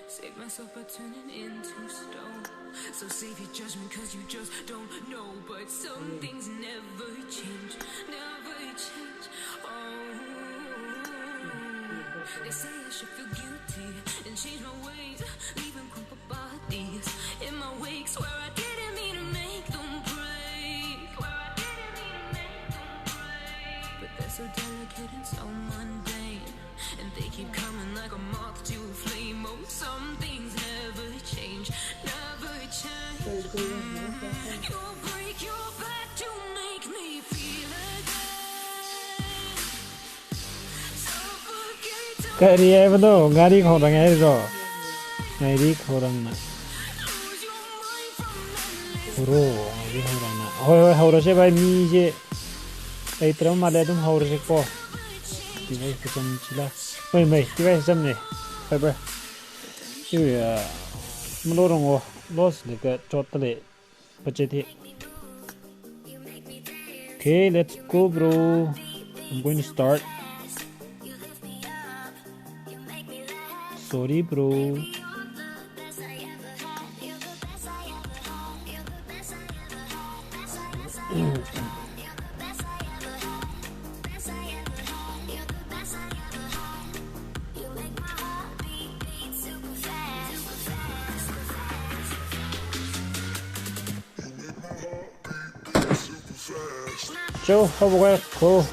Save myself by turning into stone. So save your judgment, 'cause you just don't know. But some things never change, never change. Oh, they say I should feel guilty and change my ways, leaving crumpled bodies in my wake. Swear I didn't mean to make them break. Swear I didn't mean to make them break. But they're so delicate and so mundane. And they keep coming like a moth to a flame. Oh, some things never change, never change. Mm. You break your back to make me feel again. Suffocate to Kari ai bado, ngari khorang ai ro. Ngari khorang na. Lose your mind from endless Ro, ngari khorang na. Hoi, hoi, haora se bai mi se. Ai tram male dum haora se ko. Device kacham chila. Mai, mai, device cham ne. Bye bye. Iwui, ah, malorong o. Loss le ka chot le. Budget hi. Okay, let's go, bro. I'm going to start. Sorry, bro. Cho, habo kai, ko.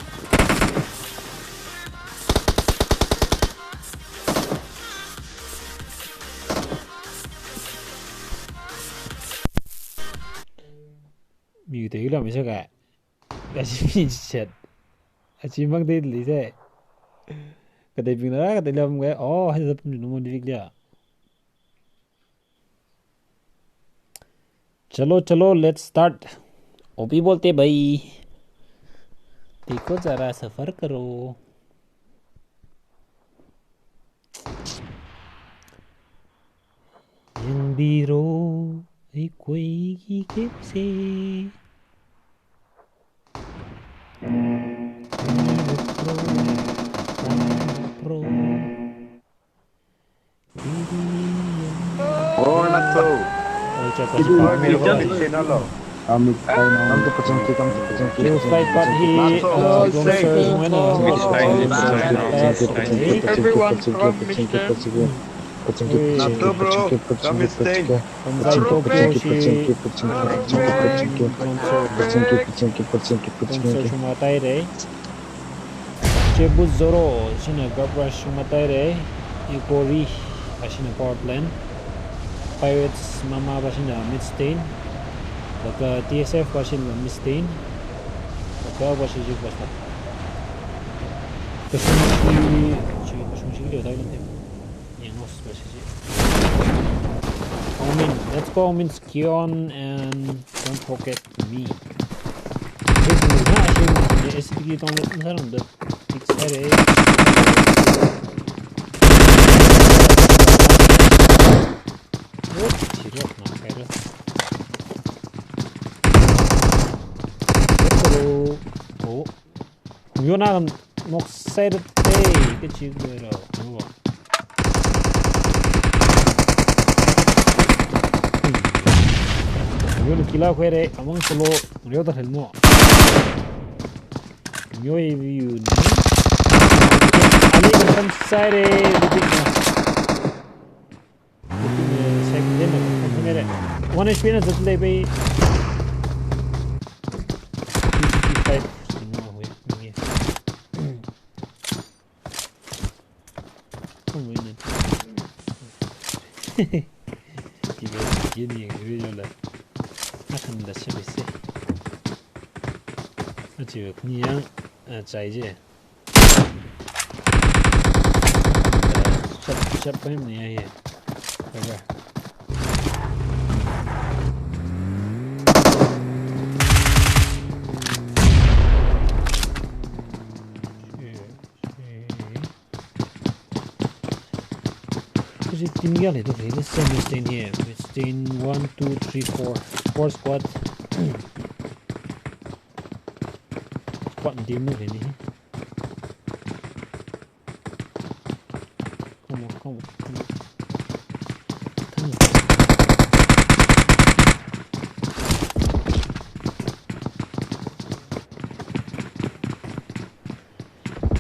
Mi te ila mi se kai. Achi mi chat. Achi mang te li se. Ka te ping na, ka te lam kai. Oh, hai zap ni mo ni lia. Chalo, chalo, let's start. वो भी बोलते भाई, देखो जरा सफर करो। Yāngbiro, ꯑꯩꯈꯣꯏꯒꯤ ꯀꯦꯞꯁꯦ꯫ Pro, pro. Oh, anak tuh. Itu Amit Zainal loh. Amit Zainal. Kamu tuh pecengki, kamu tuh pecengki. Subscribe button hi, uh, don't share, mana? Everyone from Mister. Not too, bro. Kamu Zainal. Don't share. Don't share. Don't share. Don't share. Don't share. Don't share. Chebu Zoro, shina Gabra shumataire, Ikori, ashina power plant, Pirates Mama, ashina mid stain, laga T S F, ashina mid stain, laga ashi ji basta. Kashungshi, chi kashungshi leo dai lam tem. Yang nos, ashi ji. Omin, let's go, Omin Skion, and don't forget me. This is not a shame. The S P T download, I don't know. Fix it. Oh, serious, man, guys. Oh, oh. Yona kan nok side te, te chi ko ro. Yona kila ko re, amang solo, yo ta helmo. Yo e view ni. Ali kan side, bitik na. Second din na confirm mere. One H P na zat lei bai. Two sixty-five. Singwa hui. Nge. Oh, wait, no. Kibe, kini, kibe yola. Akan da se se. Achi, ni yang, ah, chai je. Shot, shot point ni ya ye. Cover. Shit, shit. Kaji team kayā leida khalei, the same mid stain here. Mid stain one, two, three, four. Four squad. Squad team na khalei ni. Come on, come on, come on. Come on.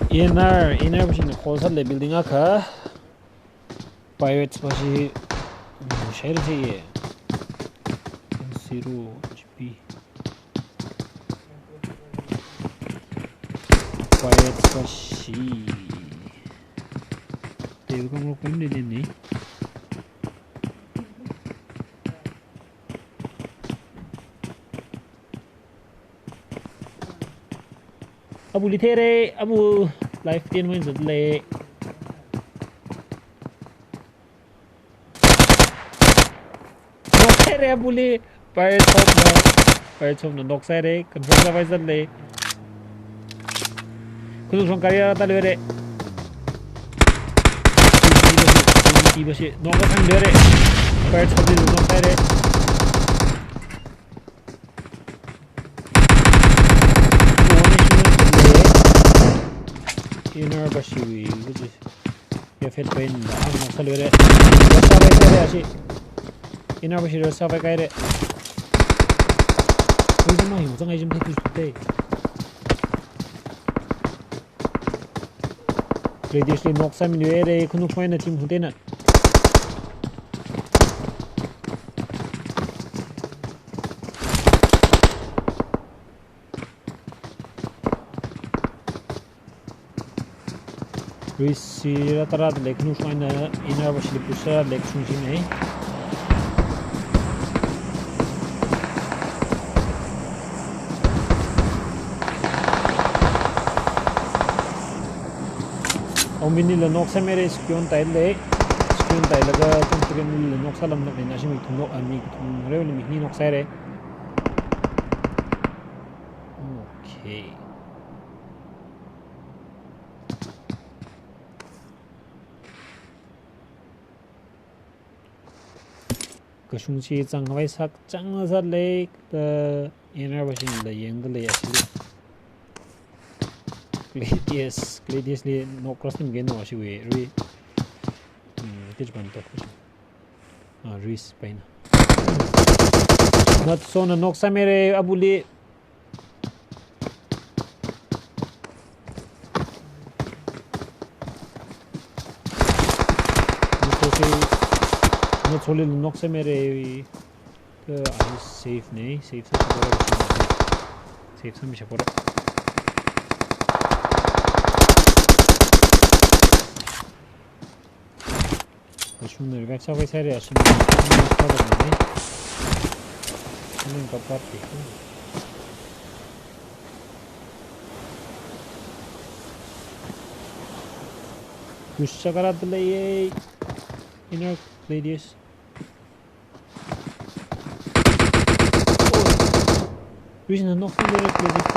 Inner, inner machine whole side le building akha. Pirates mashi, mm, share je ye. Zero H P. Pirates mashi. Te ko mo pen de ni. Abu li there, abu live ten main zat le. Nok there abu li, Pirates Hub na, Pirates Hub na nok there, confirm sa pai zat le. Kunu song kari ara ta le re. Ti ba si, nok ka thang le re. Pirates Hub li nok there. Inner ba shiwi, which is, ya fet pain da, ang nok sa lere. Rasa bai kare ashi. Inner ba shi rasa bai kare. Hui zama hi, zang ai jim thai tu te. Radius li nok sa mi lere, khunuk mai na team hu te na. Risi rata rata lek nu shwai na inner ba shili push lek shung shine. Omini la nok sa mere screen tai le. Screen tai laga kum screen la nok sa lam na na shimi thum nok ami thum reu ni mi nok sa re. Hey. Kashung chi zangkhavai sak chang zat lei, ta A N R va shinla yangda lei ashi. Gladius, Gladius li knock cross nim geno ashiwui, Rui. Hmm, kich ban to. Ah, Rui spy na. Natsona knock sāmere abuli. Natso se, Natso li knock sāmere. Ka, ah, safe ne, safe sāshapora. Safe sāmishapora. Kashungna revive sākhavai sāre, ashun. Kashung kapati. Push sākharat leiye. Inner Gladius. Rui shina knock sāmere Gladius.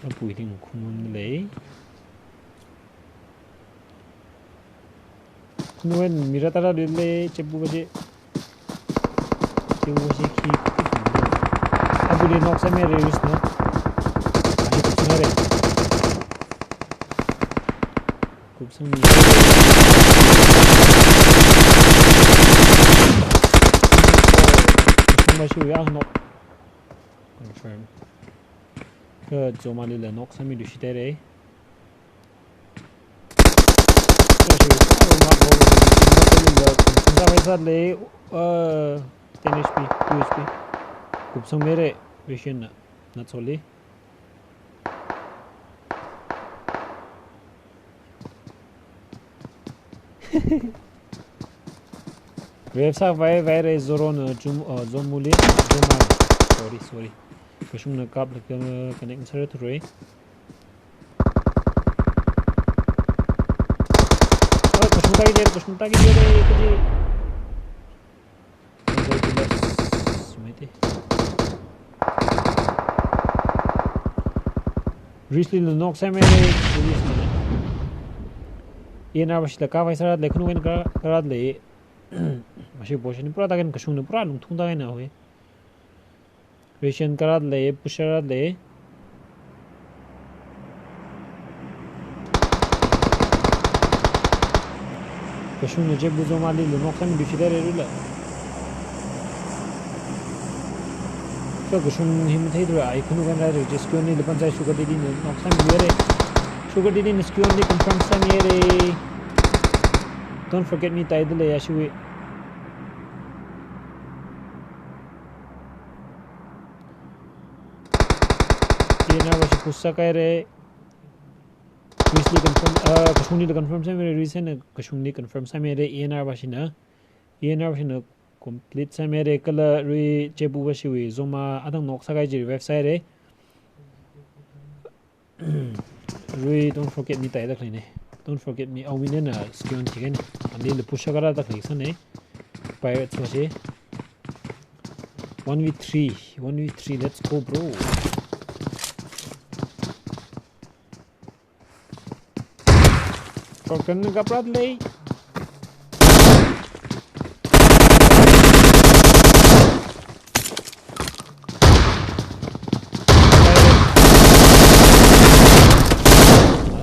Apui ting khunun lei. Khunun mira tara lei, chepu baje. Chepu baje khi. Abuli knock sāmere Rui shina. Ahi kupsang re. Kupsang mi. Kupsang mashiya knock. Confirm. Ka Zoma lila knock sāmi dushi tere. Ten H P, two H P. Kupsang mere, Rui shina, Natso li. Revive sākhavai, vai re Zoro na Jum, uh, Zomuli, Zoma. Sorry, sorry. Kashungna kap le, uh, connect sāra thurei. Oh, Kashung taki jer, Kashung taki jer, eh, kaji. Sumete. Rui shina knock sāmere, Rui shina. A N R va shila kapkhavai sārat lei, khunun ka, karat lei. Ashi position pura taken Kashungna pura lungthung taken awe. Rui shina karat lei, push sārat lei. Kashungna chepu Zoma lila knock sāmi dushi tere Rui la. So Kashung hi matheithura, ai khunun kan rai Rui, just Q and A li panzai Sugar Daddy na knock sāmire. Sugar Daddy na Q and A confirm sāmire. Don't forget me taida lei ashiwui. A N R va shi push sākhaire. Rui shina confirm, uh, Kashungli confirm sāmire, Rui shina Kashungli confirm sāmire, A N R va shina. A N R va shina complete sāmire, kala Rui chepu va shiwui Zoma adang knock sākahai chi revive sāire. Rui, don't forget me taida khaleine. Don't forget me. Awui nena skion tiken. Ani le push sākharat da khaleisane. Pirates va shi. One v three. One v three. Let's go, bro. Shotgun kaprat lei.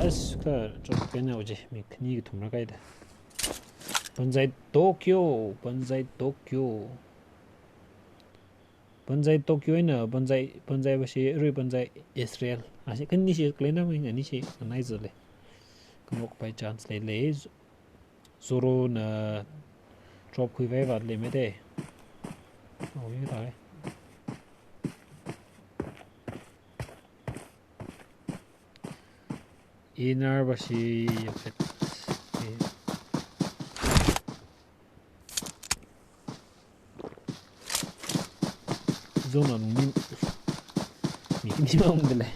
As ka shotgun na oje, mi khani kathum rākaida. Banzai Tokyo, Banzai Tokyo. Banzai Tokyo eina, Banzai, Banzai va shi, Rui Banzai Israel. Ashi, khani shi khalei na mi, ani shi, anai zale. Kanok by chance lei lei. Zoro na drop khuivai va lei mete. Oh, yun tae. Inner va shi, ya fit. Zone alungli mi khanimang pamda lei.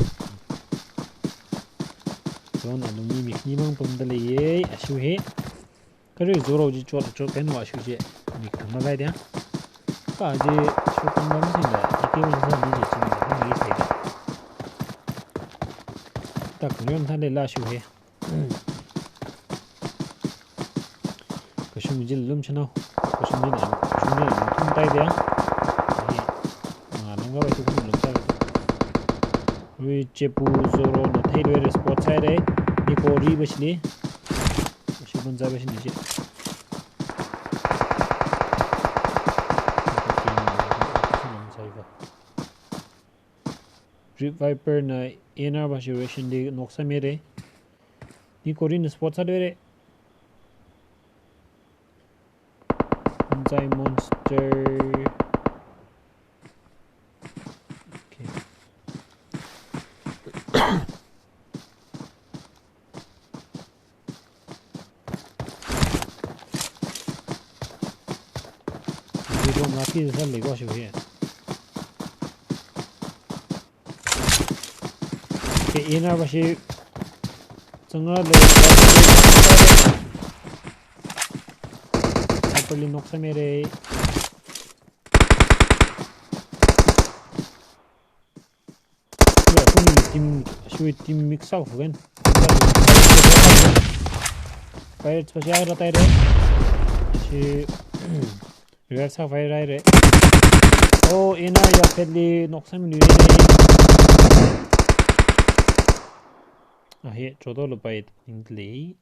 Zone alungli mi khanimang pamda leiye, ashu he. Kari Zoro chi chot chot kan wa shu chi. Ni kama kai dia. Ka chi shu kama mi sin da. Iki wun sa ni chi chi ni ni thei. Ta kuri wun than le la shu he. Kashung jin lum channel. Kashung jin, kashung jin lum thum tai dia. Ni, ma, nang ga ba shu lum tai. Ui, chepu Zoro na thei loi re spot sai re. Ni kori ba shini. Shi ban za ba shini shi. Rip Viper na A N R ba shi ration di nok sa mi re. Ni kori na spot sa loi re. Zai monster. Okay. Video ngapi sa le ko shu he. Okay, A N R ba shi. Chang ra le. Properly nok sa mi re. Kya kuni team, shui team mix up again. Pirates pa shi ara tai re. Shi reverse sa fire rai re. Oh, A N R ya pet li nok sa mi re. Ah, he, chodo lo pai ning le.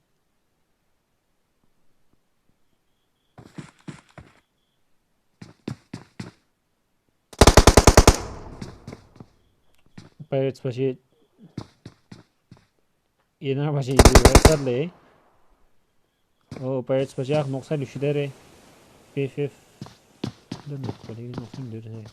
Pirates pa shi, A N R pa shi, reverse le. Oh, Pirates pa shi ak nok sa lu shi de re. Fifth, fifth. Don't know, kali nok sa mi de re.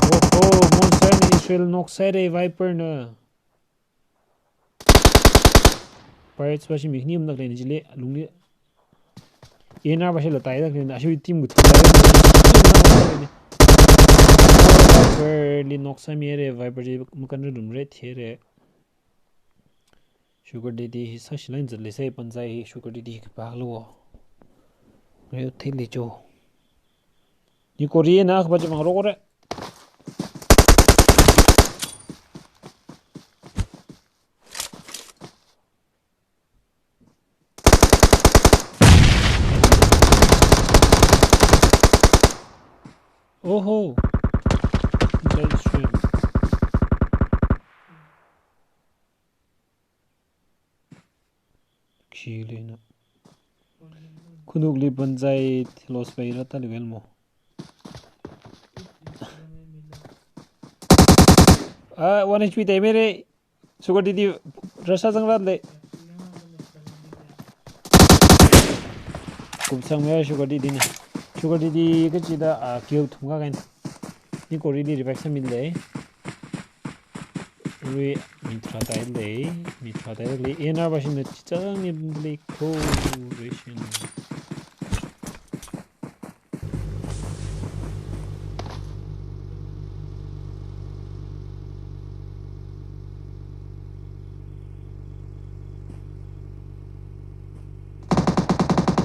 Oh, oh, Monster na Israel nok sa re, Viper na. Pirates pa shi mi khani um nak le ni chili, lungli. A N R pa shi la tai nak le ni, ashu team gu thum lai. Viper li nok sa mi re, Viper ji makan ri lum re, the re. Sugar Daddy hi sa shi line zat le sai pan zai hi Sugar Daddy hi kapa lo. Re the le cho. Ni kori na kapa chi mang ro ko re. Oho. Inside stream. Khi le na. Khunuk li banzai loss pai ra ta le wel mo. Ah, one H P te mere. Sugar Daddy, Russia zang rat le. Kum sang me Sugar Daddy ni. Sugar Daddy ka chi da, ah, kill thum ka kan. Ni kori li revive sa mi le. Ui, mi thra tai le, mi thra tai le. A N R pa shi na chi chang ni le ko ration.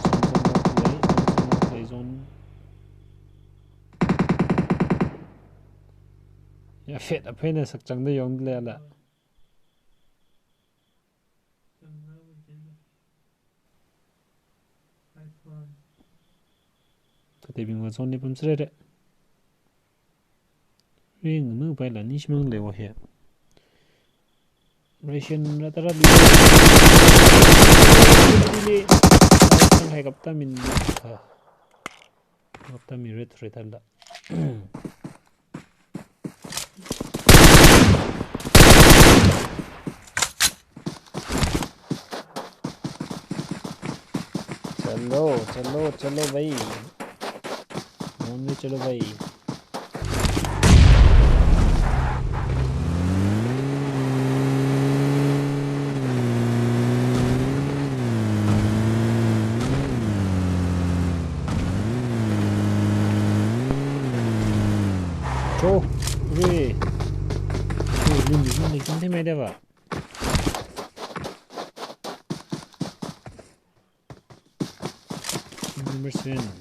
Zone, zone, zone, zone. Ya, fet, a phena sak chang da yong le la. Kate bing wa zone ni pam sre re. Ring mu pai la ni shimang le wa he. Ration ra ta ra di. Di le. Sang hai kap ta min. Ha. Ngap ta mi red red hala. चलो, चलो, चलो भाई। Non में चलो भाई। Cho, re. Cho, Lim lim lim lim lim lim. Number seven.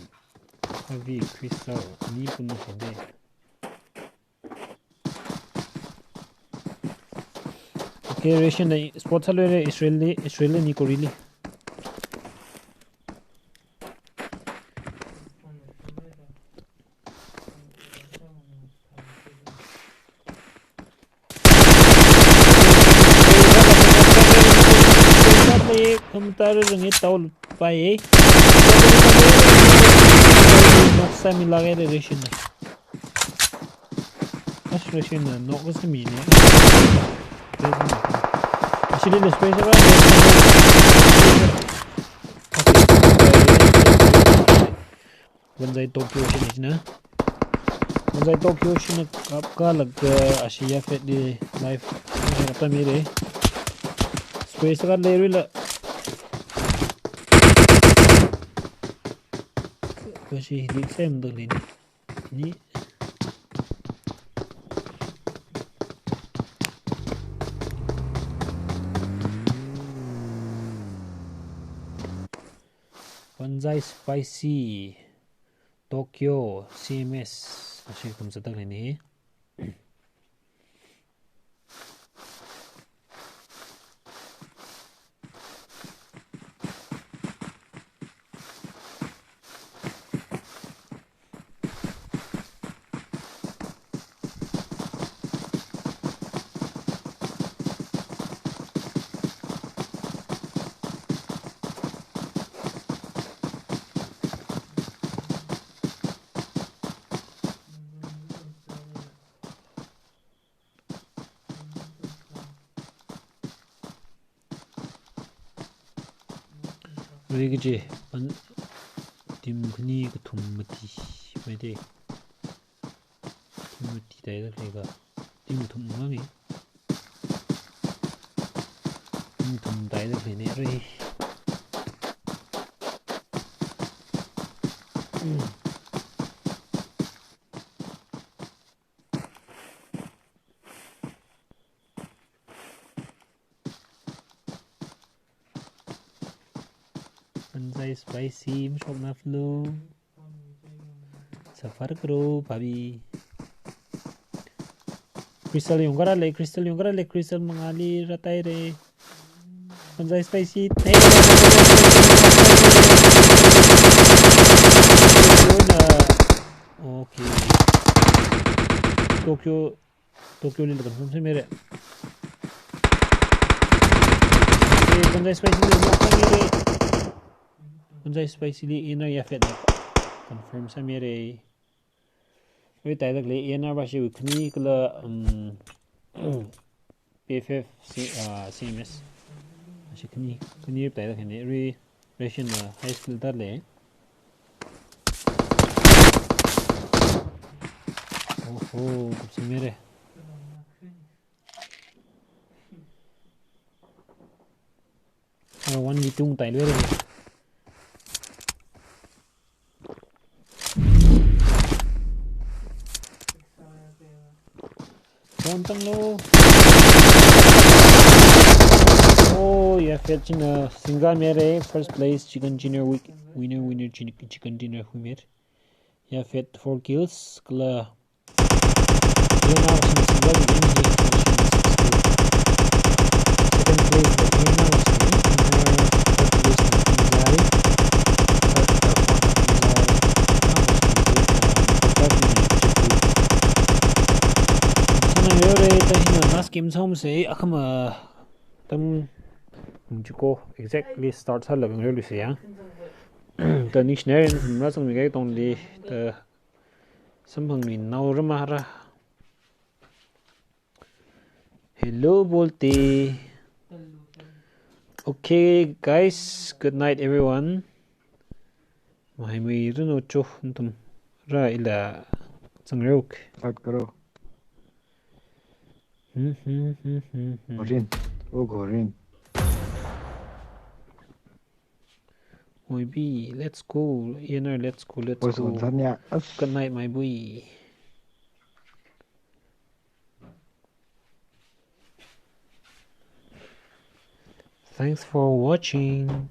Avi Crystal. Ni pun hende. Okay, ration na spot sāluire Israel li, Israel li ni Korea li. Kamutar rangi tau pai. Noksa mi lage de ration na. As ration na nok sa mi ne. Asili le space ba. Vanzai Tokyo shina china. Vanzai Tokyo shina kapkalaga ashi Yafet li live kapta mire. Space ka leirila. Kashi hili sem dali ni. Ni. Vanzai Spicy, Tokyo, C M S, ashi kum satak ni. Rui kaji, an, team khani kathum mati, maite. Team mati taida khalei ka. Team kathum ngangi. Team kathum taida khalei ne rui. Vanzai Spicy, mashokna flow. Safar karo, bhabi. Crystal yongkara le, Crystal yongkara le, Crystal mangali ratai re. Vanzai Spicy, tai re. Okay. Tokyo. Tokyo li confirm sāmire. Eh, Vanzai Spicy li confirm sāmire. Vanzai Spicy li ina Yafet na confirm sāmire. Rui taida khalei ina ba shi khani kala, um, P F F, C-, ah, C M S. Ashi khani, khani rui taida khani rui. Ration na high school tar le. Oho, kapsang mere. Ah, one v two tai lere. Down tanglo. Oh, Yafet china single mere, first place, chicken dinner week, winner, winner, chicken, chicken dinner, who made? Yafet four kills, kala. Yena single, single, second place, Yena, third place, Third, third, third, last game song se, akhama tam, um, chiko exactly start sālaga ngarelu se ya. Ta ningshiner, mra sang mi kai tongli, ta samphang ni nao rama ra. Hello, Bolte. Okay, guys, good night, everyone. Mahai mai rino cho, ntum ra ila changreuk. Start karo. Hmm, hmm, hmm, hmm, hmm. Gorin. Oh, Gorin. Oi bi, let's go. Ina, let's go, let's go. Good night, my boy. Thanks for watching.